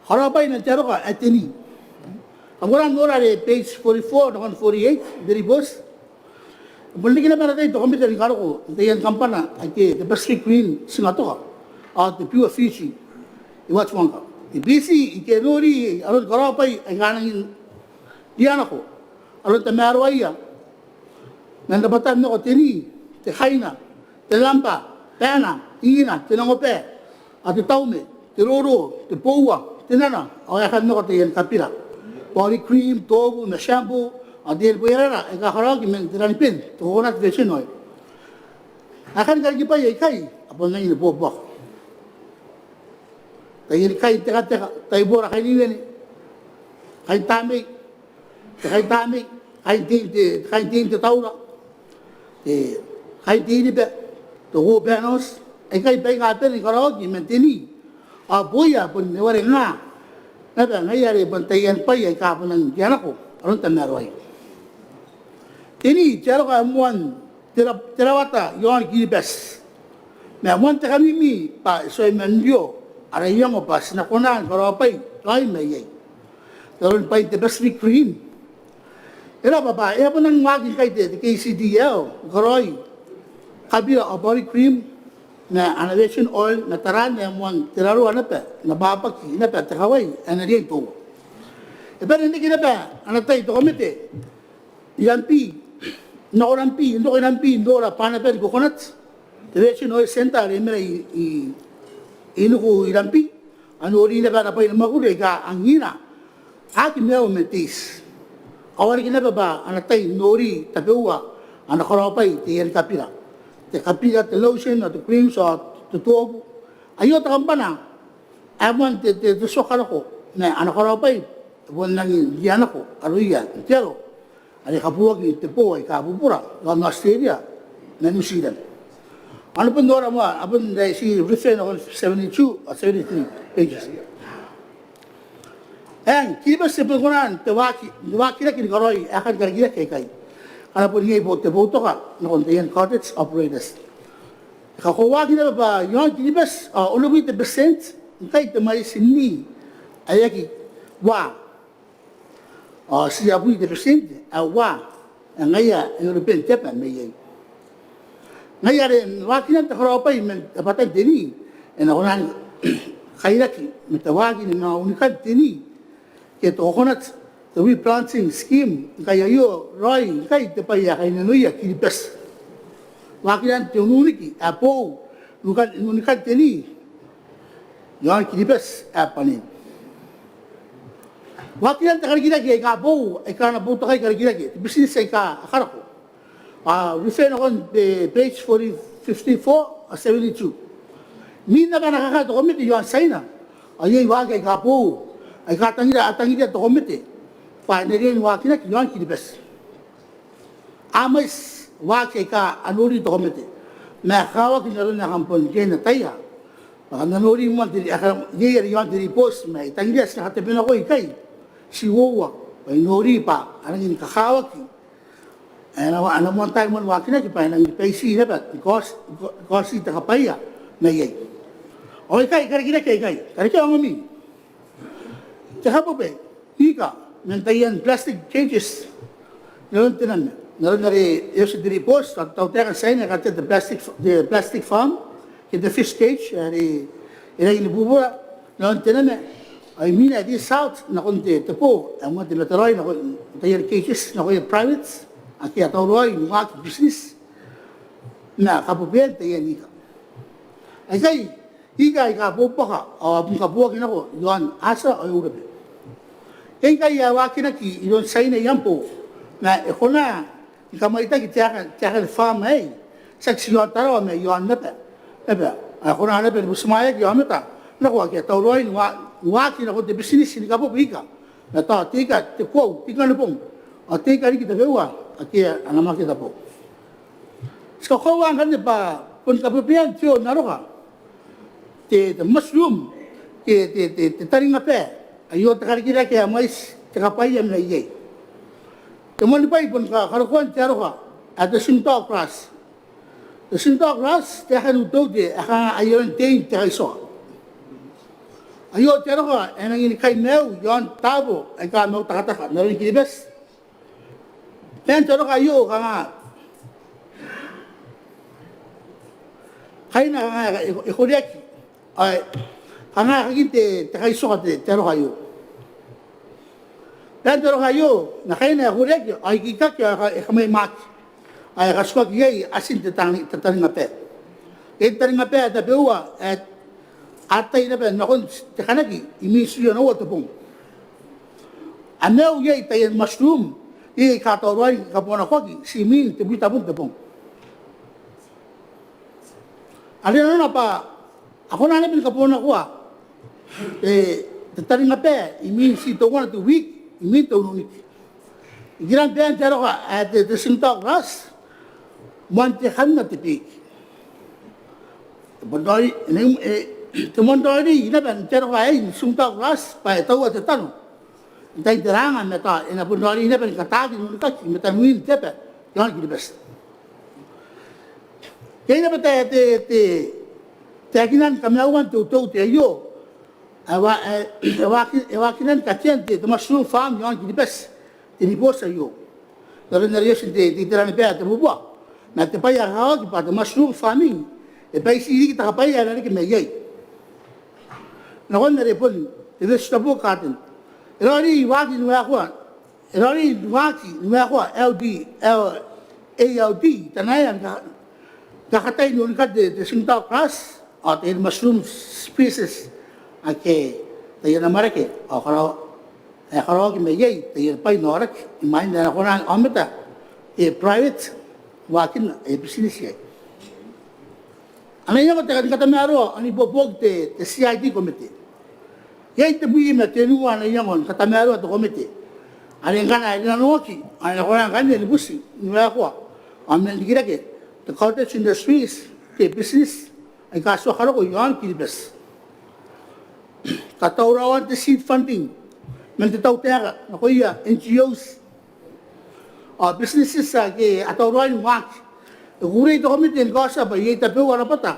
Karaobwai man te aroka ae te ni. Kam kona n nora are page forty-four nakon forty-eight n te ribooti. E bon riki naba ana tai te komete ni karoko n taian kambana aike te Pacific Green Sigatoka ao te Pure Fiji. I wati wangka i Biti, ike nori aron karaobwai aika a nangi n ria nako aron tamaroaia man rabwatan nako te ni, te kaina, te namba, baena, ina, te nangobae, ao te taume, te roro, te boua, te nana, ao aekan nako taian kabira, body cream, toobu ma shampoo, ao taian bwai arara aika karaoaki man te raniben, te coconut virgin oil. Aekan karikibwai aikai a bon rangi ni bobuaka. Taian kain tekateka, taibora, kainiwene, kain tamnei, te kain tamnei, kain te, te, kain te, te taura, te kain te iriba, te wall panels, aikai baika a bane ni karaoaki man te ni. Ao booia bon e warekia naba ngaia are bon taian bwai aika a bon rangi n tia nako aron tamaroai. Te ni, te aroka ae moan te ra-, te rawata iaon Kiribati. Ma moan te kamimi bwa e tuai man rio ara iango bwa ti na kona ni karaobwai raoi mai iai n aron bwain te Pacific Green. E raba bwa e a bon rangi ni waaki ngkai te, te K C D L ni karaoi kabira ao body cream ma ana virgin oil ma taraan ae moan te raroa naba n abwabwaki naba te kawai ae na riai n toua. E bane n reke naba ana tai te komete i Rabi, nako Rabi, n roko i Rabi n nora bwa a na bane ni coconut, te virgin oil centre are e mena i, i, i nuku i Rabi, a nori naba ara bwai ni mwakuri aika angina a aki maiu man te iti. Ao a riki naba bwa ana tai n nori tabeua ana karaobwai taian kabira, te kabira, te lotion ao te creams ao te toobu. Aio te kambana ae moan te, te, te tua n karako ma ana karaobwai e bon rangi n tia nako aroia n te aro are kabuaki n te boo aika bubura iaon Australia ma New Zealand. A na bon nora moa, a bon, ti refer nakon seventy-two ao seventy-three pages. Eng, Kiribati e bon kona n te waaki, n te waakirake ni karaoi aekan karikirake aikai. Ngkana bon iai te boutoka nakon taian cottage operators. E kakoauaki naba bwa iaon Kiribati ao onobwi te percent ngkai te mwaiti n ni ae aki uaa. Ao tia abwi te percent ae uaa ae ngaia ae European te aba mai iai. Ngaia are waakinan te karaobwai man rabwatan te ni e na kona ni kairaki ma te waaki ni manga unikan te ni ke te coconut, te replanting scheme, ngkai aio raoi ngkai te bwai ae kainnanoia Kiribati. Waakinan te ununiki ae boou n unikan, n unikan te ni iaon Kiribati ae bwanin. Waakinan te karikirake aika boou aika a na boutokai karikirake, te business aika a karako. A refer nakon te page forty, fifty-four ao seventy-two. Imwin naba ana kakae te komete iaon Tiaina ao iai waaki aika boou aika a tangiria, a tangiria te komete bwa e na riai ni waakinaki iaon Kiribati. A mwaiti waaki aika a nori te komete ma e kakawaki n aron ae kam bon riai n ataia. Bwa kam na nori moa n te, ae kam, iai are iaon te ribooti ma I tangiria ti na katabetabe nako ikai, ti uoua bwa I nori bwa a rangi ni kakawaki ae ana, ana moan tai moa ni waakinaki bwa e rangi ni baiti naba ni kaoti, ni kaoti te kabwaia mai iai. Ao aikai karikirake aikai, karekea ongomi. Te kabobe, ika, man taian plastic cages n aron te nama, n aron are e oti te ribooti, tao te tautaeka n Tiaina e katea te plastic, te plastic farm ke te fish cage are e rangi ni bubura nanon te nama ao imwina e reach out nakon te, te boo ae moan te mataraoi nakon taian cases nakoia private ake a tauraoi ni waaki business ma kabubean taian ika. Aikai ika aika bobuaka ao a bon kaboaki nako iaon Asia ao Europe. Iai ngkai ae waakinaki iroun Tiaina i aan boo ma e kona ni kamwaitaki taekan, taekan farm aei tiaki ti iaon Tarawa ma iaon naba, naba ae kona naba ni butimwaeaki aomata nako ake a tauraoi ni wa, ni waaki nakon te business ni kabobo ika ma tao te ika te koaua, te ika ni bong ao te ika riki tabeua ake a namakinaki n te boo. Ti kakoaua ngkanne bwa bon kabubean te o n aroka te, te mushroom, te, te, te, te taringabaa aio te karikirake ae mwaiti te kabwaia mai iai. Te moanibwai bon ka, karokoan te aroka ae te Tsingtao grass. Te Tsingtao grass taekan uteute ae kanga ai aron tein te kaitioka. Aio te aroka ae nangi ni kai maiu iaon taabo aika maiu takataka n aron Kiribati. Maan te aroka aio kanga kaina kanga e, e koreaki ao kanga e kakin te, te kaitioka te, te aroka aio. Maan te aroka aio ma kaina e koreaki ao e kikaki ao e ka, e kamwaimwaaki ao e katukaki iai atin te tang, te taringabaa. Iai te taringabaa tabeua ae a tai naba nakon te kanaki imwin tii onoua te bong. A maiu iai taian mushroom iai aika tauraoi ni kabonakoaki ti imwin tebwi tabun te bong. Are nanona bwa a kona naba ni kabonakoa te, te taringabaa imwin tii teuana te wiiki imwin te ununiki. Ikiran baan te aroka ae te, te Tsingtao grass, moan te kanna te beiki. Te moan raoi, e, e, te moan raoiroi naba n te aroka aei n Tsingtao grass bwa e taua te tano n tain te ranga ma tao e na bon raoiroi naba ni kataaki n unikaki i mataniwin te aba iaon Kiribati. Iai naba te, te, te, taekinan kamaiuan te uteute aio ae wa, ae, e waaki, e waakinan katean te, te mushroom farm iaon Kiribati te ribooti aio. N aron are e oti n te, te, te iteranibaa ae te bubua ma te bwai ae kakawaki bwa te mushroom farming e bwaiti riki te kabwaia ae na reke mai iai. Nakon are bon te vegetable garden. E raoiroi waaki ni waekoa, e raoiroi waaki ni waekoa L D, L, A L D tanaia ni ka, ni kakatai n unikan te, te Tsingtao grass ao te mushroom species ake taian amwarake ao karao, ae karaoaki mai iai taian bwai n aoraki imwain ae a na kona aomata, e private, waakin aia business iai. A na iango te, ni katamaroa ao n ibuobuoki te, te C I D komete. Iai tebwi ma tenua ana iango ni katamaroa te komete are ngkana e rinanoaki ao e na kona ngkanne ni buti ni waekoa ao man rikirake te cottage industries, te business aika tuaka roko iaon Kiribati. Katauraoan te seed funding man te tautaeka nakoia N G Os ao businesses ake a tauraoi ni waaki. E kukurei te komete ni kaotia bwa iai tabeua rabwata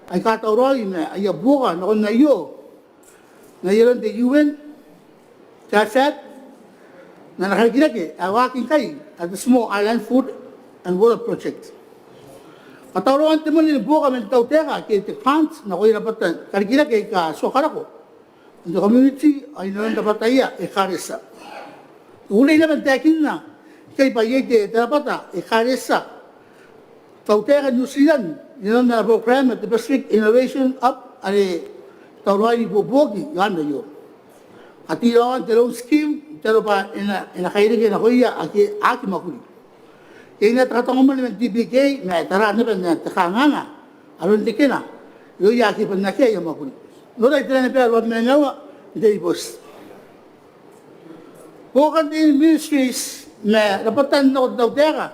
aika tauraoi ma aia buoka nakon aio n ai aron te U N, te IFAD ma ana karikirake ae waaki ngkai ae te Small Island Food and Water Project. Katauraoan te mwane ni buoka man te tautaeka ke te grant nakoia rabwata ni karikirake aika tuaka roko n te community ao inanon rabwataia ekaretia. E kukurei naba n taekinna ikai bwa iai te, te rabwata ekaretia, tautaeka n New Zealand inanon ana program ae te Pacific Innovation Hub are tauraoi n ibuobuoki iaon aio. Katiraoan te loan scheme n te aro bwa e na, e na kairake nakoia ake a aki mwakuri. Iai naba te katangomwane man T B K ma e tara naba n te kanganga aron rekena irouia ake bon akea aia mwakuri. Nora iteranibaa ruabwi ma nimaua n te ribooti. Buokan te ministries ma rabwatan nako te tautaeka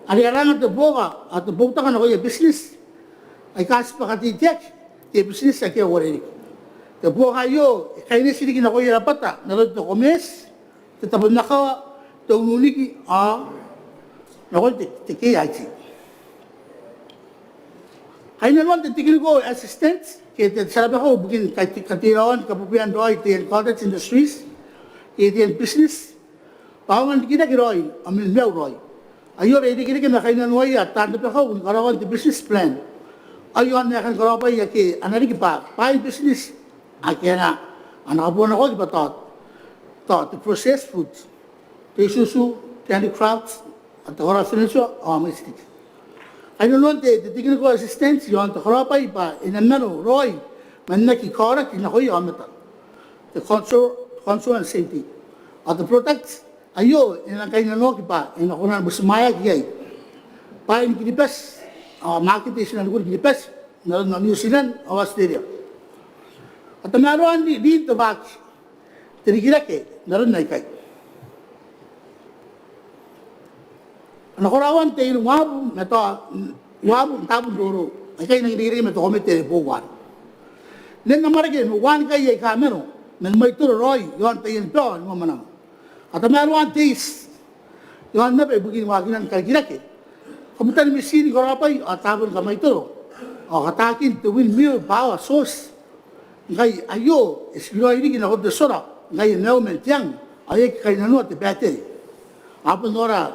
are a ranga te buoka ao te boutoka nakoia business aika tibwa kateiteaki, te business ake a uarereke. Te buoka aio e kaineti riki nakoia rabwata n aron te commerce, te tabonnakawa, te ununiki ao nakon te, te K I T. Kainnanoan te technical assistance ke te, te tia rabakau ibukin kate, katiraoan kabubuan raoi taian cottage industries ke taian business bwa a aonga n rikirake raoi ao man maiu raoi. Aio are e irekereke ma kainnanoaia taan rabakau ni karaoan te business plan. Ao iaon aekan karaobwai ake a na riki bwa bwaai ni business ake a na, a na kabuanakoaki bwa tao, tao te processed food, te isusu, te handicraft, ao te karaoa furniture ao mwaiti riki. Kainnanoan te, te technical assistance iaon te karaobwai bwa e na mano raoi man aki kaoraki nakoia aomata, te control, control and safety. Ao te product aio e nang kainnanoaki bwa e na kona ni butimwaeaki iai bwaai ni Kiribati ao market i tinanikun Kiribati n aron New Zealand ao Australia. Ao tamaroan ri, rin te waaki te rikirake n aron aikai. A na koraua n te iruwa ma tao uabwi n tabun roro aikai n rikirake ma te komete are boou arei. Nen amwarake ma uanikai aika mano man mwaitoro raoi iaon taian bao ni mwamwananga. A tamaroan te iti iaon aba ibukin waakinan karikirake, kabutan mitiin ni karaobwai ao taabo ni kamwaitoro, ao kataakin te windmill power source. Ngkai aio e tikiraoi riki nakon te solar ngkai e maiu man te ang ao e aki kainnanoa te battery. A bon nora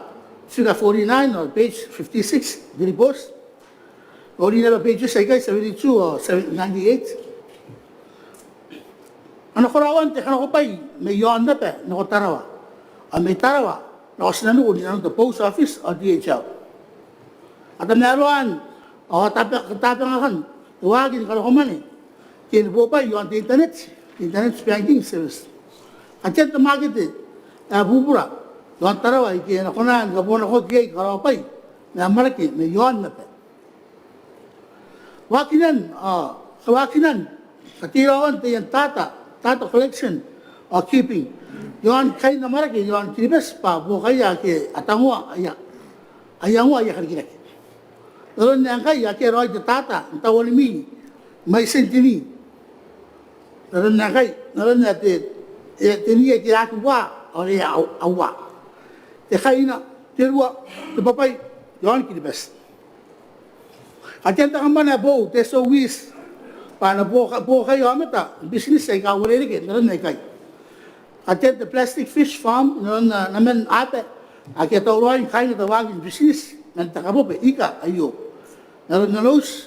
figure forty-nine ao page fifty-six n te report. Noori naba pages aikai seventy-two ao seven, ninety-eight. A na koraua n te kanakobwai mai aonnaba nako Tarawa ao mai Tarawa nako tinaniku n nanon te post office ao D H L. A tamaroan ao katabengakan te waaki ni kanakomwane ke ni bobwai iaon te internet, te internet banking service. Katean te market ae bubura iaon Tarawa aike a na kona ni kabuanakoaki iai karaobwai ma amwarake mai aonnaba. Waakinan, a, waakinan katiraoan taian data, data collection ao keeping iaon kain amwarake iaon Kiribati bwa buokaia ake a tangoa aia, a iangoa aia karikirake. N aron ae ngkai akea raoi te data n tauanimi mai sentimi. N aron ae ngkai, n aron ae te, e, te ni ake a aki uaa ao are a, a uaa. Te kaina, te rua, te bwabwai iaon Kiribati. Katean te kambana ae boou, te S O Es, bwa a na buoka, buokaia aomata, business aika uarereke n aron aikai. Katean te plastic fish farm n aron naman aba ake a tauraoi ni kaina te waaki ni business man te kabobe ika aio. N aron Nonouti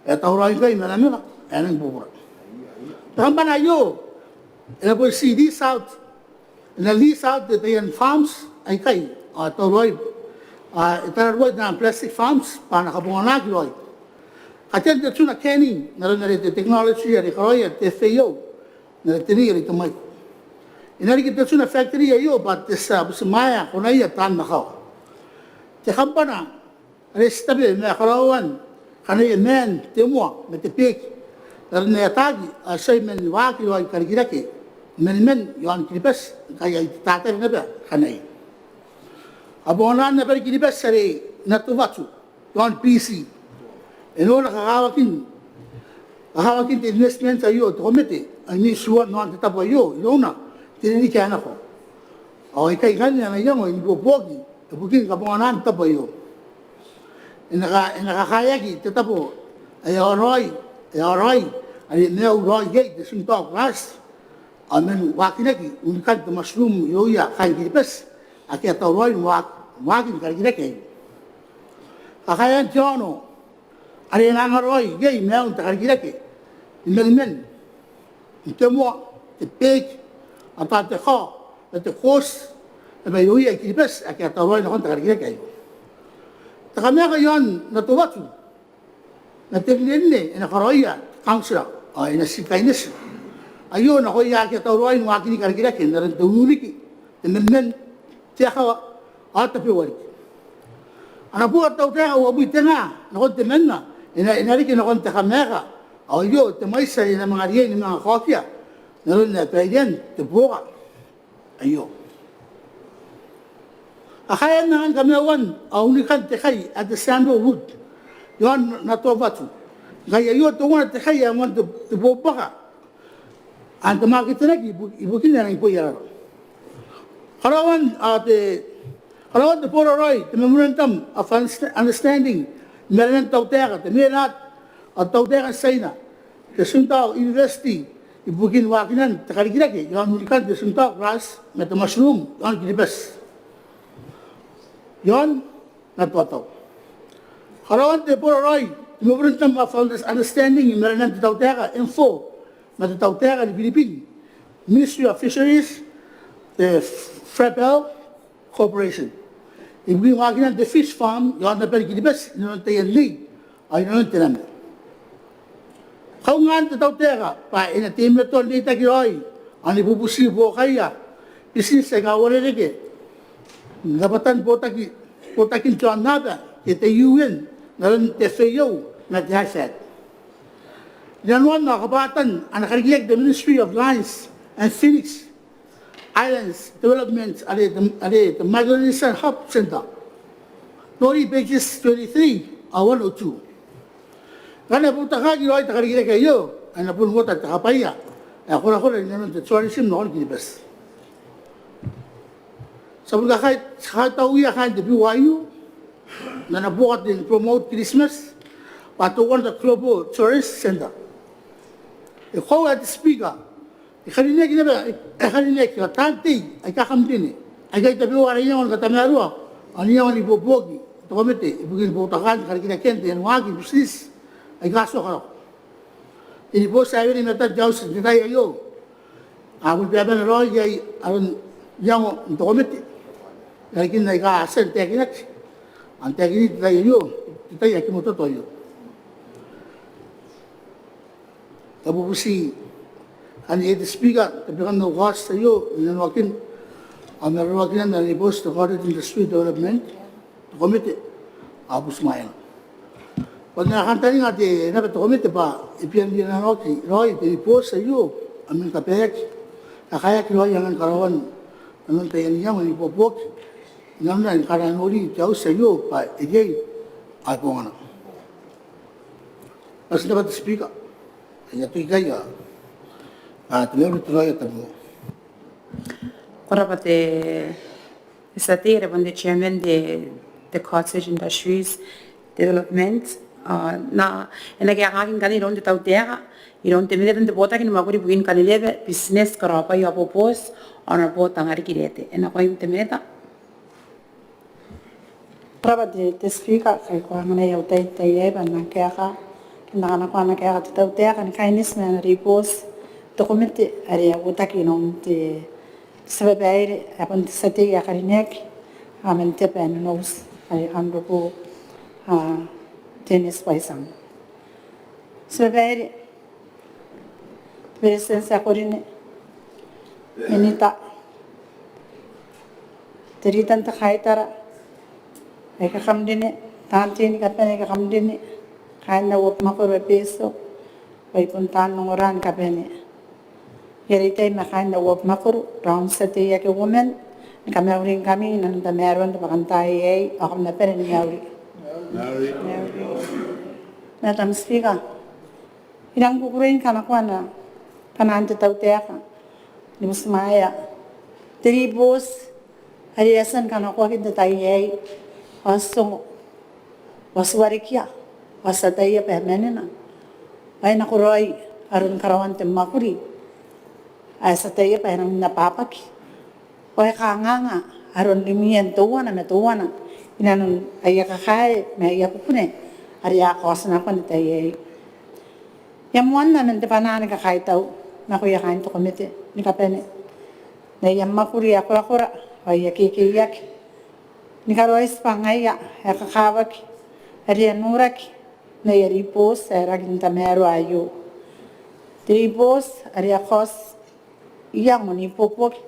ae tauraoi ngkai ma namena ae nang bubura. Te kambana aio e na bon tii lease out, e na lease out taian farms aikai ao tauraoi, a, e tararuai taian plastic farms bwa a na kabonganaki raoi. Katean te tuna canning n aron are te technology are karaoia te F A O n are te nei are te mwaiko. E na riki te tuna factory aio bwa te tia butimwaea konaia taan akawa. Te kambana are ti tabe ma karaoan kanaia maan, te moa ma te beeki n aron ae ataaki ao tiai man waaki raoi karikirake man, man iaon Kiribati ngkai ai te taatara naba kanaia. A bonganaan naba Kiribati are Natovatu iaon Biti. E nora kakawakin, kakawakin te investment aio te komete ae n itiua n aon te tabo aio irouna te ririki ae nako. Ao aikai ngkanne ana iango ae n ibuobuoki ibukin kabonganaan te tabo aio. E na ka, e na kakaeaki te tabo ae a raoi, ae a raoi are e maiu raoi iai te Tsingtao grass ao man waakinaki unikan te mushroom irouia kaain Kiribati ake a tauraoi ni waaki, waaki ni karikirake aio. Kakaean te aono are e na anga raoi iai maiun te karikirake ni maniman n te moa, te beeki, ao tao te kao ma te kooti naba irouia I-Kiribati ake a tauraoi nakon te karikirake aio. Te kamaeka iaon Natovatu ma te rinerine e na karaoia te kauntira ao e na tii kaineti aio nakoia ake a tauraoi ni waakini karikirake n aron te ununiki, te maniman, te akawa ao tabeua riki. Ana buoka te tautaeka uabwi te nga nakon temanna e na, e na riki nakon te kamaeka ao aio te mwaiti are e na manga riai ni manga kaokia n aron ae bairean te buoka aio. Kakaean angan kamaiuan ao unikan te kai ae te sandalwood iaon Natovatu. Ngkai aio teuana te kai ae moan te, te bobwaka ae n te maaketenaki ibu, ibukin ae rangi n boi arara. Karaoan, a, te, karaoan te boraraoi, te memorandum of understa-, understanding, i marenan te tautaeka, te MENAD, ao te tautaeka n Tiaina, te Tsingtao University ibukin waakinan te karikirake iaon unikan te Tsingtao grass ma te mushroom iaon Kiribati iaon Natovatu. Karaoan te boraraoi, Memorandum of Understanding i marenan te tautaeka, M four, ma te tautaeka ni Philippines, Ministry of Fisheries, te Frapel Corporation, ibukin waakinan te fish farm i aon abara ni Kiribati inanon taian nei ao inanon te name. Kaungaan te tautaeka bwa e na teimatoa n reitaki raoi ao ni bubuti buokaia bitineti aika uarereke n rabwatan botaki, botakin te aonnaba ke te U N, n aron te F A O ma te IFAD. Inanon ana kabwatan ana karikirake te Ministry of Lands and Scenic Islands Development are te, are te Micronesian Hub Centre, nori pages twenty-three ao one oh two. Ngkana e boutokaaki raoi te karikirake aio, e na bon uota te kabwaia ae korakora inanon te tourism nakon Kiribati. Ti a bon kakaitauia kaain te B Y U n ana buoka ni promote Kiritimati bwa teuana te global tourist centre. E koaua te Speaker, e karineaki naba, e karineaki taan tei aika kam rin aika I tabeua ara iango ni katamaroa ao n iango n ibuobuoki te komete ibukin boutokaan karikirakean te anuaki business aika a tia ni karako. Te riboti ae wene i matan te auti n te tai aio a bon bane raoi iai aron iango n te komete i rarikin aika a tia n taekinaki ao n taekini n te tai aio, te tai ae kimototo aio. Te bubuti anne, te Speaker, tabekan au kaoti aio inanon waakina ao mararoakinan ana riboti te Cottage Industry Development te komete ao butimwaeana. Bon ana kantaninga te, naba te komete bwa e bia riananoaki raoi te riboti aio ao man kabaeaki, kakaeaki raoi angan karaoan nanon taian iango n ibuobuoki inanona ngkana e nori te auti aio bwa e riai ao e bongana. Ao ti naba te Speaker, I a toki ikai ao te Mauri te Raoi ao te Tabomoa. Ko rabwa te tia tei are bon te chairman te, te Cottage Industries Development. Ao e na kaekaaki ngkanne iroun te tautaeka, iroun te minita n te botaki ni mwakuri ibukin kanirewe, bitineti, karaobwai ao boboti, Honourable Tangariki Reete. E nakoim te minita. Ko rabwa te, te Speaker, kai ko anganai au tai n te tai aei bwa N na kaeka, N na kanakoa ana kaeka te tautaeka ni kaineti ma ana riboti te komete are e a uotaki inanon te tia babaire ae bon te tia tei ae karineaki ao man te aba ae Nonouti are Honourable Dennis Waisang. Tia babaire, te Beretitenti ae ko rine, minita, te rita n te kaitara aika kam rine, taan tei ni kabane aika kam rine, kaain au mwakoro ae Betio, bwa I bon taan ongora ni kabane. I a reitai ma kaain au mwakoro, raou n tia tei ake uoman, ni kamauringkami inanon tamaroan te bwakantaai aei, ao kam na bane ni mauri. Madam Speaker, I rangi ni kukurei ni kanakoa ana bwanaan te tautaeka ni butimwaea te riboti are e a tia ni kanakoaki n te tai aei, ao ti ongo, ao ti warekia, ao ti ataia bwa e manena bwa e nakoraoi aron karaoan te mwakuri ae ti ataia bwa e rangi n abwabwaki ao e kanganga aron rimwian teuana ma teuana inanon aia kakae ma aia kukune are a kaotinakoa n te tai aei. I a moanna man te bwanaa ni kakaitau nakoia kaain te komete ni kabane n aia mwakuri ae korakora ao aia kekeiaki ni karaoi tibwangaia ae kakawaki are a noraki n aia riboti ae rangi n tamaroa aio. Te riboti are e kaoti iango n ibuobuoki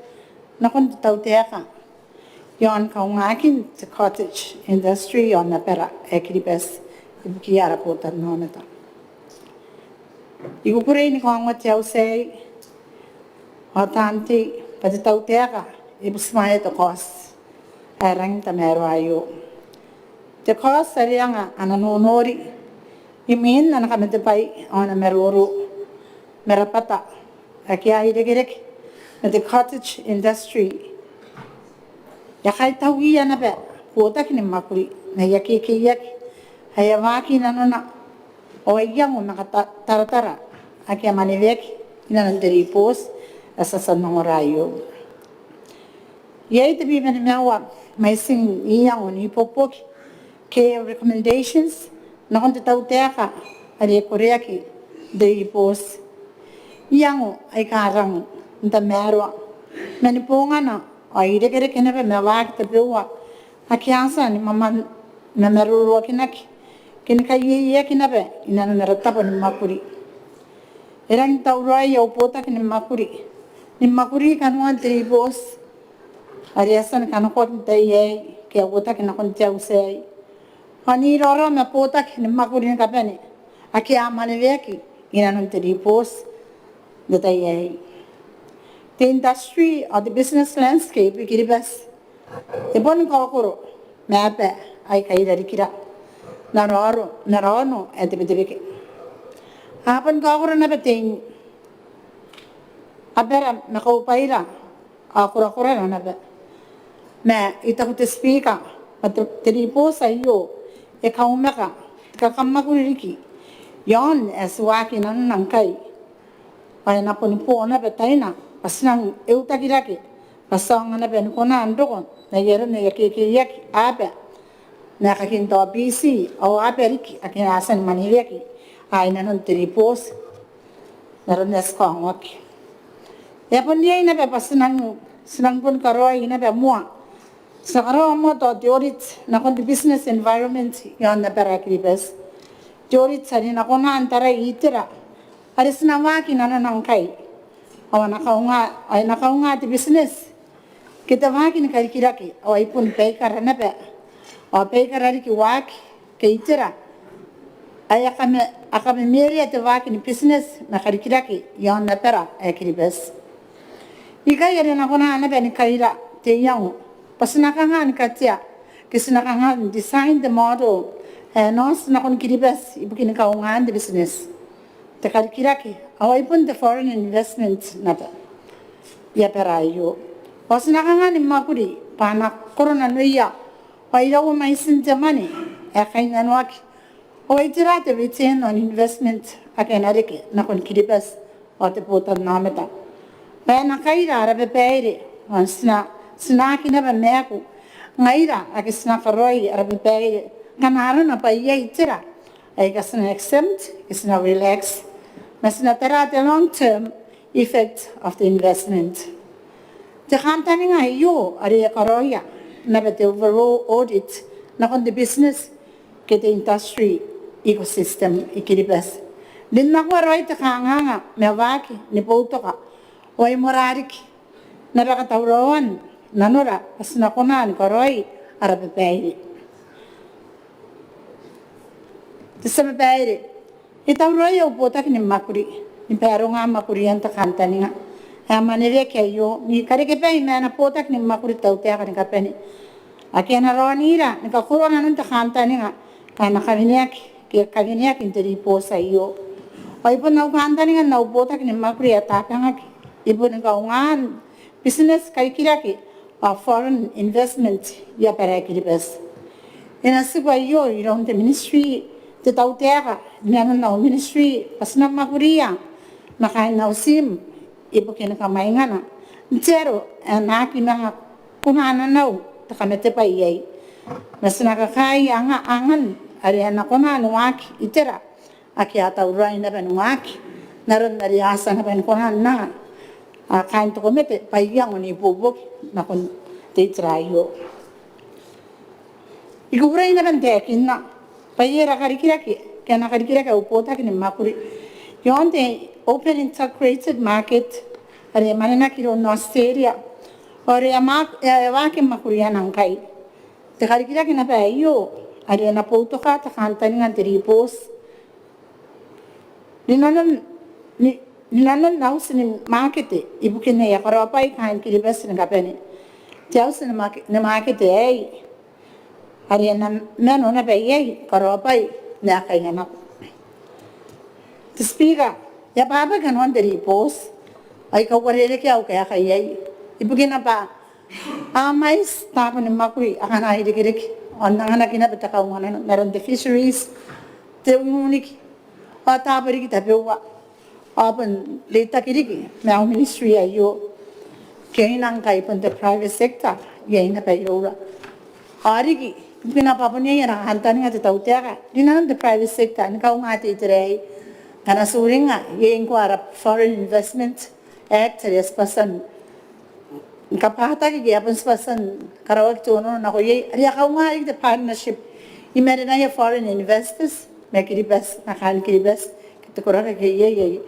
nakon te tautaeka iaon kaungaakin te cottage industry iaon abara ae Kiribati ibukiia ara botannaomata. I kukurei ni kaongoa te auti aei ao taan tei bwa te tautaeka e butimwaea te kaoti ae rangi n tamaroa aio. Te kaoti are e anga ana nonori imwin ana kamatebwai ao ana maroro ma rabwata ake a irekereke ma te cottage industry. E a kaitauia naba botaki ni mwakuri n aia kekeiaki ae a waaki inanona ao aia iango ma kataratara ake a mwaneweaki inanon te riboti ae ti a tia n ongora aio. Iai tebwi ma nimaua mwaitin iango n ibuobuoki ke recommendations nakon te tautaeka are e koreaki n te ribooti. Iango aika rang n tamaroa ma ni bongana ao irekereke naba ma waaki tabeua ake a tia ni maman, ni mamaroroakinaki ke ni kaieiaki naba inanon ara tabo ni mwakuri. E rangi n tauraoi au botaki ni mwakuri ni mwakuri kanoan te ribooti are e a tia ni kanakoaki n te tai aei ke a uotaki nakon te auti aei, ao n iraorao ma botaki ni mwakuri ni kabane ake a maneweaki inanon te ribooti n te tai aei. Te industry ao te business landscape i Kiribati e boni kaokoro ma aba aika i rarikira n ara aono, n ara aono ae te Betebeke. A boni kaokoro naba tein abara ma kaubwaira ao korakorara naba. Ma I taku te Speaker bwa te, te ribooti aio e kaumaka te kakamwakuri riki iaon ae ti waaki inanona ngkai, ao e na boni bo naba taina bwa ti nang eutakirake bwa ti aonga naba ni kona n roko n ai aron aia kekeiaki aba n aekakin te aobiti ao aba riki ake a tia ni maneweaki inanon te ribooti n aron ae ti kaongoaki. E a bon riai naba bwa ti nang, ti nang boni karaoi naba moa, ti na karaoa moa tao te audit nakon te business environment iaon abara ae Kiribati. Te audit are e na kona n tarai itera are ti na waaki inanona ngkai ao a na kaunga, ao e na kaunga te business ke te waaki ni karikirake ao ai bon baikara naba, ao baikara riki waaki ke itera ae a kame, a kamemerea te waaki ni business ma karikirake iaon abara ae Kiribati. Ikai are e na kona naba ni kaira te iango bwa ti na kanga ni katea ke ti na kanga ni design te model ae e na oti nakon Kiribati ibukin kaungaan te business, te karikirake ao ai bon te foreign investment naba i abara aio. Ao ti na kanga ni mwakuri bwa a na koro nanoia ao iraua mwaitin te mwane ae kainnanoaki ao ai tera te return on investment ake a na reke nakon Kiribati ao te botannaomata. Bwa e na kaira ara babaire ao ti na, ti na aki naba maaku ngaira ake ti na karaoi ara babaire ngkana arona bwa iai itera aika ti na exempt ke ti na relax, ma ti na tara te long term effect of the investment. Te kantaninga aio are e karaoia naba te overall audit nakon te business ke te industry ecosystem i Kiribati. N rinnakoa raoi te kanganga ma waaki ni boutoka ao ai moarara riki naba katauraoan nanora bwa ti na kona ni karaoi ara babaire. Te tia babaire, e tauraoi au botaki ni mwakuri ni baronga mwakurian te kantaninga ae maneweaki aio ni karekebai ma ana botaki ni mwakuri te tautaeka ni kabane ake a na raonira ni kakoroa nanon te kantaninga ae na kaweneaki, ke kaweneaki n te ribooti aio. Ao ai bon au kantaninga n au botaki ni mwakuri ae tabangaki ibukin kaungaan business, karikirake ao foreign investment i abara ae Kiribati. E na tiku aio iroun te ministry, te tautaeka, inanon au ministry bwa ti na mwakuria ma kaain au team ibukin kamwaingana n te aro ae na aki manga kunananau te kamatebwai iai, ma ti na kakaea anga, angan are a na kona ni waaki itera ake a tauraoi naba ni waaki n aron are a tia naba ni kona n anga kaain te komete bwa iango n ibuobuoki nakon te itera aio. I kukurei naba n taekinna bwa iai ara karikirake ke ana karikirake au botaki ni mwakuri iaon te open integrated market are e mwanenaki iroun Australia ao are e a mak-, e a waaki mwakuriana ngkai. Te karikirake naba aio are e na boutoka te kantaninga n te ribooti rinanon, ni, rinanon auti ni makete ibukin aia karaobwai kaain Kiribati ni kabane. Te auti ni make-, ni makete aei are e na mano naba iai karaobwai n aekaia nako. Te Speaker, e abwabwaki kanoan te ribooti ao I kauarerekea au kaeka iai ibukina bwa a mwaiti taabo ni mwakuri akana irekereke ao n anganaki naba te kaunganano n aron te fisheries, te ununiki ao taabo riki tabeua. Ao bon reitaki riki ma au ministry aio ke e na ngkai bon te private sector iai naba iroura. Ao riki Ibukina bwa bon iai ana kantaninga te tautaeka rinanon te private sector ni kaunga te itera aei. Ngkana ti uringa iai ngkoa ara Foreign Investment Act are ti a tia ni kabwataki ke a bon tia ni karaoaki te onoono nako iai are a kaunga riki te partnership imarenaia foreign investors ma Kiribati ma kaain Kiribati ke te koraki ake iai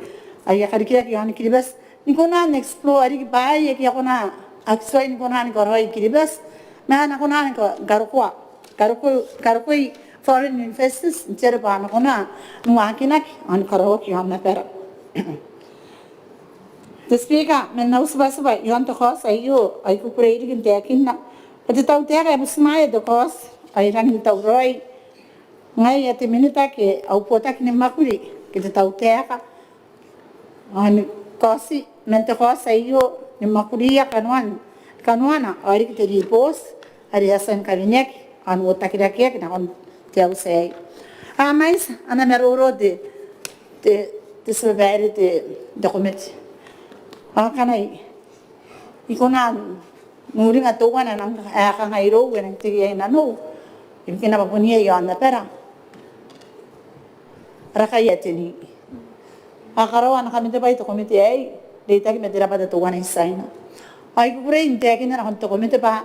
aika a karikirake iaon Kiribati ni kona n explore riki bwaai ake a kona, a tuai ni kona ni karaoi i Kiribati ma a na kona ni karokoa, karokoi foreign investors n te aro bwa a na kona ni waakinaki ao ni karaoaki iaon abara. Te Speaker, man au tibwatibwa iaon te kaoti aio ao I kukurei riki n taekinna bwa te tautaeka e butimwaea te kaoti ao e rangi n tauraoi ngaia te minita ke au botaki ni mwakuri ke te tautaeka ao ni kaoti man te kaoti aio ni mwakuria kanoan, kanoana ao riki te ribooti are e a tia ni kaweneaki ao n uotakirakeaki nakon te auti aei. A mwaiti ana maroro te, te, te tia babaire te, te komete. Ao ngkana I kona n uringa teuana ae kangai irou ae nang teke iai nanou ibukina bwa bon iai iaon abara ara kai Ateni. A karaoa ana kamatebwai te komete aei, reitaki ma te rabwata teuana i Tiaina. Ao I kukurei n taekinna nakon te komete bwa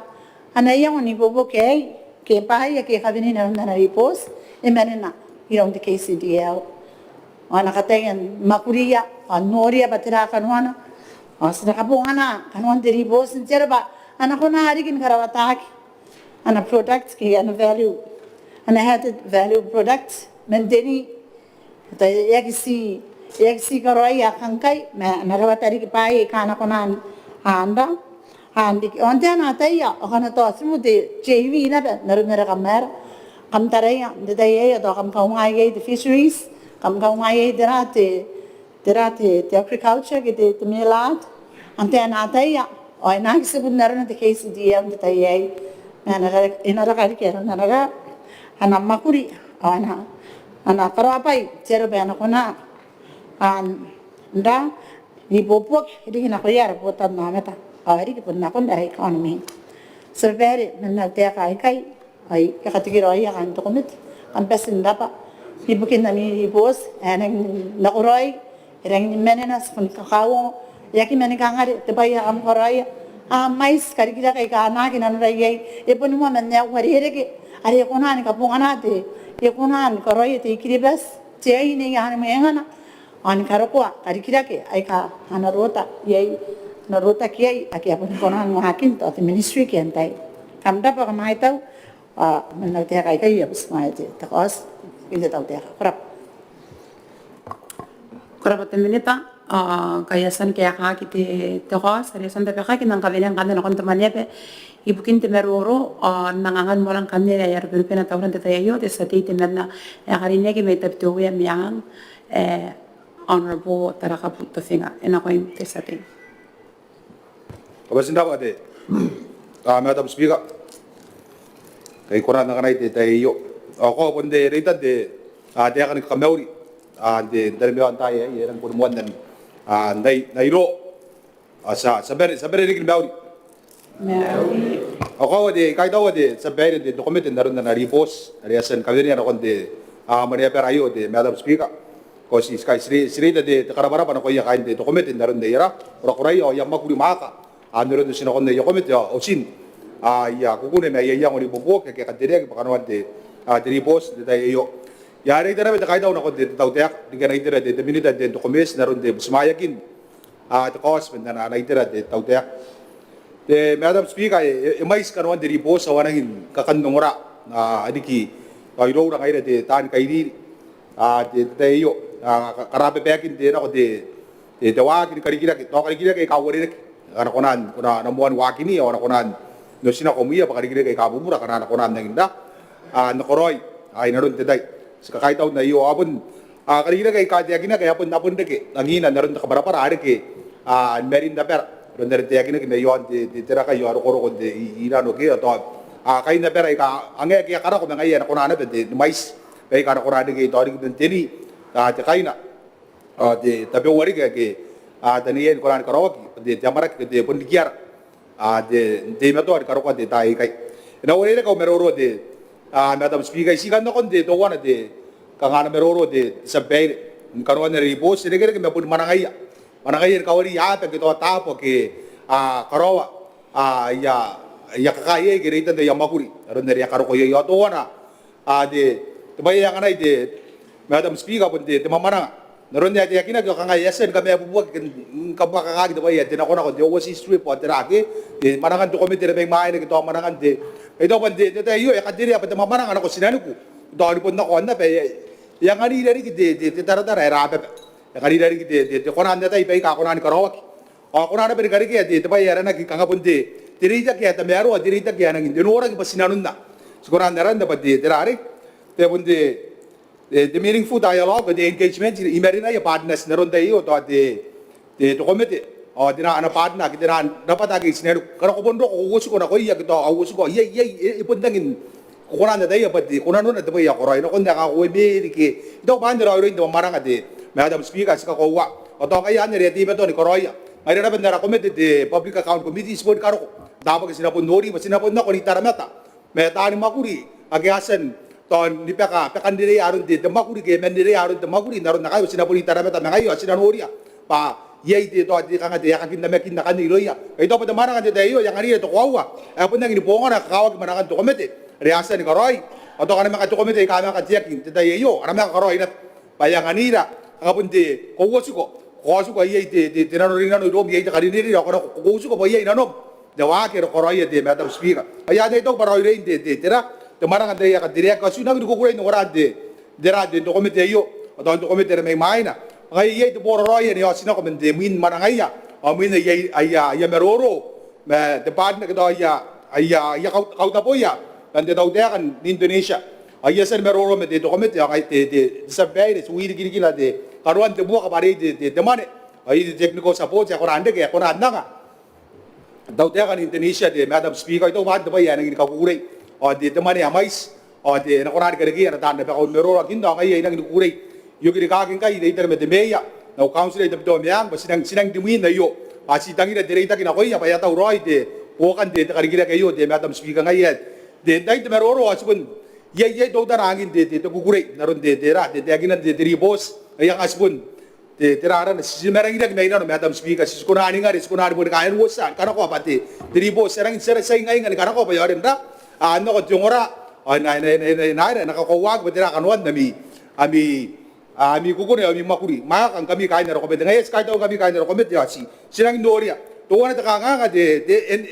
ana iango n ibuobuoki aei ke bwaai ake e kawenei nanon ana ribooti e manena iroun te K C D L. Ao a na kataia ni mwakuria ao n noria bwa tera kanoana ao ti na kabongana kanoan te ribooti n te aro bwa a na kona riki ni karawataki ana product ke ana value, ana added value product man Teni. E aki ti, e aki ti karaoia kanga ngkai ma a na rawata riki bwaai aika a na kona n ra, n riki. Ao n te ana ataia ao ngkana tao tibu te J V naba n aron are kam aera, kam taraia n te tai aei ao tao kam kaunga iai te fisheries, kam kaunga iai tera te, tera te, te agriculture ke te, te maize. Ao n te ana ataia ao e na aki tibu n arona te K C D L n te tai aei ma e na raka, e na raka riki aron ana, ana mwakuri ao ana, ana karaobwai n te aro bwa e na kona n ra n ibuobuoki riki nakoia ara botannaomata ao riki bon nakon ara economy. Tia babaire, man au taeka aikai ao I katekeraoia kaain te komete, kam bati n rabwa ibukin ami ribooti ae e rangi ni nakoraoi, e rangi ni manena, ti bon kakauongo, e aki mani kangare te bwai ae kam karaoia. A mwaiti karikirake aika a na aki nanora iai, e boni moa man ae uarereke are e kona ni kabongana te, e kona ni karaoia te I-Kiribati, te aine i aan mwengana ao ni karokoa karikirake aika a na rota iai, a na rotaki iai ake a boni kona n waakin tao te ministry ke antai. Kam rabwa, kam aitau. Ao man au taeka aikai I a butimwaea te, te kaoti ibukin te tautaeka. Ko rabwa. Ko rabwa te minita. Ao ngkai e a tia ni kaekaaki te, te kaoti are e a tia n tabekaki, N nang kawenea ngkanne nakon te Mwaneaba ibukin te maroro ao n angangan moan ngkanne ae e a ruberube n tauraoi n te tai aio te tia tei temanna ae karineaki mai Tabiteuea Meang, e, Honourable Tarakabu Tofinga. E nakoim te tia tei. Ko bati n rabwa te, a, Madam Speaker. Ngkai I kona n anganai te tai aio ao koaua bon te reitan te, a, taeka ni kamauri, a, n te, n taromauri n taai aei, e rangi boni moan, a, n ai, n ai ro. A, ti a, ti a bane, ti a bane riki ni mauri. Mauri. Ao koaua te, I kaitaua te tia babaire n te, te komete n aron ana ribooti are e a tia ni kawenea nakon te, a, Mwaneaba aio te Madam Speaker. Ko ti, ti kai, ti rei, ti reita te, te karabwarabwa nakoia kaain te, te komete n aron aia korakora ao aia mwakuri mwaaka, a, n aron otinakon aia komete ao otin, a, aia kukune ma aia iango n ibuobuoki ake a katereaki bwa kanoan te, a, te ribooti n te tai aio. I a reita naba te kaitau nakon te, te tautaeka riki ana itera te, te minita n te, te komete n aron te butimwaeakin, a, te kaoti man ana, ana itera te tautaeka. Te Madam Speaker, e, e, e mwaiti kanoan te ribooti ao a nangi ni kakan ongora, a, riki ao iroura ngaira te taani kairiri, a, te, te tai aio, a, ka, karababaakin te, nako te, te, te waaki ni karikirake, tao karikirake aika uarereke aika a na kona n, kona, a na moa ni waakini ao a na kona n otinako mwiia bwa karikirake aika bubura akana a na kona n nangi n ra, a, nakoraoi, a, inanon te tai. Ti kakaitau n aio ao bon, a, karikirake aika taekinaki ae a bon, a bon reke angina n aron te kabwarabwara are ke, a, ni marin abara, aron are taekinaki n aio n te, te, te raka aio, a rokoroko n te i, i rano ke ao tao, a, kain abara aika a ngae ake a karako ma ngaia ae a na kona naba n te, ni mwaiti baika a na kona n reke tao riki n te ni, a, te kaina ao te tabeua riki ake, a, taneiai ni kona ni karaoaki, te, te amwarake ke te bon rikiara, a, te, n teimatoa ni karokoa te taai aikai. E na uarereke au maroro te, Madam Speaker, I tii kan nakon te teuana te kanganga maroro te tia babaire ni kanoan are ribooti, e irekereke ma boni mwanangaia, mwanangaia ni kawariia aaba ke tao taabo ake a karaoa aia kakaei ke reitan aia mwakuri n aron are a karoko iai. Ao teuana te bwai ae anganai te Madam Speaker bon te mwamwananga n aron ae e taekinaki ao kanga e a tia ni kamabubuaki, ni kabuakakaki te bwai ae te nakonako, te overseas trip ao tera ake, te mwanangan te komete are mai mwaina ke tao mwanangan te, I taku bwa n te tai aio e katerea bwa te mwamwananga nako tinaniku tao ni bon nako aonnaba e anganira riki te taratara ae rababa, e anganira riki te kona n atai baika a kona ni karaoaki. Ao e kona naba ni karekea te bwai ae aranaki kanga bon te reitaki ae tamaroa, te reitaki ae nangi te noraki bwa ti nanonna, ti kona n arana bwa te tera arei, te bon te meaningful dialogue, te engagement i marenaia partners n aron te tai aio tao te komete ao tera ana partner ake tera rabwata ake i tinaniku, ngkana ko bon roko ko uotiko nakoia ke tao a uotiko, iai, iai, e bon rangi ni ko kona n ataia bwa te ko nanona te bwai ae ko karaoia nakon ae kanga ko uemeri ke. I taku bwa anne raoiroin te mwamwananga te Madam Speaker, ti kakoaua. Ao tao ngaia anne are e a teimatoa ni karaoia ngaira naba n ara komete, te Public Account Committee, ti boni karoko n taabo ake ti na bon nori bwa ti na bon nako n itaramata ma taani mwakuri ake a tia n tao ni baka, baka n rereia aron te mwakuri ke man rereia aron te mwakuri n aron akai, ti na boni itaramata ma ngaia ao ti na noria bwa iai te tao te kanga te aekakin namakin akanne irouia. I taku bwa te mwamwananga n te tai aio e anganira te koaua ae bon rangi ni bongana ae kakawaki mwanangan te komete are a tia ni karaoi. Ao tao ngkana manga te komete aika a manga kateaki n te tai aio a na manga karaoi naba bwa e anganira kanga bon te ko uotiko, ko kaotiko ae iai te nanorinano iroum, iai te karinerine ao ko na ko uotiko bwa iai nanom n te waaki are ko karaoia te Madam Speaker. Ao anne I taku bwa raoiroin te tera, te mwamwananga n te tai ae katereaki. Ao ti nangi ni kukurei n ongora n te tera, te komete aio ao tao n te komete are mai mwaina. Ngaia iai te boraraoi ane a otinako man te mwin mwanangaia ao mwin aia maroro ma te partner ke tao aia, aia kautaboia man te tautaeka n Indonesia. Ao I a tia ni maroro ma te komete ao ngai te tia babaire ti wirikiria te kanoan te buoka bwa are iai te mwane ao iai te technical support ae kona n reke, ae kona n anga tautaeka n Indonesia, te Madam Speaker. I taku bwa anne te bwai ae nangi ni kakukurei ao te mwane ae mwaiti ao te na kona ni karekea ana taan rabakau ni maroro. Ao ngaia I nangi ni kukurei n oki rikaaki ngkai ireitana ma te meea n au council i Tabiteuea Meang bwa ti nangi, ti nangi rimwin aio bwa ti tangira te reitaki nakoia bwa e a tau raoi te buokan te karikirake aio, te Madam Speaker. Ngaia ae te tai n te maroro ao ti bon iai, iai teutana angin te kukurei n aron te tera, te taekinan te ribooti. Ngaia ngkai ti bon te tera arana, ti marangiraki mai nano, Madam Speaker, ti ti kona n ningare, ti kona ni boni kaea n uotia ni kanakoa bwa te ribooti e rangi n tia, ti a ingainga ni kanakoa bwa e aonga n ra a nako te ongora ao e na, e na kakoauaki bwa tera kanoan ami, ami kukune ao ami mwakuri. Mwaaka ngkami kaain ara komete. Ngaia ti kaitaua ngkami kaain ara komete ao ti, ti rangi n noria teuana te kanganga, te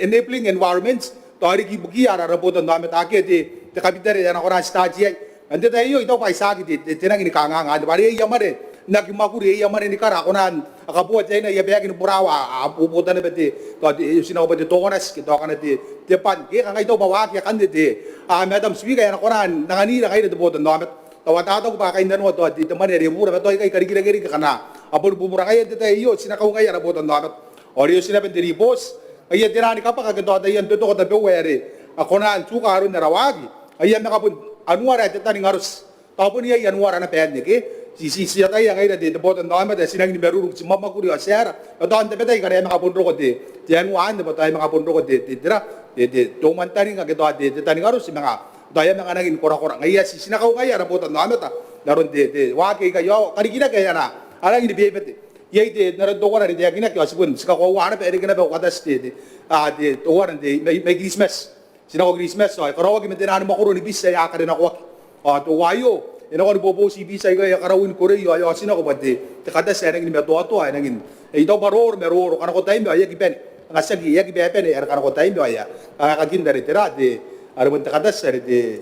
enabling environment, tao riki ibukiia ara botannaomata ake te kabitare ae a na kona n start iai. Ao n te tai aio I taku bwa e tiaki te, te nangi ni kanganga anne bwa are aia mwane n aki mwakuri, aia mwane ni kara a kona n, a kaboa te aine, aia baeki ni burawa a bobota naba te, tao te, e otinako bwa te tonati ke tao akana te, te bwaan ke kanga. I taku bwa waaki akanne te, a Madam Speaker, ae a na kona n anganira ngaira te botannaomata. Tao a tataku bwa kainnanoa tao te mwane are bubura ma tao ikai karikirake riki akana a boni bubura. Ngaia n te tai aio ti na kaungaia ara botannaomata ao are e oti naba n te ribooti. Ngaia tera ni kabwaka ke tao taian totoko tabeua are a kona n tuka aron ara waaki. Ngaia a manga bon anuara ae te taningaroti. Tao bon iai anuara naba anne ke ti, ti, ti ataia ngaira te, te botannaomata ae ti nangi ni marurung, ti mwamwakuri ao ti aera. Ao tao n tabetai ngkana e a manga bon roko te, te anua anne bwa tao e a manga bon roko te, te tera, te, te umwantaninga ke tao te, te taningaroti manga tao e a manga nangi ni korakora. Ngaia ti, ti na kaungaia ara botannaomata n aron te, te waaki aikai ao karikirake ae a na, a rangi ni bebete. Iai te, n aron teuana are taekinaki ao ti bon, ti kakoaua naba e reke naba au katati te, te, a, te teuana n te, mai, mai Kiritimati. Ti nako Kiritimati ao e karaoaki man te naan mwakoro ni biti ae a karenakoaki. Ao teuaio e nako ni boboti biti aikai, e a karaui ni korei ao e a otinako bwa te, te katati ae nangi ni matoatoa, ae nangi n, e, I taku bwa roro ma roro, kanakotaimi ao e aki bane. Kanga tiaki, e aki babane are kanakotaimi ao e a, a, aekakin are tera te, are bon te katati are te,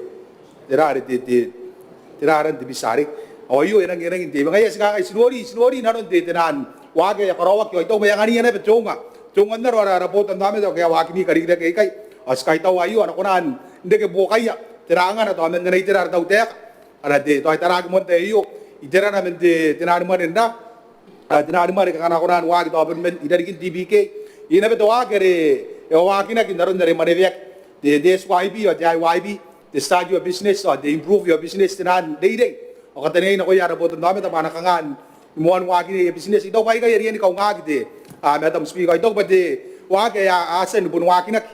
tera are te, te, tera aran te biti arei. Ao aio e nangi, e nangi n te, ngaia ti kangai ti nori, ti nori nanon te, te naan waaki ae karaoaki ao I taku bwa e angania naba te unga, te unga n aro ara, ara botannaomata ake a waakini karikirake aikai. Ao ti kaitaua aio a na kona n reke buokaia, tera angana tao man ana itera ara tautaeka. Ana te, tao e taraaki moan te tai aio iterana man te, te naan mwane n ra, a, te naan mwane ke kanga a kona ni waaki tao bon man irarikin DBK. Iai naba te waaki are e waakinaki n aron are mwaneweaki, te, te SYB ao te IYB, te Start Your Business ao te Improve Your Business, te naan reirei ao kataneiai nakoia ara botannaomata bwa a na kanga ni moan waakin aia business. I taku bwa aikai a riai ni kaungaaki te, a, Madam Speaker. I taku bwa te waaki ae a, a tia ni bon waakinaki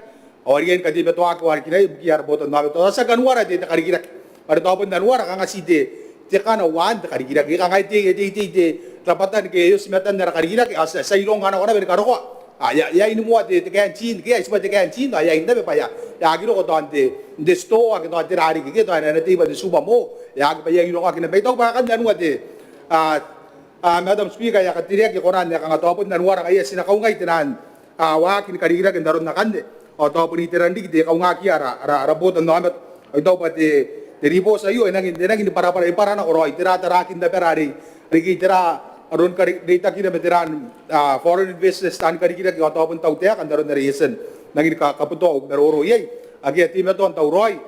Ao a riai ni kateimatoaki ao a rikirake ibukia ara botannaomata. Ao ti aki anuara te, te karikirake. Are tao bon anuara kanga ti te, te kana uaan te karikirake. Kanga e tei, e tei, tei te rabwata ngke e oti matan ara karikirake. Ao ti a, ti a ironga nako naba ni karokoa. A, e a, e a ini moa te, te canteen, ke e a tibwa te canteen, ao e a ini naba bwa e a, e a aki roko tao n te, n te store, ke tao tera riki, ke tao e na, e na tei bwa te super mall. E a aki bwa e a ironga naba. I taku bwa akanne anua te, a, a, Madam Speaker, e a katereaki e kona n ae kanga tao bon anuara ngaia ti na kaungai te naan a, waaki ni karikirake n aron akanne. Ao tao bon iteran riki te kaungakiia ara, ara, ara botannaomata. Ao I taku bwa te, te ribooti aio e nangi, e nangi ni bwarabwara, e bwara nako raoi tera tarakin abara are, are ke tera aron kare, reitakira ma tera, a, foreign investors taan karikirake, ao tao bon tautaeka n aron are e a tia n nangi ni ka, kabuta au maroro iai. Ake a teimatoa n tauraoi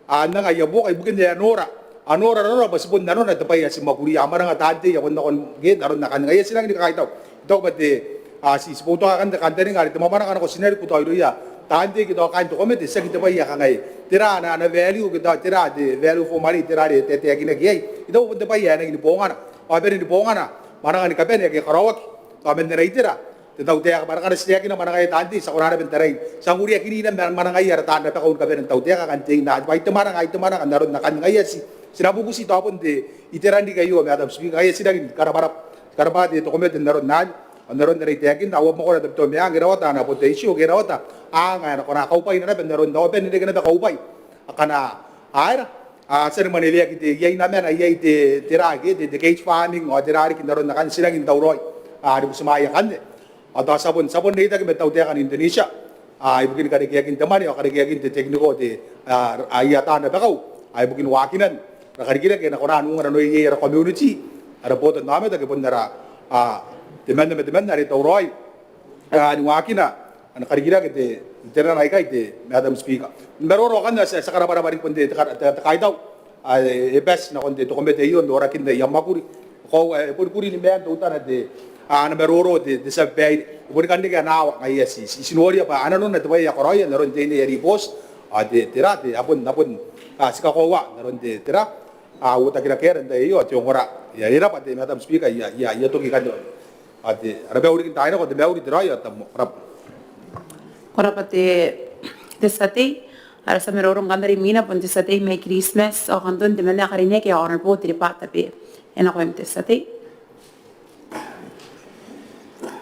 a, n anga aia buoka ibukin ae a nora, a nora raora bwa ti bon nanona te bwai ae ti mwakuria. A mwananga taan tei, a bon nakon, ke n aron akanne. Ngaia ti nangi ni kakaitau. I taku bwa te, a, ti, ti boutoka akanne te kantaninga are te mwamwananga nako tinaniku tao irouia taan tei ke tao kaain te komete, tiaki te bwai ae kangai tera ana, ana value, ke tao tera te value for money, tera are e taetaekinaki iai. I taku bon te bwai ae nangi ni bongana. Ao a bane ni bongana mwananga ni kabane ake karaoaki. Tao man ana itera te tautaeka, bwa ngkana ti taekina mwanangaia taan tei, ti a kona naba n tarai, ti a nguriakini naba mwanangaia ara taan rabakau ni kabane n tautaeka aika a tia n tei. Bwa ai te mwananga, ai te mwananga n aron akanne. Ngaia ti, ti na bubuti tao bon te iteran riki aio, Madam Speaker. Ngaia ti rangi ni karabwarabwa, karabwa te, te komete n aron anne, n aron are e taekinna. Ao a mwakoro Tabiteuea Meang, e rawata ana botaitio, ke e rawata anga ae e na kona kaubwaina naba n aron, ao a bane n reke naba kaubwai akana a, a tia ni mwaneweaki te, iai namana, iai te, tera ke te, te cage farming, ao tera riki n aron akanne. Ti rangi n tauraoi, a, ni butimwaea akanne. Ao tao ti a bon, ti a bon reitaki ma te tautaeka n Indonesia, a, ibukin karekeakin te mwane, ao karekeakin te technical, te, a, aia taan rabakau, a, ibukin waakinan ara karikirake, e na kona n unga nanoia iai ara community, ara botannaomata ke bon ara, a, temanna ma temanna are tauraoi, a, ni waakina ana karikirake te, te iterana aikai, te Madam Speaker. N maroro akanne, ti a, ti a karabwarabwa riki bon te, te, te, te kaitau ae e bati nakon te, te komete aio n norakin aia mwakuri. Koaua, e, boni kuri ni maan teutana te, a, ana maroro te, te tia babaire. E boni kan reke ana aoa, ngaia ti, ti, ti noria bwa a nanona te bwai ae a karaoia n aron tein aia ribooti. Ao te, tera, te, a bon, a bon, a, ti kakoaua n aron te, tera, a, uotakira kaera n tai aio, ao te ongora. Ia, e rabwa te Madam Speaker, ia, ia, ia toki ikanne. Ao te, ara mauri riki n taai nako, te mauri, te raoi, ao te amo. Ko rabwa. Ko rabwa te, te tia tei. Ara tia maroro ngkanne are imwina bon te tia tei mai Kiritimati, ao kanton te mwane ae karineaki, Honourable Tiripaa Tabea. E nakoim te tia tei.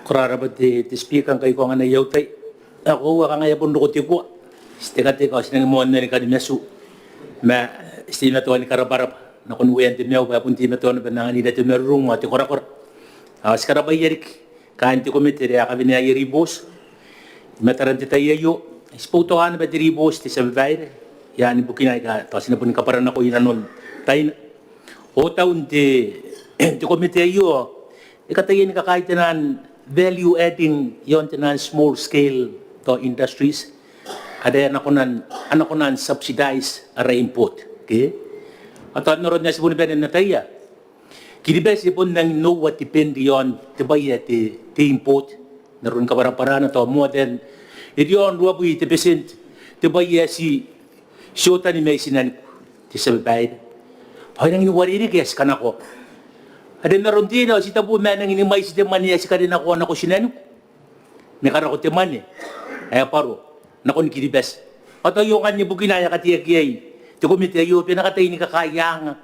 Ko rabwa te, te Speaker, ngkai ko anganai au tai. Ao koaua kanga e a bon roko te kua. Ti tekateka, ti nangi moanna ni kani matu. Ma ti teimatoa ni karabwarabwa nakon Uean te Maiu bwa e bon teimatoa naba n anganira te marurung ao te korakora. Ao ti karabwaia riki kaain te komete are a kawenea aia ribooti i mataran te tai aio. Ti boutoka naba te ribooti, te tia babaire, i aan bukina aika tao ti na boni kabwara nako inanon taina. Otaun te, te komete aio e kataia ni kakaai te naan value adding iaon te naan small scale tao industries are a na kona n, a na kona n subsidise ara import, ke? Ao tao n aron ae ti boni bane n ataia, Kiribati e bon nangi n over depend iaon te bwai ae te, te import n aron kabwarabwarana, tao more than, e riaon ruabwi te betienti te bwai ae ti, ti otani mai tinaniku, te tia babaire. Ao e nangi n uarereke ae ti kanakoa. Are n aron teina ao ti tabu ma e nangi ni mwaiti te mwane ae ti karenakoa nako tinaniku ni karako te mwane ae bwaro nakon Kiribati. Ao tao aio ngkanne bukina ae e a kateaki iai te komete aio bwa e na kataia ni kakaai anga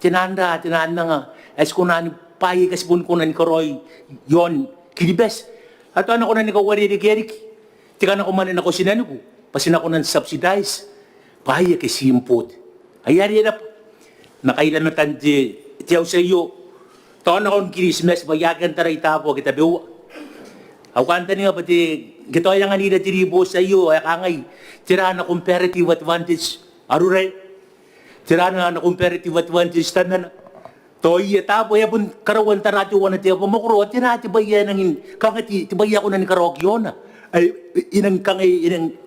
te naan ra, te naan anga ae ti kona ni, bwaai aika ti boni kona ni karaoi iaon Kiribati. Ao tao a na kona ni kauarerekea riki te kanako mwane nako tinaniku bwa ti na kona n subsidise bwaai ake ti import. Ai are e rabwa. Ma kaira matan te, te auti aio, tao nakon Kiritimati bwa I aki kan tarai taabo ake tabeua. Au kantaninga bwa te, ngke tao e anganira te ribooti aio ae kangai, tera ana comparative advantage Arorae, tera ana comparative advantage Tamana. Tao iai taabo ae bon karaua n tara teuana te aba makoro, ao tera te bwai ae nangi n, kanga te, te bwai ae ko na ni karaoaki iaona ae e nangi kangai, e nangi,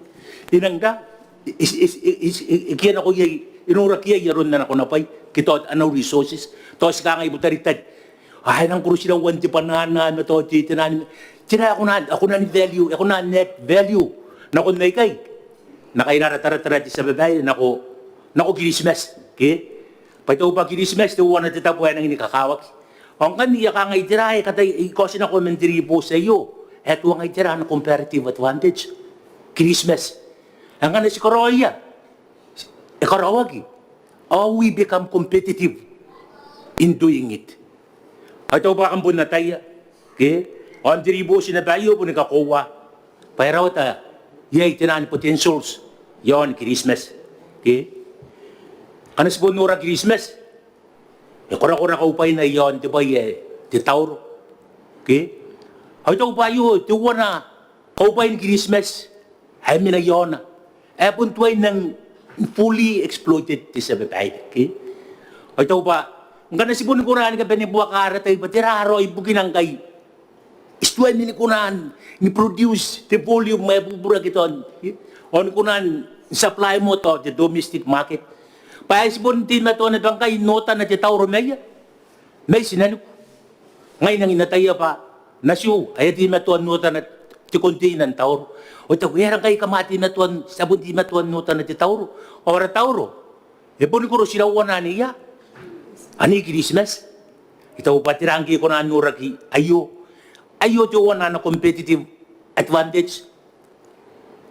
e nangi ra, e, e, e, e, e, e kia nako iai, e noraki iai aron ana konabwai ke tao ana resources. Tao ti kangai Butaritari, a, e nang koro tiraua n te banana ma tao te, te naan, tera ae kona, ae kona ni value, ae kona n add value nakon aikai. N na kaira ara taratara te tia babaire nako, nako Kiritimati, ke? Bwa I taku bwa Kiritimati teuana te tabo ae nangi ni kakawaki. Ao ngkanne I a kangai tera ae katai, I kaotinakoa man te ribooti aio, ae tuangai tera ana comparative advantage Kiritimati. Ngkana ti karaoia, e karaoaki, how we become competitive in doing it. Ao I taku bwa kam bon ataia, ke? Ao n te ribooti naba aio boni kakoaua bwa e rawata iai te naan potentials iaon Kiritimati, ke? Ngkana ti bon nora Kiritimati, e korakora kaubwaina iaon te bwai ae te taoro, ke? Ao I taku bwa aio teuana kaubwain Kiritimati ae mena iaona ae bon tuai nang fully exploited, te tia babaire, ke? Ao I taku bwa ngkana ti boni kona ni kabanebuaka ara tai bwa tera raoi bukina ngkai ti tuai mani kona ni produce te volume ae bubura ke tao, ao ni kona n supply moa tao te domestic market. Bwa ae ti bon teimatoa naba ngkai n otana te taoro maia, mai tinaniku. Ngai I nangi n ataia bwa natiu ae a teimatoa n otana te container n taoro. Ao I taku e aera ngkai kam a teimatoa, ti a bon teimatoa n otana te taoro. Ao ara taoro e boni koro tirauana anne ia, anne i Kiritimati. I taku bwa tera ngke e kona n noraki aio. Aio teuana ana competitive advantage,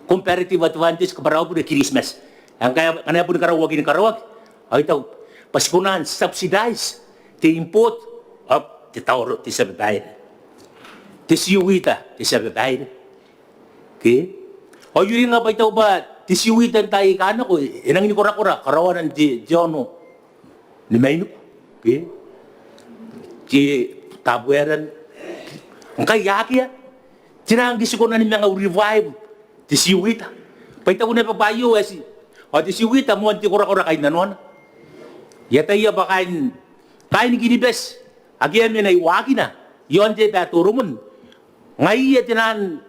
comparative advantage, kabwara au bure, Kiritimati. Ngkana e boni karaoaki ni karaoaki, ao I taku bwa ti kona n subsidize te import of te taoro, te tia babaire, te seaweed, te tia babaire, ke? Ao I uringa bwa I taku bwa te seaweed n taai aika nako e nangi ni korakora karaoana n te, te aono ni mainiku, ke? Te Tabuaeran. Ngkai akea. Tera ngke ti kona ni manga revive te seaweed? Bwa I taku naba bwa aio ae ti, ao te seaweed moan te korakora kainnanoana. I ataia bwa kaain, kaain Kiribati ake a mena i waakina iaon te aba ae Toromon, ngaiia te naan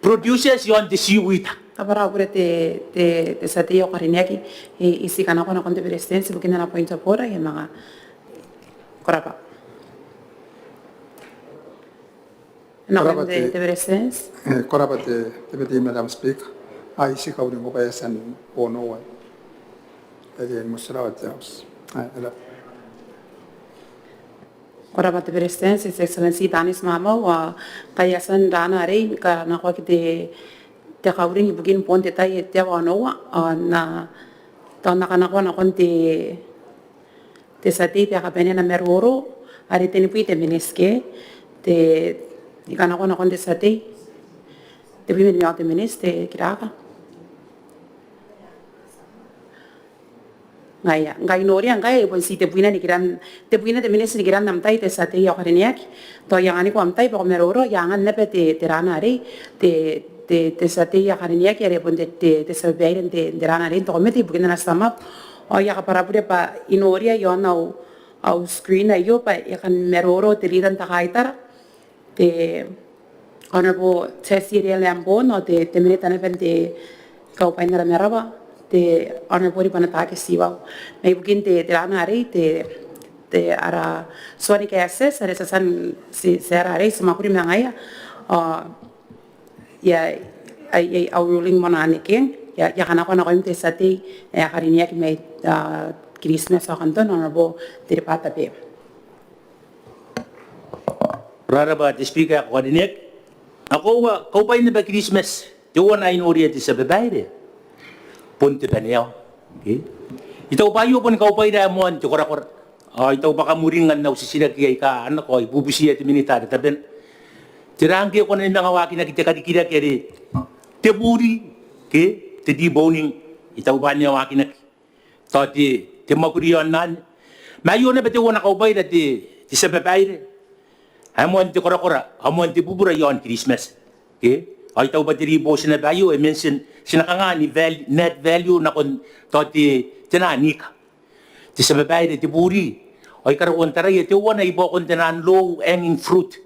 producers iaon te seaweed. Kabwara au bure te, te, te tia tei ae karineaki, I, I tii kanakoa nakon te Beretitenti ibukin ana point of order, I a manga. Ko rabwa. Ko rabwa te, te Beretitenti. E, ko rabwa te, te Deputy Madam Speaker. Ai I tii kauringko bwa e a tia n onoua. E, e, motirawa te House. E, e rabwa. Ko rabwa te Beretitenti, His Excellency Taneti Maamau, ao ngkai e a tia n raana arei, kanakoaki te, te kauring ibukin boon te tai ae te aoa onoua, ao N na, tao N na kanakoa nakon te, te tia tei bwa e kabanea ana maroro, are tenibwi te miniti ke, te, I kanakoa nakon te tia tei, tebwi ma nimaua te miniti, te kiraka. Ngaia, ngkai I noria ngkai e bon tii tebwina nikiran, tebwina te miniti nikiran am tai te tia tei ae karineaki. Tao I anganiko am tai bwa ko maroro, I angan naba te, te raana arei, te, te, te tia tei ae karineaki are bon te, te, te tia babaire n te, te raana arei n te komete ibukin ana sum up. Ao I a kabwara bure bwa I noria iaon au, au screen aio bwa e kan maroro te rita n te kaitara, te Honourable Tessie Eria Lambourne, ao te, te minita naba n te kaubwain ara marawa, te Honourable Ribanataake Tiwau. Mai bukin te, te raana arei, te, te ara tua ni kaetieti are ti a tia n ti, ti ara arei, ti mwakuri ma ngaia. Ao ia, ai, ai, au ruling moa anne ke, I a, I a kanakoa nakoim te tia tei ae karineaki mai, a, Kiritimati ao Kanton, Honourable Tiripaa Tabea. Ko rarabwa te Speaker ae karineaki. Ao kaubwain naba Kiritimati teuana ae I noria te tia babaire, bon te baneawa. Ke? I taku bwa aio boni kaubwaira ae moan te korakora. Ao I taku bwa kam uringnga n au titiraki aika a nako, ao I bubutiia te minita are tabena. Tera ngke e kona ni manga waakinaki te karikirake are te buri, ke, te deboning, I taku bwa e na waakinaki. Tao te, te mwakuri iaon anne. Ma aio naba teuana kaubwaira te, te tia babaire ae moan te korakora ao moan te bubura iaon Kiritimati. Ke? Ao I taku bwa te ribooti naba aio e mention, ti na kanga ni val-, net value nakon tao te, te naan ika. Te tia babaire, te buri. Ao I karaua n taraia teuana i buakon te naan low hanging fruit.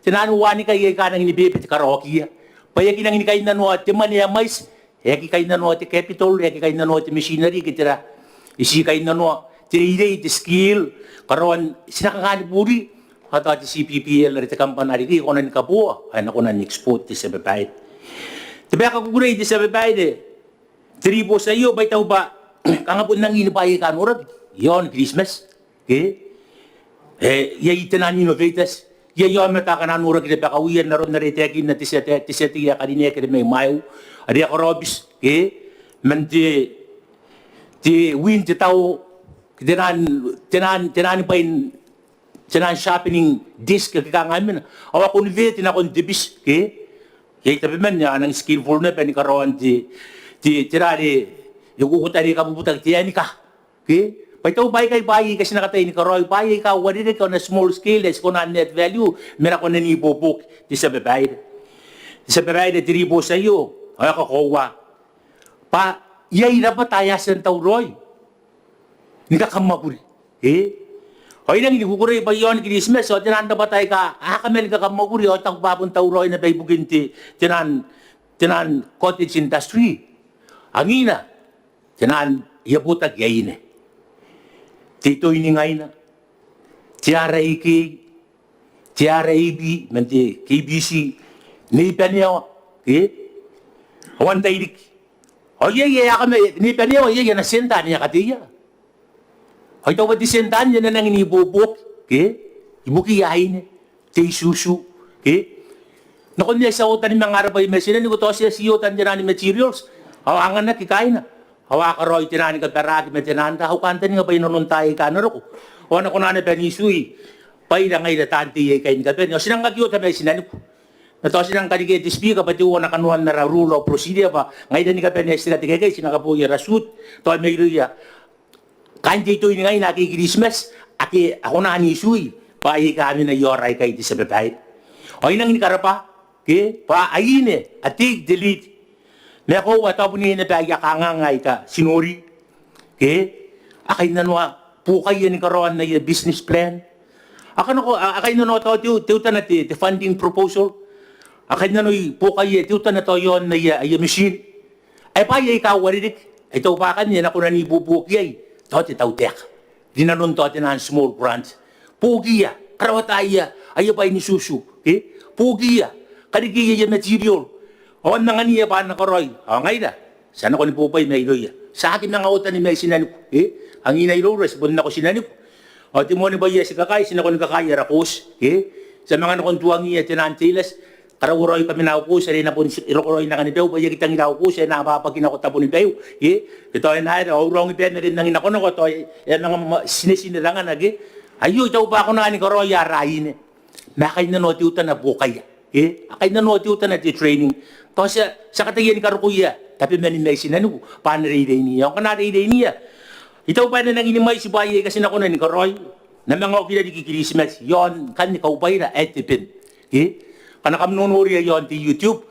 Te naan wanikai aika a nangi ni bebete karaoakiia. Bwa e aki nangi ni kainnanoa te mwane ae mwaiti, e aki kainnanoa te capital, e aki kainnanoa te machinery ke tera. E tii kainnanoa te reirei, te skill, karaoan, ti na kanga ni buri, ao tao te C P P L are te kambana are e kona ni kaboa, ao e na kona n export te tia babaire. Te bwai ae kakukurei te tia babaire, te ribooti aio bwa I taku bwa kanga bon angin bwaai aika a noraki iaon Kiritimati. Ke? E, iai te naan innovators. Iai aomata akana a noraki rabakauia n aron are e taekinna te tia, te tia tei ae karineaki are mai mwaeu. Are a karaobiti. Ke? man te, te win te tao, te naan, te naan, te naan bwain, te naan sharpening disc ke kanga mena, ao a convert nakon te biti ke. Iai tabeman ae a nang skillful naba ni karaoan te, te, te rare, e kukutare kabubutaki te anika ke. Bwa I taku bwa aikai bwaai aika ti na kataia ni karaoi, bwaai aika uarereke on a small scale ae ti kona n add value, ma e na kona n ibuobuoki te tia babaire. Te tia babaire, te ribooti aio ao e kakoaua bwa iai rabwata ae a tia n tauraoi ni kakamwakuri. E, ao I rangi ni kukurei bwa iaon Kiritimati ao te naan rabwata aika a kaman kakamwakuri ao I taku bwa a bon tauraoi naba ibukin te, te naan, te naan cottage industry. Angiina, te naan, aia botaki aine, te Itoiningaina, te R A K, te R A B, man te K B C, Nei Baneawa ke, ao antai riki. Ao iai, iai, a kama, Nei Baneawa iai ana centre ane a kateia. Ao I taku bwa te centre anne e na nangi n ibuobuoki ke, ibukiia aine, te itutu ke. Nakon ae ti a oota ni manga rabwa i matinaniku, tao ti a tii oota n te naan materials, ao a anganaki kaaina, ao a karaoi te naan kabaraki ma te naan ra, au kantaninga bwa i nanon taai aika a na roko ao a na kona naba n itui bwaira ngaira taan tei aikai ni kabane. Ao ti nang aki oota ma i tinaniku, ma tao ti nang karika te Speaker bwa teuana kanoan ara rule of procedure bwa ngaira ni kabane ae ti kateke aikai ti na kaboi ara suit, tao mairouia kaain te Itoiningaina ake i Kiritimati ake a kona n itui bwaai aika a mena i aora aikai, te tia babaire. Ao I nangi ni karabwa ke, bwa aine a take the lead. Ma e koaua tao bon iai naba aia kanganga aika ti nori ke, a kainnanoa buokaia ni karaoan aia business plan. A kanako, a, a kainnanoa tao teu, teutana te, te funding proposal. A kainnanoi buokaia teutana tao iaon aia, aia machine. Ae bwaai aika uarereke ae I taku bwa akanne e na kona n ibuobuoki iai tao te tautaeka rinanon tao te naan small grant. Buokiia, karawata aia, aia bwai n itutu ke, buokiia, karikiia aia material ao n anganiia bwa a na karaoi. Ao ngaira ti a nako ni bobwai mairouia, ti a aki manga oota ni mai tinaniku. E, angiina iroura ti bon nako tinaniku. Ao te moan bwai ae ti kakaea, ti nako ni kakaea ara course ke, ti a manga nako n tuangiia te naan tailors, karauaraoi kamena au course are e na bon ti, e roko raoi n anganibaiu bwa I aki tangira au course ae e na ababaki nako tabonibaiu ke. Ke tao e na aera, au raongi bae n are n nangi nakonako tao e a manga ma, tinetine rangana ke. Aio I taku bwa a kona ni karaoia ara aine, ma a kainnanoa teutana buokaia ke, a kainnanoa teutana te training. Tao ti a, ti a kataia ni karokoia tabeman mai tinaniku bwa a na reireiniia. Ao ngkana a reireiniia, I taku bwa e na nangi ni mwaiti bwaai aika ti na kona ni karaoi. N na manga okira riki Kiritimati iaon ngkanne kaubwaira ae te ben ke. Ngkana kam nonoria iaon te YouTube,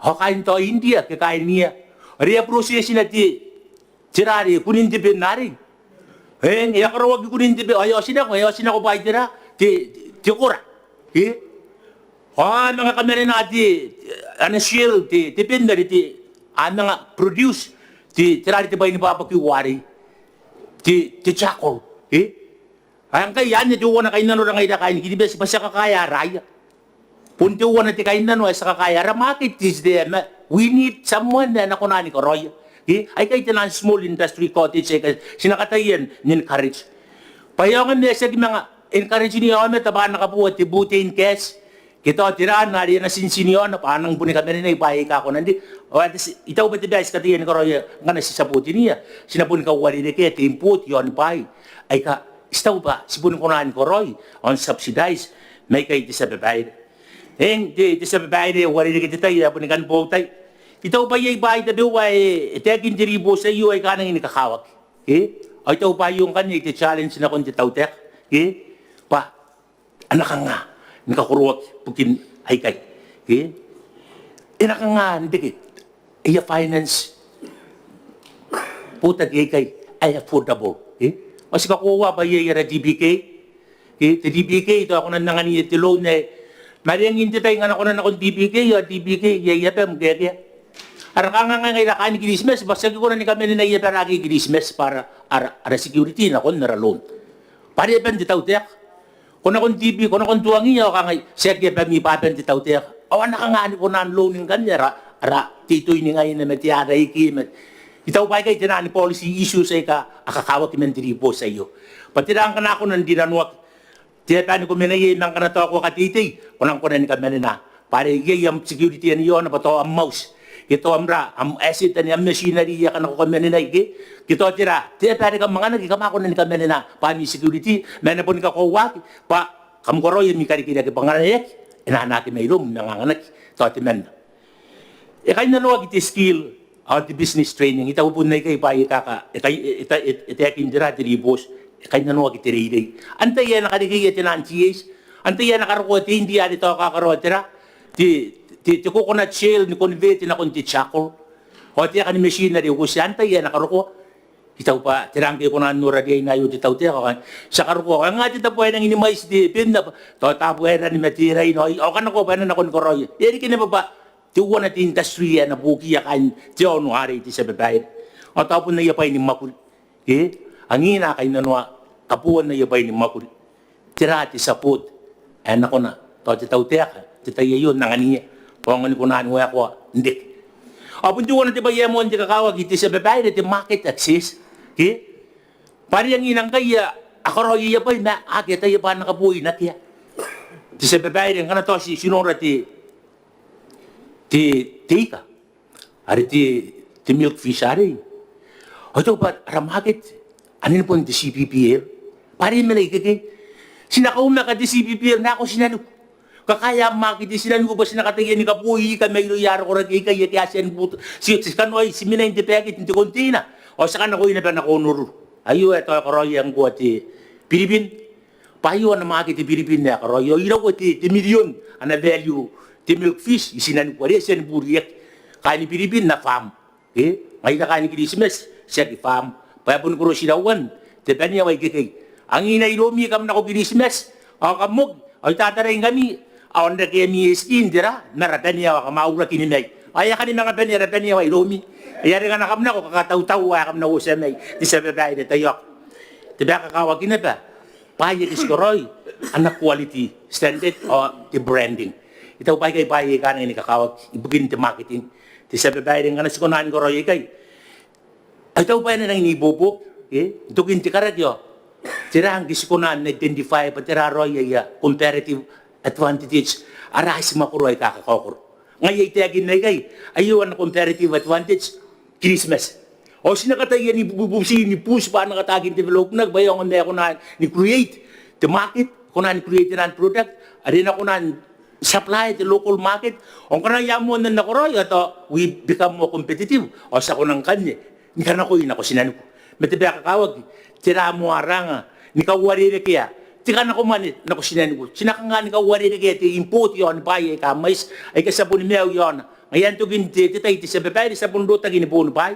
ao kaain tao India ke kaain ia are a process-ina te, tera are kunin te ben arei. Eng, e a karaoaki kunin te ben, ao e a otinako, e a otinako bwa ai tera, te, te kora ke. Ao a manga kamanena te, ana shell te, te ben are te, a manga produce te, tera are te bwai ni babakiu arei, te, te charcoal ke. Ao ngkai anne teuana kainnanora ngaira kaain Kiribati bwa ti a kakaea ara aia. Bon teuana te kainnano ae ti a kakaea, ara market is there, ma we need someone ae na kona ni karaoia ke. Aikai te naan small industry cottage aika ti na kataia n encourage. Bwa e aonga ma ti aki manga encourage-nia aomata bwa a na kabooa te butane gas ke tao tera are e na tintin iaona bwa a nang boni kamanenai bwaai aika kona n te, ao ae ti, I taku bwa te bwai ae ti kataia ni karaoia ngkana ti support-nia, ti na boni kauarerekea te import iaon bwaai aika ti taku bwa ti boni kona ni karaoi ao n subsidize. Ma aikai te tia babaire. Eng, te, te tia babaire, e uarereke te tai ae boni kan boutai. I taku bwa iai bwaai tabeua ae e taekin te ribooti aio aika a nangi ni kakawaki ke. Ao I taku bwa aio ngkanne te challenge nakon te tautaeka ke, bwa a na kanga ni kakoroaki ibukin aikai ke. E na kanga n reke aia finance botaki aikai ae affordable ke. Ao ti kakoaua bwa iai ara DBK ke, te DBK tao a kona n anganiia te loan ae, ma are ngin te tai ngkana ko na nakon DBK ao DBK iai abam ke akea. Ara kanganga ngaira kaain Kiritimati bwa ti aki kona ni kamanena aia bara ake i Kiritimati bwa ara, ara, ara security nakon ara loan. Bwa are aban te tautaeka. Ko nakon DBK, ko nakon tuangiia ao kangai, tiaki abami bwa aban te tautaeka. Ao a na kanga ni kona n loan ngkanne ara, ara te Itoiningaina ma te RAK ma, I taku bwa aikai te naan policy issues aika a kakawaki man te ribooti aio. Bwa tera ngkana a kona n rinanoaki te aba ni ko mena iai, ma ngkana tao ko a kateitei ko nang kona ni kamanena. Bwa are iai am security anne iaona bwa tao am auti Ke tao am ra, am asset anne, am machinery aika a nako kamanenai ke, ke tao tera, te aba are kam anganaki, kam a kona ni kamanena bwa ami security, ma e na boni kakoauaki bwa kam karaoi ami karikirake bwa ngkana e aki, e na anaaki mairoum ma anganaki tao temanna. E kainnanoaki te skill ao te business training. I taku bon aikai bwaai aika e kai, e, e, e, e taekin tera te ribooti. E kainnanoaki te reirei. Antai ae na karekea te naan T As? Antai ae na karokoa te India are tao kakaraoa tera, te, te, te coconut shell ni convert nakon te charcoal? Ao te aeka ni machine are uotia, antai ae na karokoa? I taku bwa tera ngke e kona n nora riaina aio te tautaeka, ao ti a karokoa. Ao e nga te tabo ae nangi ni mwaiti te ben naba, tao taabo ae rani ma te raina, ao, ao kanakoa bwa e na nako ni karaoia. E riki naba bwa teuana te industry ae na buokiia kaain te aono arei, te tia babaire. Ao tao bon aia bwai ni mwakuri ke, angiia a kainnanoa kabooan aia bwai ni mwakuri. Tera te support ae e na kona tao te tautaeka n te tai aio n anganiia, ao ngkana e kona ni waekoa n reke. Ao bon teuana te bwai ae moan te kakawaki, te tia babaire, te market access ke, bwa are angiia ngkai a karaoi aia bwai ma akea, tao e a bane ni kaboi nakea. Te tia babaire, ngkana tao ti, ti nora te, te, te ika are te, te milk fish arei, ao I taku bwa ara market anne bon te C P P L. Bwa are e mena ikekei. Ti na kaumaka te C P P L, nako tinaniku. Kakaea am market i tinaniku bwa ti na kataia ni kaboi ika mairouia ara koraki aikai ake a tia ni buta. Ti, ti kanoai, ti menai n te baeket n te container, ao ti a kanakoa naba nako Honolulu. Aio ae tao e karaoia ngkoa te Philippine. Bwa aio ana market te Philippine ae e karaoia, ao iraua te, te mirion ana value te milk fish i tinaniku are e a tia ni buriaki. Kaaini Philippine n na farm. Ke, ngaira kaaini Kiritimati ti aki farm. Bwa e boni korotirauan te baneawa ikekei. Angiia iroumi kam nako Kiritimati ao kam oki, ao I tatarai ngkami, ao n reke ami ski n tera, n ara baneawa kam a uraki ni mai. Ao e a kani manga bane ara baneawa iroumi. Ai are ngkana kam nako, kakatautau ae kam na uotia mai, te tia babaire. Taiaoka. Te bwai ae kakawaki naba, bwaai ake ti karaoi, ana quality standard ao te branding. I taku bwa aikai bwaai aika a nangi ni kakawaki ibukin te marketing. Te tia babaire, ngkana ti kona ni karaoi aikai, ao I taku bwa e na nangi ni ibuobuoki, e, n tokin te karaki ao tera ngke ti kona n identify bwa tera raoi aia comparative advantage ara aiti makoro aika kakaokoro. Ngaia I taekinna aikai, aio ana comparative advantage Kiritimati. Ao ti na kataia ni bu-, bu-, bubuti, ni push bwa a na kataaki n developnaki bwa e aonga ma e kona ni create te market, kona ni create te naan product are e na kona n supply te local market. Ao ngkana iai moa n nako raoi, ao tao we become more competitive. Ao ti a kona ngkanne ni kanakoi nako tinaniku. Ma te bwai ae kakawaki, tera moa ara anga ni kauarerekea te kanako mwane nako tinaniku? Ti na kanga ni kauarerekea te import iaon bwaai aika mwaiti aika ti a boni maiu iaona? Ngaia n tokin te, te tai, te tia babaire, ti a bon rotaki ni boon bwaai.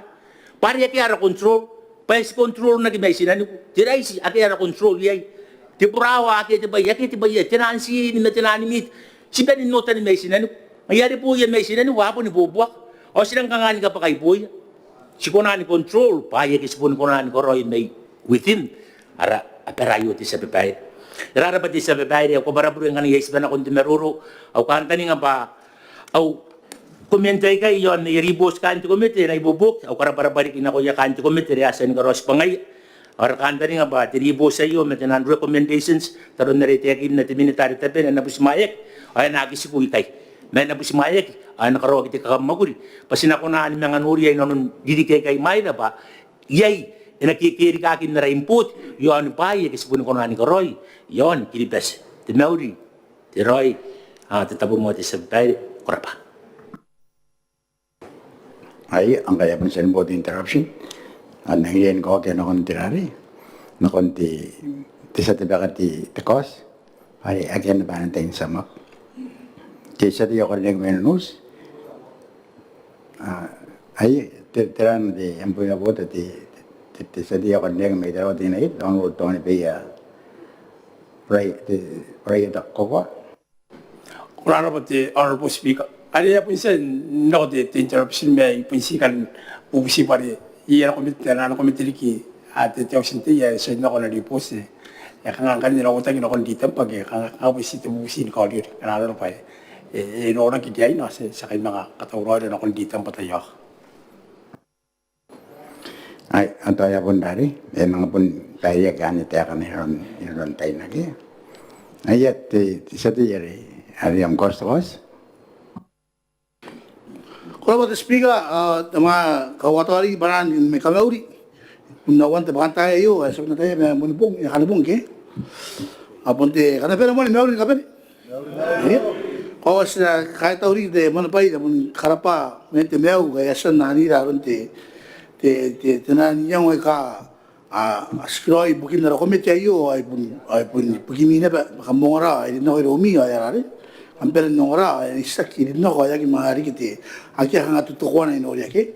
Bwa are akea ara control. Bwa e ti control-naki mai tinaniku. Te raiti akea ara control iai. Te burawa akea te bwai, akea te bwai iai. Te naan tii ma te naan miiti, ti bane n otani mai tinaniku. Ngaia are booia mai tinaniku a boni buobuaka. Ao ti nang kanga ni kabwakai booia? Ti kona ni control bwaai ake ti boni kona ni karaoi mai within ara abara aio, te tia babaire. E rarabwa te tia babaire, au kabwarabure ngkana iai tibwa nakon te maroro. Au kantaninga bwa au comment aikai iaon aia ribooti kaain te komete e na ibuobuoki. Au karabwarabwa riki nakoia kaain te komete are a tia ni karaoa tibwangaia. Ao ara kantaninga bwa te ribooti aio ma te naan recommendations, n aron are e taekinna te minita are tabena, e na butimwaeaki ao e na aki tiku ikai. Ma e na butimwaeaki ao e na karaoaki te kakammwakuri bwa ti na kona ni manga noria inanon ririki aika imwaira bwa iai e na kekerikaki n ara import iaon bwaai ake ti boni kona ni karaoi iaon Kiribati. Te mauri, te raoi, ao te tabomoa te tia babaire. Ko rabwa. Ai, ngkai e a bon tia ni bo te interruption, ao N na riai ni kaokia nakon te rarei, nakon te, te tia tei ae karineaki, te kaoti are akea naba ana tai n sum up. Te tia tei ae karineaki mai Nonouti. Ai, te, te rarei, te point of order, te, te, te tia tei ae karineaki mai Tarawa Teinainano, Honourable Tonganabeia Bright, te, Bright Kokoa. Ko rabwa te Honourable Speaker. Are e a bon tia n nako te, te interruption ma I bon tii kan bubuti bwa are iai ana komete, ana komete riki, a, te, te auti n tei ae e tia n nako ana ribooti. E kanga ngkanne e na uotaki nakon Ritembwa ke kanga, kanga bon tii te bubuti ni kaoriori. Kanga arona bwa e, e noraki riaina, ti a, ti a kai manga katauraoira nakon Ritembwa. Taiaoka. Ai, ao tao e a bon rarei, e manga bon taiaki anne taekana inanon, inanon taina ke. Ai, te, te tia tei are, are am kaoti, kaoti. Ko rabwa te Speaker, a, te manga kauatari bwanan ni kamauri. N na uan te bwakantaai aio, a, ti na taia ma Moanibong, e, Kanibong ke. A bon te, kam na bane ni mauri ni kabane. Ia. Ko a tia kaitau riki te mwanibwai, a bon karabwa man te maiu, a, e a tia n anganira aron te, te, te, te nano n iango aika a, a tikiraoi ibukin ara komete aio, ao e bon, ao e bon ibukimi naba, kam ongora, e rin nako iroumi, ao e a rare. Kam bane n ongora, ao e itiaki, e rin nako, ao e aki manga riki te, akea kanga totokoana i noria ke.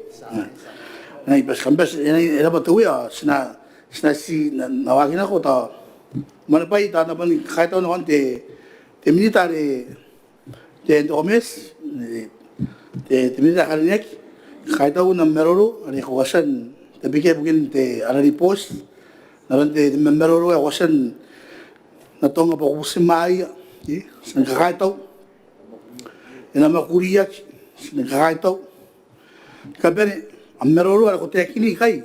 Ngai bati, kam bati, e, e rabwa te Uea, ao ti na, ti na ti, na, na waaki nako, tao, mwanibwai, tao, n na bane ni kakaitau nakon te, te minita are te, te Commerce, te, te, te minita ae karineaki, kaitau n am maroro are ko a tia n tabekia ibukin te ara ribooti, n aron te, te ma, maroro ae ko a tia n atonga bwa ko butimwaeia, e, ti na kakaitau. E na mwakuriaki, ti na kakaitau. Kabane, am maroro are ko taekin ikai,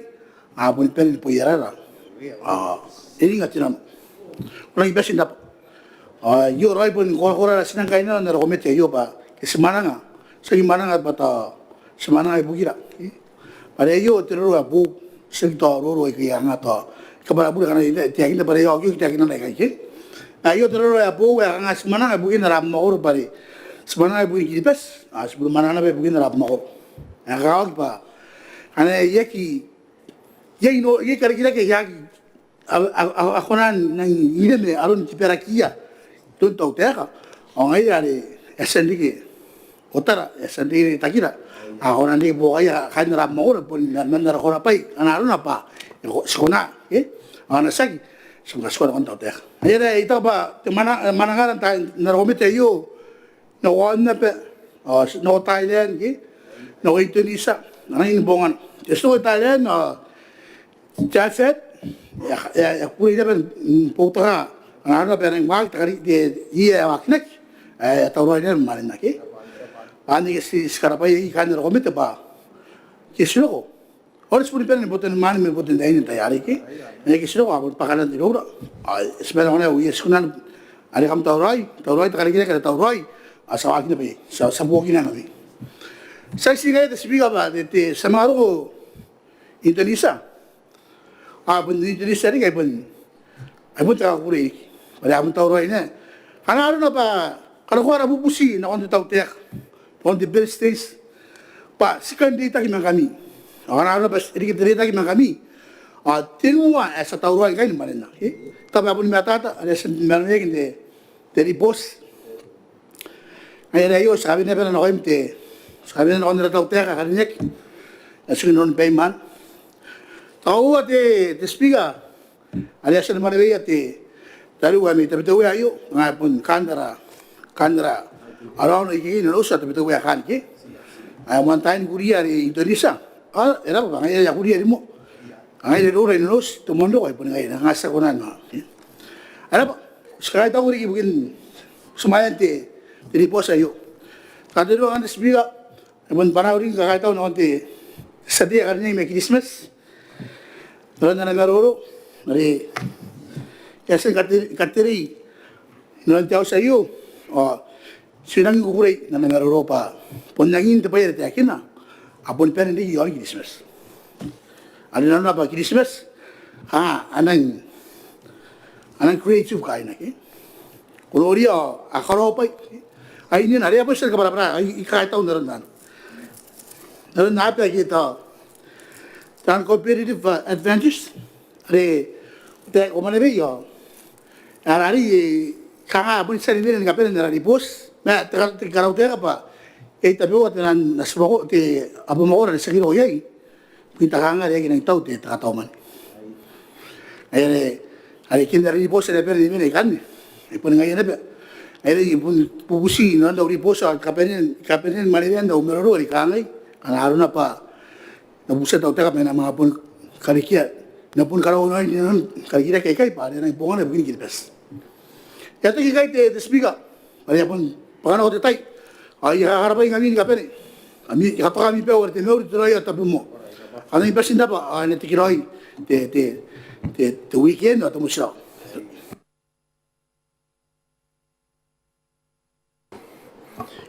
a boni bane ni boiarara. A, e ringa te nano. Ko rangi ni bati n rabwa. A, aio raoi boni korakorara ti nang kainara n ara komete aio bwa ke ti mwananga. Ti aki mwananga bwa tao ti mwananga ibukira. Bwa are aio te roro ae boou. Ti aki tao roro aika kanga tao kabwara bure kanga e taekinna bwa are aio, aio taekinna aikai ke. Aio te roro ae boou ae kanga ti mwananga ibukin ara abamwakoro bwa are ti mwananga ibukin Kiribati. A, ti boni mwananga naba ibukin ara abamwakoro. Ae kakawaki bwa ane iai, iai no, iai karikirake ae aki a, a, a, a kona n nang ireme aron tibwarakiia iroun te tautaeka. Ao ngaia are e a tia n reke otara, e a tia n reke takira. A kona n reke buokaia kaain ara abamwakoro, bon man ara konabwai, ana arona bwa e ko, ti kona, e? Ao ana tiaki, ti kona, ti kona nakon te tautaeka. Ngaia are I taku bwa te mwana, mwanangara n ara komete aio, nako aon aba, ao nako Thailand ke, nako Indonesia, a rangi ni bongana. Te, ti nako Thailand, ao te AFAD e a, e a, e a kukurei naba ni boutoka ana arona bwa e nang waaki te kari, te, iai ae waakinaki, ae a tauraoi naba ni mwanena ke. Anne ke ti, ti karabwaia kaain ara komete bwa ke ti roko. Ao ti boni bane ni botanimwaane ma botaniraine n tai arei ke. Ane ke ti roko a boni bwaka naba iroura. Ao ti bane n ongo naba, iai ti kona, are kam tauraoi, tauraoi te karikirake are tauraoi. Ao ti a waaki naba iai, ti a, ti a buokina naba iai. Tiaki ti ngaia te Speaker bwa te, te, ti a manga roko Indonesia. A bon Indonesia riki ae bon, ae bon te kakukurei riki. Bwa are a bon tauraoi naba. Ana arona bwa karokoa ara bubuti nakon te tautaeka, nakon te Beretitenti, bwa ti kan reitaki ma ngkami. Ao ana arona bwa ti reke te reitaki ma ngkami, ao tenua ae ti a tauraoi ngkai ni mwanena. E taku bwa a boni matata, are e a tia ni manoiaki n te, te ribooti. Ngaia are aio ti a kawenea bwa e na nakoim te, ti a kawenea nakon ara tautaeka ae karineaki, e a tia n ongo ni baim. Tao te, te Speaker, are e a tia ni maneweia te tariu ae mai Tabiteuea aio, ngaia bon kaan ara, kaan ara, ara aono ikekei i Nonouti ao Tabiteuea ae kaan ke. Ae moan tain kuria are Indonesia. A, e raba bwa ngaia ae kuria rimoa. Ngaia are iroura i Nonouti, te moan roko ae bon ngaia, ngaia ti a kona n, e. E raba, ti kakaitau riki ibukin butimwaean te, te ribooti aio. Tao te rua ngkanne te Speaker, e bon bwanaau riki ni kakaitau nakon te tia tei ae karineaki mai Kiritimati n aron ana maroro are e a tia ni kate, katerei n aron te auti aio. Ao ti rangi ni kukurei n ana maroro bwa bon angin te bwai are e taekinna, a boni bane n riki iaon Kiritimati. Are nanona bwa Kiritimati, a, a nang, a nang creative kaaina ke. Ko noria ao a karaobwai. Ai nen are e a bon tia ni kabwarabwara, I, I kakaitau n aron anne. N aron ae bwa ke tao, tao competitive, a, advantage. Are, te, ko manewei ao, are, are, e, kanga a bon tia ni mena ni kabane n ara ribooti. Ma te ka, te karautaeka bwa iai tabeua te nano n atimwako, te abamwakoro are ti aki roko iai. Ibukin te kanganga are e aki nang tau te, te katau mwane. Are, are, are kaain ara ribooti are a bane ni mena ikanne. E boni ngaia naba. Are I bon bubuti nakon au ribooti ao kabanean, kabanean manewean au maroro are kangai. Ana arona bwa N na butia te tautaeka bwa e na manga boni karikia, e na boni karaoa nanon karikirake aikai bwa are a nang bongana ibukin Kiribati. E a toki ngkai te, te Speaker, bwa are e a boni bwaka nako te tai. Ao I a kakarabwai ngkami ni kabane. Ami, I a kabwaka ami bau are te mauri, te raoi ao te tabomoa. Kam rangi ni bati n rabwa, ao e na tekeraoi te, te, te, te weekend ao te motinnano.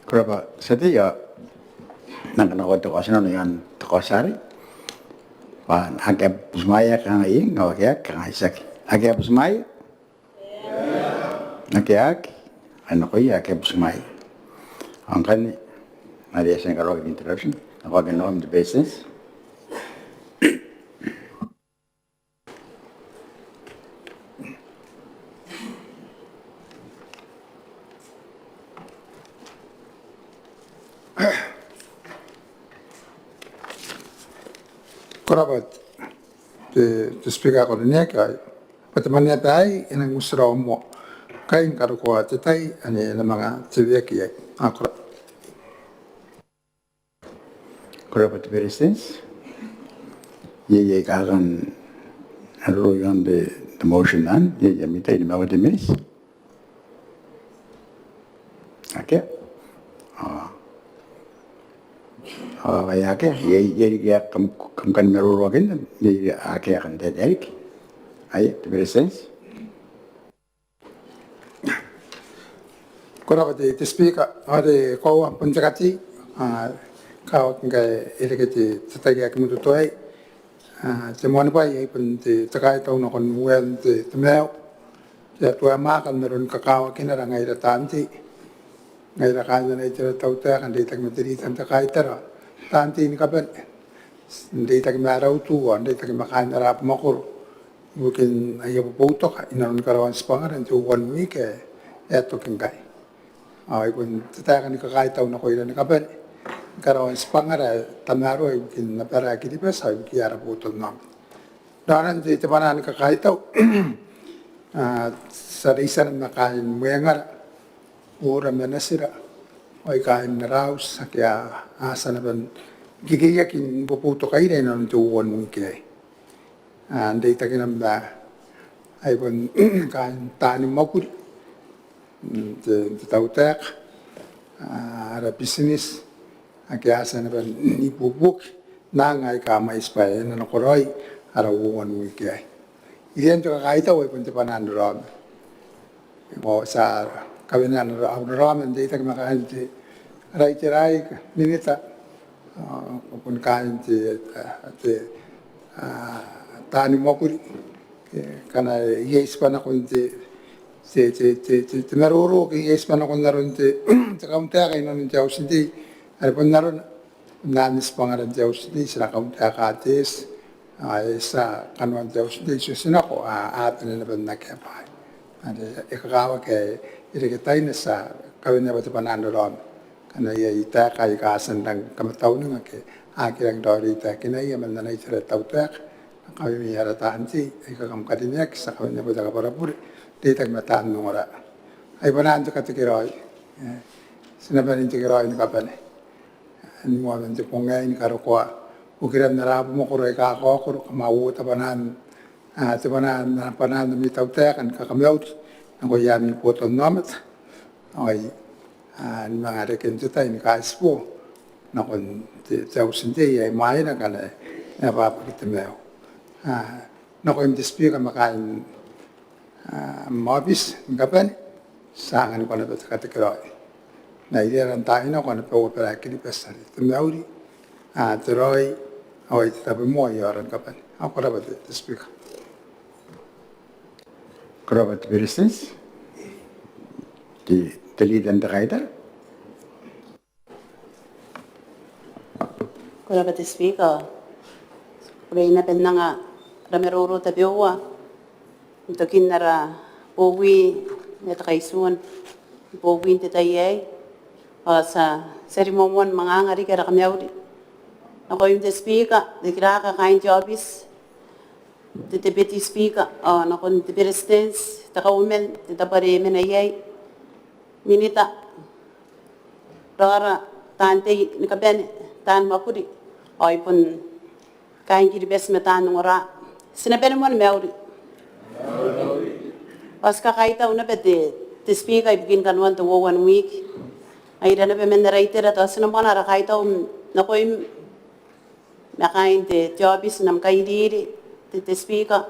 Ko rabwa te tia tei. Ngkana ko a tia n kaotinano i aon te kaoti arei, bwa ake a butimwaea kangai eng, ao ake a aki kangai tiaki. Ake a butimwaea? Ake a aki? Ao nakoia ake a butimwaea. Ao ngkanne are e a tia ni karaoaki te interruption, ao ko a kanakoa te Beretitenti. Ko rabwa te, te Speaker ae karineaki, ao bwa te mwaneaba aei e nang uti raoi moa ngkai ni karokoa te tai ane e na manga teweaki iai. Ao ko rabwa. Ko rabwa te Beretitenti. Iai, iai kaakan maroro i aon te, te motion anne? Iai, iai, ami tai ni manga te miniti. Akea. Ao, ao, akea. Iai, iai riki ae kam, kam kan maroroakinna? Iai, akea, kan te, te riki. Aia, te Beretitenti. Ko rabwa te, te Speaker, ao are koaua bon te katei, a, kakawaki ngkai e reke te, te tai ae kimototo aei. A, te moanibwai ai bon te, te kaitau nakon uean te, te maiu, te Atua ae mwaaka n aron kakawakinara ngaira taan tei, ngaira kaain ana itera te tautaeka, n reitaki ma te rita n te kaitara, taan tei ni kabane, n reitaki ma ara utu, ao n reitaki ma kaain ara abamwakoro, ibukin aia boboutoka inanon karaoan tibwangara n te uoua n wiki ae e a toki ngkai. Ao ai bon te taeka ni kakaitau nakoira ni kabane ni karaoan tibwangara ae tamaroa ibukin abara Kiribati ao ibukiia ara botannaomata. Raoran te, te bwanaa ni kakaitau, a, ti a reitia naba kaain mwengara, uora ma natira, ao kaain ara auti ake a, a tia naba ni kekeiaki ni boboutokaira inanon te uoua n wiki aei. A, n reitaki naba ma ai bon kaain taani mwakuri n te, te tautaeka, a, ara bitineti ake a tia naba n ibuobuoki n anga aika mwaiti bwa e na nakoraoi ara uoua n wiki aei. Irian te kakaitau ai bon te bwanaa n raraoma. Ao ti a kawenea au raraoma n reitaki ma kaain te, ara itera aika Minita, a, ao bon kaain te, a, te, a, taani mwakuri, e, ngkana iai tibwa nakon te, te, te maroro ke iai tibwa nakon aron te, te kauntaeka inanon te auti n tei, are bon arona n anne tibwangara n te auti n tei, ti na kauntaeka te eti, a, e tia kanoan te auti n tei, ti otinako, a, a bane naba n akea bwaai. Are e kakawaki ae e reke taina, ti a kawenea bwa te bwanaa n raraoma. Ngkana iai taeka aika a tia n rang kamatauninga ke a aki rangi n raoiroi taekinaia man ana itera te tautaeka nakon ara taan tei aika kam karineaki, ti a kawenea bwa te kabwarabure n reitaki ma taan ongora. Ai bwanaan te katekeraoi, e, ti na bane n tekeraoi ni kabane ni moa man te bong aei ni karokoa bukiran ara abamwakoro aika kakaokoro, kam a uota bwanaan, a, te bwanaa, bwanaan ami tautaeka ni kakamauri nakoia ami botannaomata. Ao ai, a, ni manga reken te tai ni kaitibo nakon te, te auti n tei ae imwaina ngkana e ababaki te maiu. A, nakoim te Speaker ma kaain, a, am aobiti ni kabane, ti a anganiko naba te katekeraoi. Ma iriara n taai nako ana bau abara Kiribati are te mauri, a, te raoi, ao ai te tabomoa i aora ni kabane. Ao ko rabwa te, te Speaker. Ko rabwa te Beretitenti. Te, te Leader n te Kaitara. Ko rabwa te Speaker. Ko rabwa naba n anga ara maroro tabeua n tokin ara bowi n te kaitiua, bowi n te tai aei. Ao ti a, ti a rimoamoa ni manga anga riki ara kamauri nakoim te Speaker, te kiraka, kaain te aobiti, te Deputy Speaker, ao nakon te Beretitenti, te Kauoman, te tabo are e mena iai, Minita, raora taan tei ni kabane, taan mwakuri, ao ai bon kaain Kiribati ma taan ongora. Ti na bane moa ni mauri. Ao ti kakaitau naba te, te Speaker ibukin kanoan te uoua n wiki. Ai ira naba man ara itera tao ti na moana ara kaitau nakoim ma kaain te, te aobiti n am kairiri, te, te Speaker,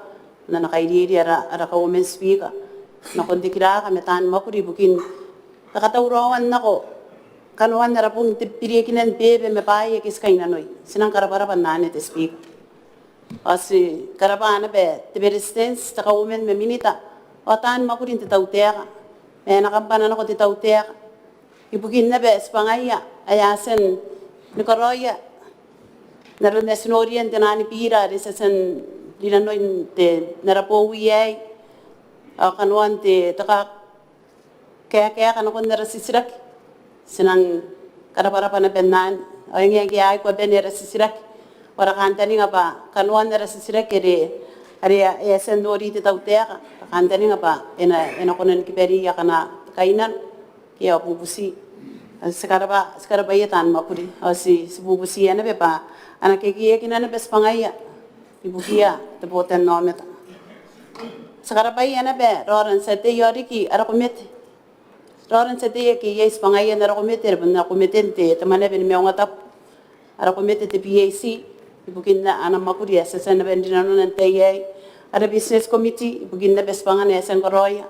n ana kairiri ara, ara Kauoman Speaker, nakon te kiraka ma taan mwakuri ibukin kakatauraoan nako kanoan ara bong te biriakinan bebe ma bwaai ake ti kainnanoi. Ti nang karabwarabwa n anne te Speaker. Ao ti karabwa naba te Beretitenti, te Kauoman ma Minita, ao taan mwakuri n te tautaeka ma e na kambana nako te tautaeka ibukin naba tibwangaia ae a tia ni karaoia n aron ae ti noria n te nanibira are ti a tia n rinanoi n te, n ara bowi aei, ao kanoan te, te ka- kaekaeka nakon ara titiraki. Ti nang karabwarabwa naba n anne. Ao e ngae ngke a aki bane ara titiraki ao ara kantaninga bwa kanoan ara titiraki are, are e a tia n nori te tautaeka, ara kantaninga bwa e na, e na kona ni kibari akana kainnano ke a bubuti. Ao ti karabwa, ti karabwaia taan mwakuri. Ao ti, ti bubutia naba bwa a na kekeiakina naba tibwangaia ibukiia te botannaomata. Ti karabwaia naba raoran tia tei ao riki ara komete. Raoran tia tei ake iai tibwangaia n ara komete, are bon ara komete n te, te Mwaneaba ni Maungatabu, ara komete te PAC ibukin ana mwakuri ae ti a tia naba n rinanona n te tai aei, ara business committee ibukin naba tibwangana ae ti a tia ni karaoia.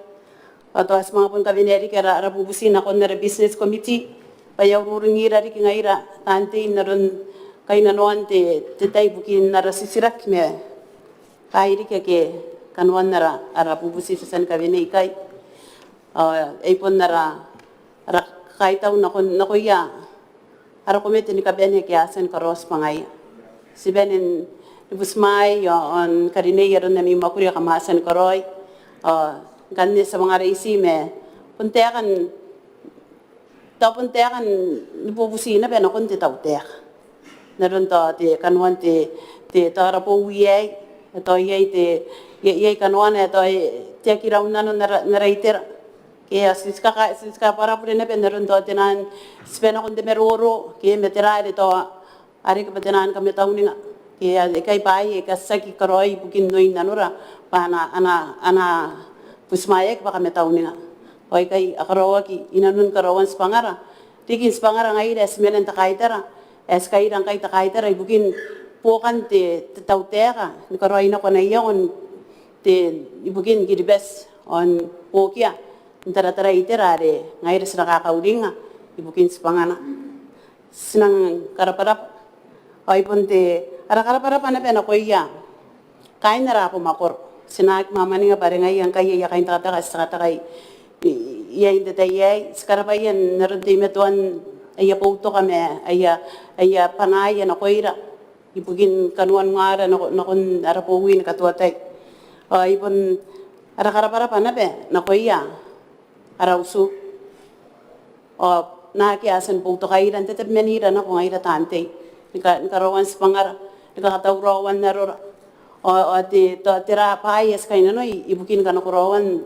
Ao tao ti manga bon kawenea riki ara, ara bubuti nakon ara business committee bwa e a ururingira riki ngaira taan tei n aron kainnanoan te, te tai ibukin ara titiraki ma bwaai riki ake kanoan ara, ara bubuti ti a tia ni kawenea ikai. Ao ai bon ara, ara kakaitau nakon, nakoia ara komete ni kabane ake a tia ni karaoa tibwangaia. Ti bane ni butimwaai ao, ao ni karinei aron ami mwakuri ake kam a tia ni karaoi. Ao ngkanne ti a manga reitia ma bon taekan, tao bon taekan ni bubuti naba nakon te tautaeka n aron tao te kanoan te, te tao ara bowi aei, tao iai te, iai, iai kanoana ae tao e, te aki raunnano n ara, n ara itera. Ke ao ti, ti kaka, ti, ti kabwarabure naba n aron tao te nang tiba nakon te maroro ke ma tera are tao a reke bwa te nang kamatauninga. Ke a, ikai bwaai aika ti aki karaoi ibukin oin nanora bwa a na, a na, a na butimwaeaki bwa kamatauninga. Ao ikai a karaoaki inanon karaoan tibwangara, riki n tibwangara ngaira ae ti mena n te kaitara ae ti kaira ngkai te kaitara ibukin buokan te, te tautaeka ni karaoi nako ana iango n te, ibukin Kiribati ao n buokia n taratara itera are ngaira ti na kakauringa ibukin tibwangana. Ti nang karabwarabwa. Ao ai bon te, ara karabwarabwa naba nakoia kaain ara abo makoro. Ti na aki mwamwaninga bwa are ngaia ngkai aia kaintekateka ae ti tekateka i, i, iai n te tai aei. Ti karabwaia n aron teimatoan aia boutoka ma aia, aia bwanaaia nakoira ibukin kanoan uaara nako, nakon ara bowi ni katoatai. Ao ai bon ara karabwarabwa naba nakoia ara utu ao naake a tia ni boutokaira n tatabemanira nako ngaira taan tei ni ka, ni karaoan tibwangara, ni kakatauraoan arora ao, ao te, tao tera bwaai ae ti kainnanoi ibukin kanakoraoan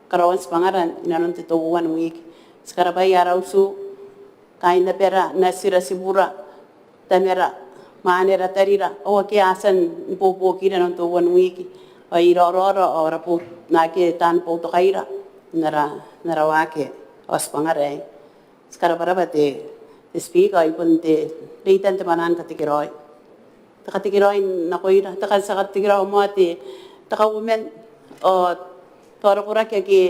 karaoan tibwangara inanon te teuana n wiki. Ti karabwaia ara utu, kaain abara, natira, tibura, tamara, mwanera, tarira ao ake a tia n ibuobuokiira inanon teuana n wiki. Ao iraorao ao ara bout, naake taan boutokaira n ara, n ara waaki ao tibwangara aei. Ti karabwarabwa te, te Speaker, ao ai bon te reitan te bwanaa ni katekeraoi. Te katekeraoi nakoira, te ka, ti a katekeraoa moa te, te Kauoman ao tao ara koraki ake,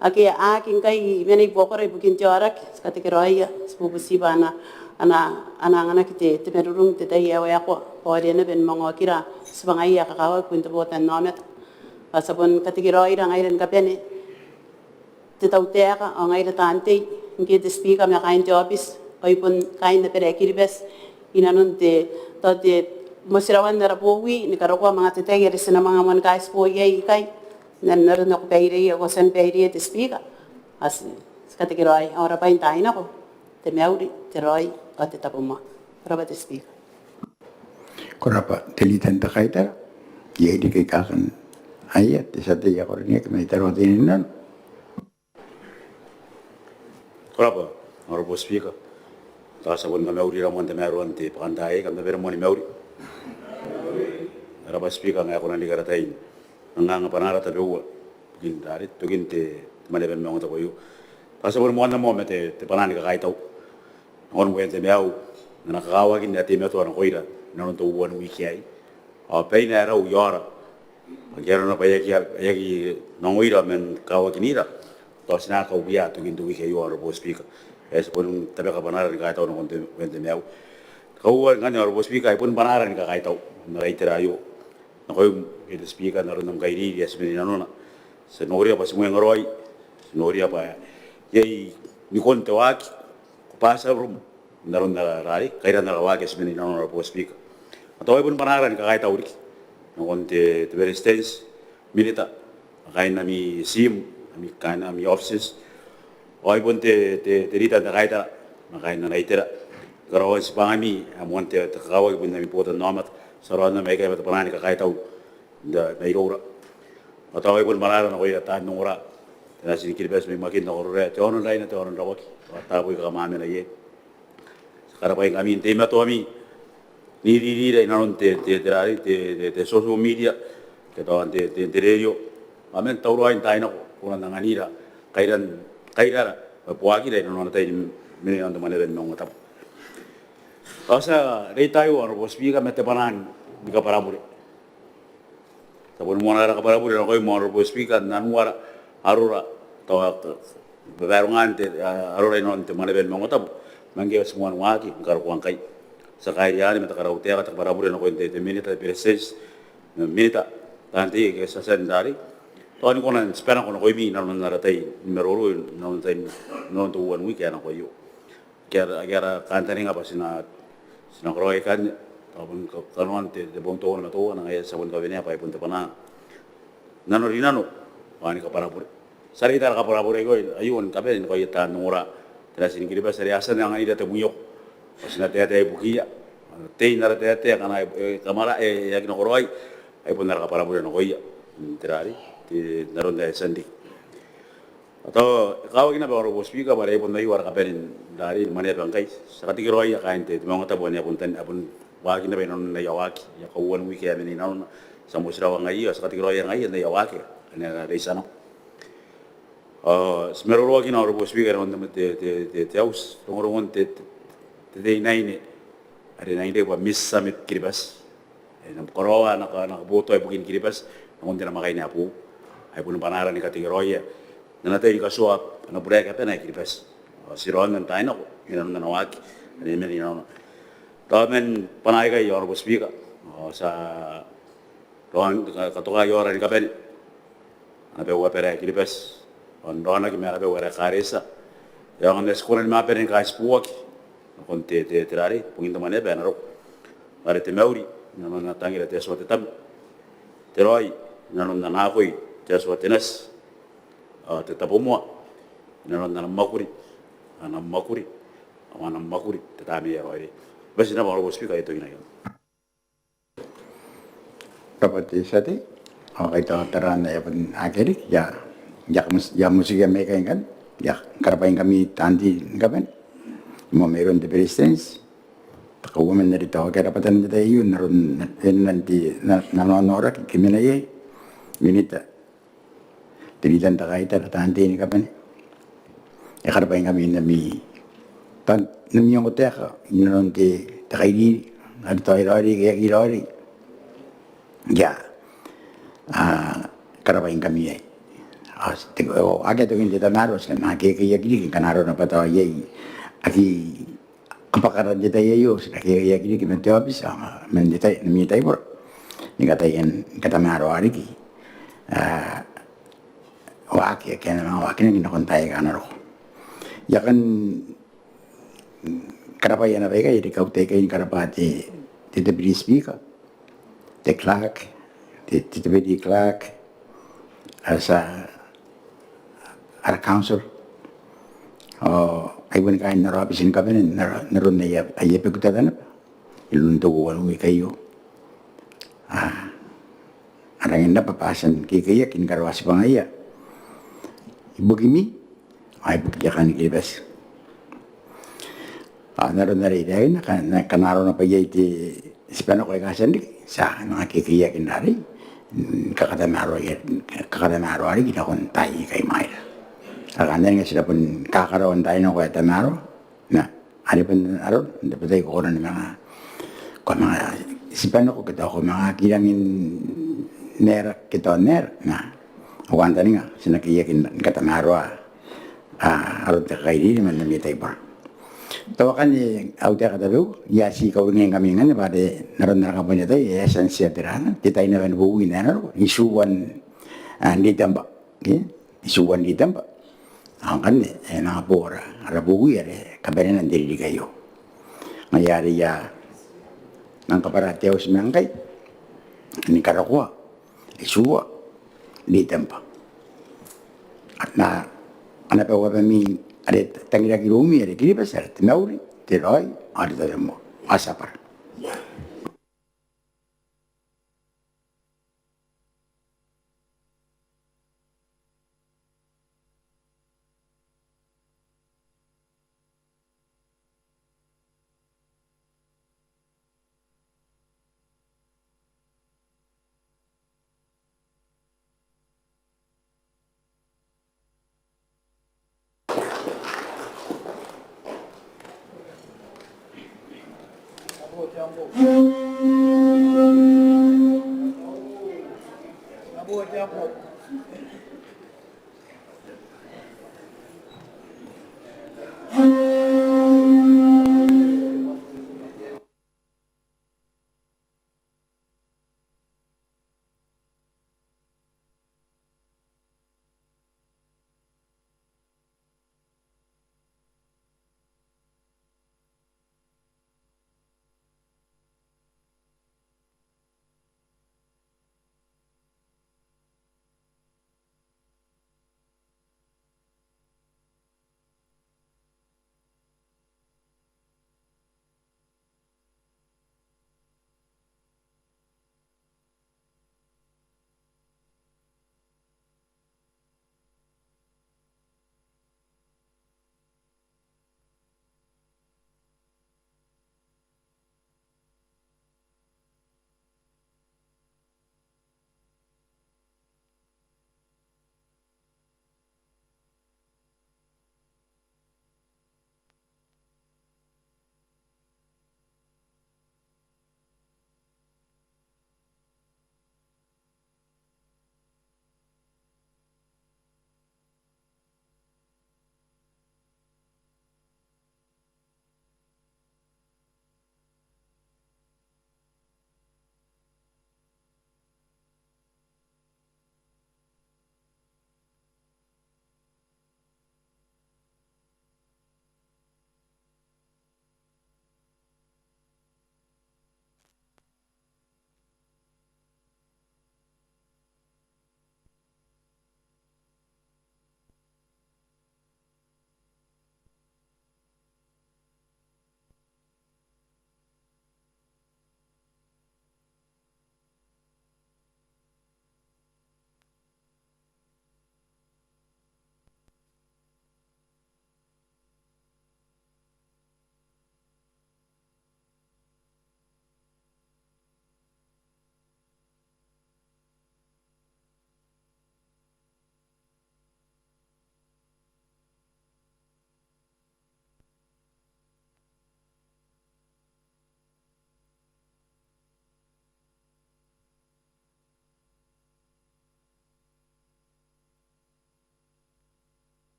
ake a aki ngkai mena i buakora ibukin te aoraki. Ti katekeraoia, ti bubuti bwa a na, a na, a na anganaki te, te marurung n te tai ae waekoa bwa a riai naba ni manga okira tibwangaia ae kakawaki ibukin te botannaomata. Ao ti a bon katekeraoira ngaira ni kabane, te tautaeka ao ngaira taan tei, ngke te Speaker ma kaain te aobiti ao ai bon kaain abara ae Kiribati inanon te, tao te motirawan ara bowi ni karokoa manga te tai are ti na manga moan kaitibo iai ikai n aron ae ko baireia, ko a tia ni baireia te Speaker. Ao ti, ti katekeraoi ao rabwa n taai nako, te mauri, te raoi ao te tabomoa. Ko rabwa te Speaker. Ko rabwa te Leader n te Kaitara. Iai riki aika kan aia te tia tei ae karineaki mai Tarawa Teinainano? Ko rabwa, Honourable Speaker. Tao ti a bon kamaurira moa n tamaroan te bwakantaai aei, kam na bane moa ni mauri. Ko rabwa Speaker, ngae ko na riki ara tai n anganga bwanaara tabeua ibukin tari, ibukin te, te Mwaneaba ni Maungatabu aio. Tao ti a bon moanna moa ma te, te bwanaa ni kakaitau nakon Uean te Maiu n ana kakawakin ae teimatoa nakoira inanon teuana n wiki aei. Ao baina ae rau i aora, ngke arona bwa e aki, e aki nanoira man kakawakinira, tao ti na kaukia ibukin te wiki aio, Honourable Speaker. ae ti bon tabeka bwanaara ni kakaitau nakon te, te maiu. Kauoua ngkanne, Honourable Speaker, ai bon bwanaara ni kakaitau n ara itera aio nakoim, te Speaker, n aron am kairiri ae ti mena inanona. Ti noria bwa ti mwenga raoi, ti noria bwa iai nikon te waaki, ko bati arom n aron ara, ara, kairan ara waaki ae ti mena inanona, Honourable Speaker. Ao tao ai bon bwanaara ni kakaitau riki nakon te, te Beretitenti, Minita, ma kaain ami tiim, ami, kaain ami offices, ao ai bon te, te, te rita n te kaitara ma kaain ana itera. Karaoan tibwangami ae moan te, te kakawaki ibukin ami botannaomata. Ti a raonna mai ikai ma te bwanaa ni kakaitau n te, mairoura. Ao tao ai bon bwanaara nakoia taan ongora, te Natin Kiribati mai Makin nako Arorae, te aono n Raina, te aono n Rawaki, ao taabo aika kam a mena iai. Ti karabwaingkami n teimatoami n iririra inanon te, te, te, te, te, te social media, ke tao n te, te, te radio, ao man tauraoi n taai nako, kona n anganira kairan, kairara, bwa e buakira inanon ana tai ni mena inanon te Mwaneaba ni Maungatabu. Ao ti a reita aio, Honourable Speaker, ma te bwanaa ni kabwarabure. Ti a bon moana ara kabwarabure nakoim, Honourable Speaker, n anuara arora, tao babarongaan te, a, arora inanon te Mwaneaba ni Maungatabu, ma ngke ti moan waaki ni karokoa ngkai. Ti a kairi anne ma te karautaeka, te kabwarabure nakoim te, te Minita, te Beretitenti, Minita, taan tei aika ti a tia n rarei. Tao ni kona n tibwa nako nakoimi inanon ara tai ni maroro, inanon tai, inanon te uoua n wiki ae nako aio. Ake ara, ake ara kantaninga bwa ti na, ti na karaoia ikanne, tao bon ka-, kanoan te, te bong teuana ma teuana, ngaia ti a bon kawenea bwa ai bon te bwanaa n nanorinano ao ni kabwarabure. Ti a reita ara kabwarabure aio, aio ni kabane nakoia taan ongora, te Natin Kiribati are a tia n anganira te mwioko bwa ti na taetae ibukiia. Tei n ara taetae ngkana e, e kamara, e, e aki nakoraoi, ai bon ara kabwarabure nakoia n te rarei, te, n aron ae e tia n riki. Ao tao e kakawaki naba, Honourable Speaker, bwa are ai bon aio ara kabane n rarei ni Mwaneaba ngkai. Ti a katekeraoia kaain te, te Maungatabu ane a bon tan, a bon waaki naba inanon aia waaki, aia kauoua n wiki ae mena inanona. Ti a motirawa ngaiia, ti a katekeraoia ngaiia n aia waaki ane a na reitia nako. Ao ti maroroakina, Honourable Speaker, inanon te, te, te, te House, rongorongon te, te, te teinnaine are e na irekereke bwa Miss Summit Kiribati. E na karaoa ana ka-, ana kabotoa ibukin Kiribati nakon te namwakaina ae boou. Ai bon bwanaara ni katekeraoia n ana tai ni katoa ana burae kabane ae Kiribati. Ao ti raonna n taai nako inanon ana waaki ane e mena inanona. Tao man bwanaa aikai, Honourable Speaker, ao ti a raon ka-, katokai aora ni kabane, ana bau abara ae Kiribati, ao n raonaki ma ana bau ara ekaretia, e aonga n ae ti kona ni mabane ni kaitiboaki nakon te, te, te rarei, bongin te Mwaneaba ae na roko. Are te mauri inanon ana tangira te Atua te Tama, te raoi inanon ana akoi te Atua te Nati, ao te tabomoa inanon ana mwakuri, ana mwakuri, ao ana mwakuri te Tamnei ae Raoiroi. Bati naba, Honourable Speaker, I a toki nako. Rabwa te tia tei. Ao kaitau taraan ae e a bon akea riki, I a, I a kamotikia mai ikai ngkanne. I a karabwaingkami taan tei ni kabane, moa mairoun te Beretitenti, te Kauoman are tao akea rabwatana n te tai aio n aron, n aron te, na, na, na, na noraki ke mena iai, Minita, te rita n te kaitara, taan tei ni kabane. E karabwaingkami n ami, taan, n ami ongotaeka inanon te, te kairiri are tao e raoiroi ke e aki raoiroi. I a, a, karabwaingkami iai. Ao te, ao akea tokin te tamaroa, ti na manga kekeiaki riki ngkana arona bwa tao iai aki kabwakara n te tai aio, ti na kekeiaki riki man te aobiti, ao man te tai, n ami taibora, ni kataia ni katamaroa riki, a, waaki ake a na manga waakinaki nakon taai aika a na roko. I a kan karabwaia naba ikai, are I kaunga ikai ni karabwa te, te Deputy Speaker, te Clerk, te, te Deputy Clerk, ara tia, ara Council, ao ai bon kaain ara aobiti ni kabane n aron, n aron aia, aia beku tatanaba inanon te uoua n wiki aio. A, a rangi n rabwa bwa a tia n kekeiaki ni karaoa tibwangaia ibukimi ao ibukiia kaain Kiribati. Ao n aron are I taekinna, ngkana, ngkana arona bwa iai te, tibwa nako aika a tia n riki, ti a manga kekeiaki n rarei, n kakatamaroa, kakatamaroa riki nakon taai aika imwaira. Ao kantaninga ti na bon kakaraoa n taai nako ae tamaroa, ma are bon aron, n tabetai ko kona ni manga, ko a manga tibwa nako ke tao ko a manga aki rangi n aera ke tao n aera, ma au kantaninga ti na kekeiaki ni katamaroa a, aron te kakairiri man ami taibora. Tao akanne au taeka tabeua, I a tii kauringaki ngkami ngkanne bwa are n aron ara kabanea tai, e a tia n tia te ra, te tai naba ni bowi n ae na roko, itiua n, a, Ritembwa. Ke? Itiua n Ritembwa. Ao ngkanne, e, e nang boo ara, ara bowi are kabanena n te ririki aio. Ngaia are I a nang kabwara te auti ma ngkai, ni karokoa, itiua n Ritembwa. Ana, ana bwai abami are tangiraki iroumi are Kiribati are te mauri, te raoi, ao te tabomoa. Ao ti a bwara.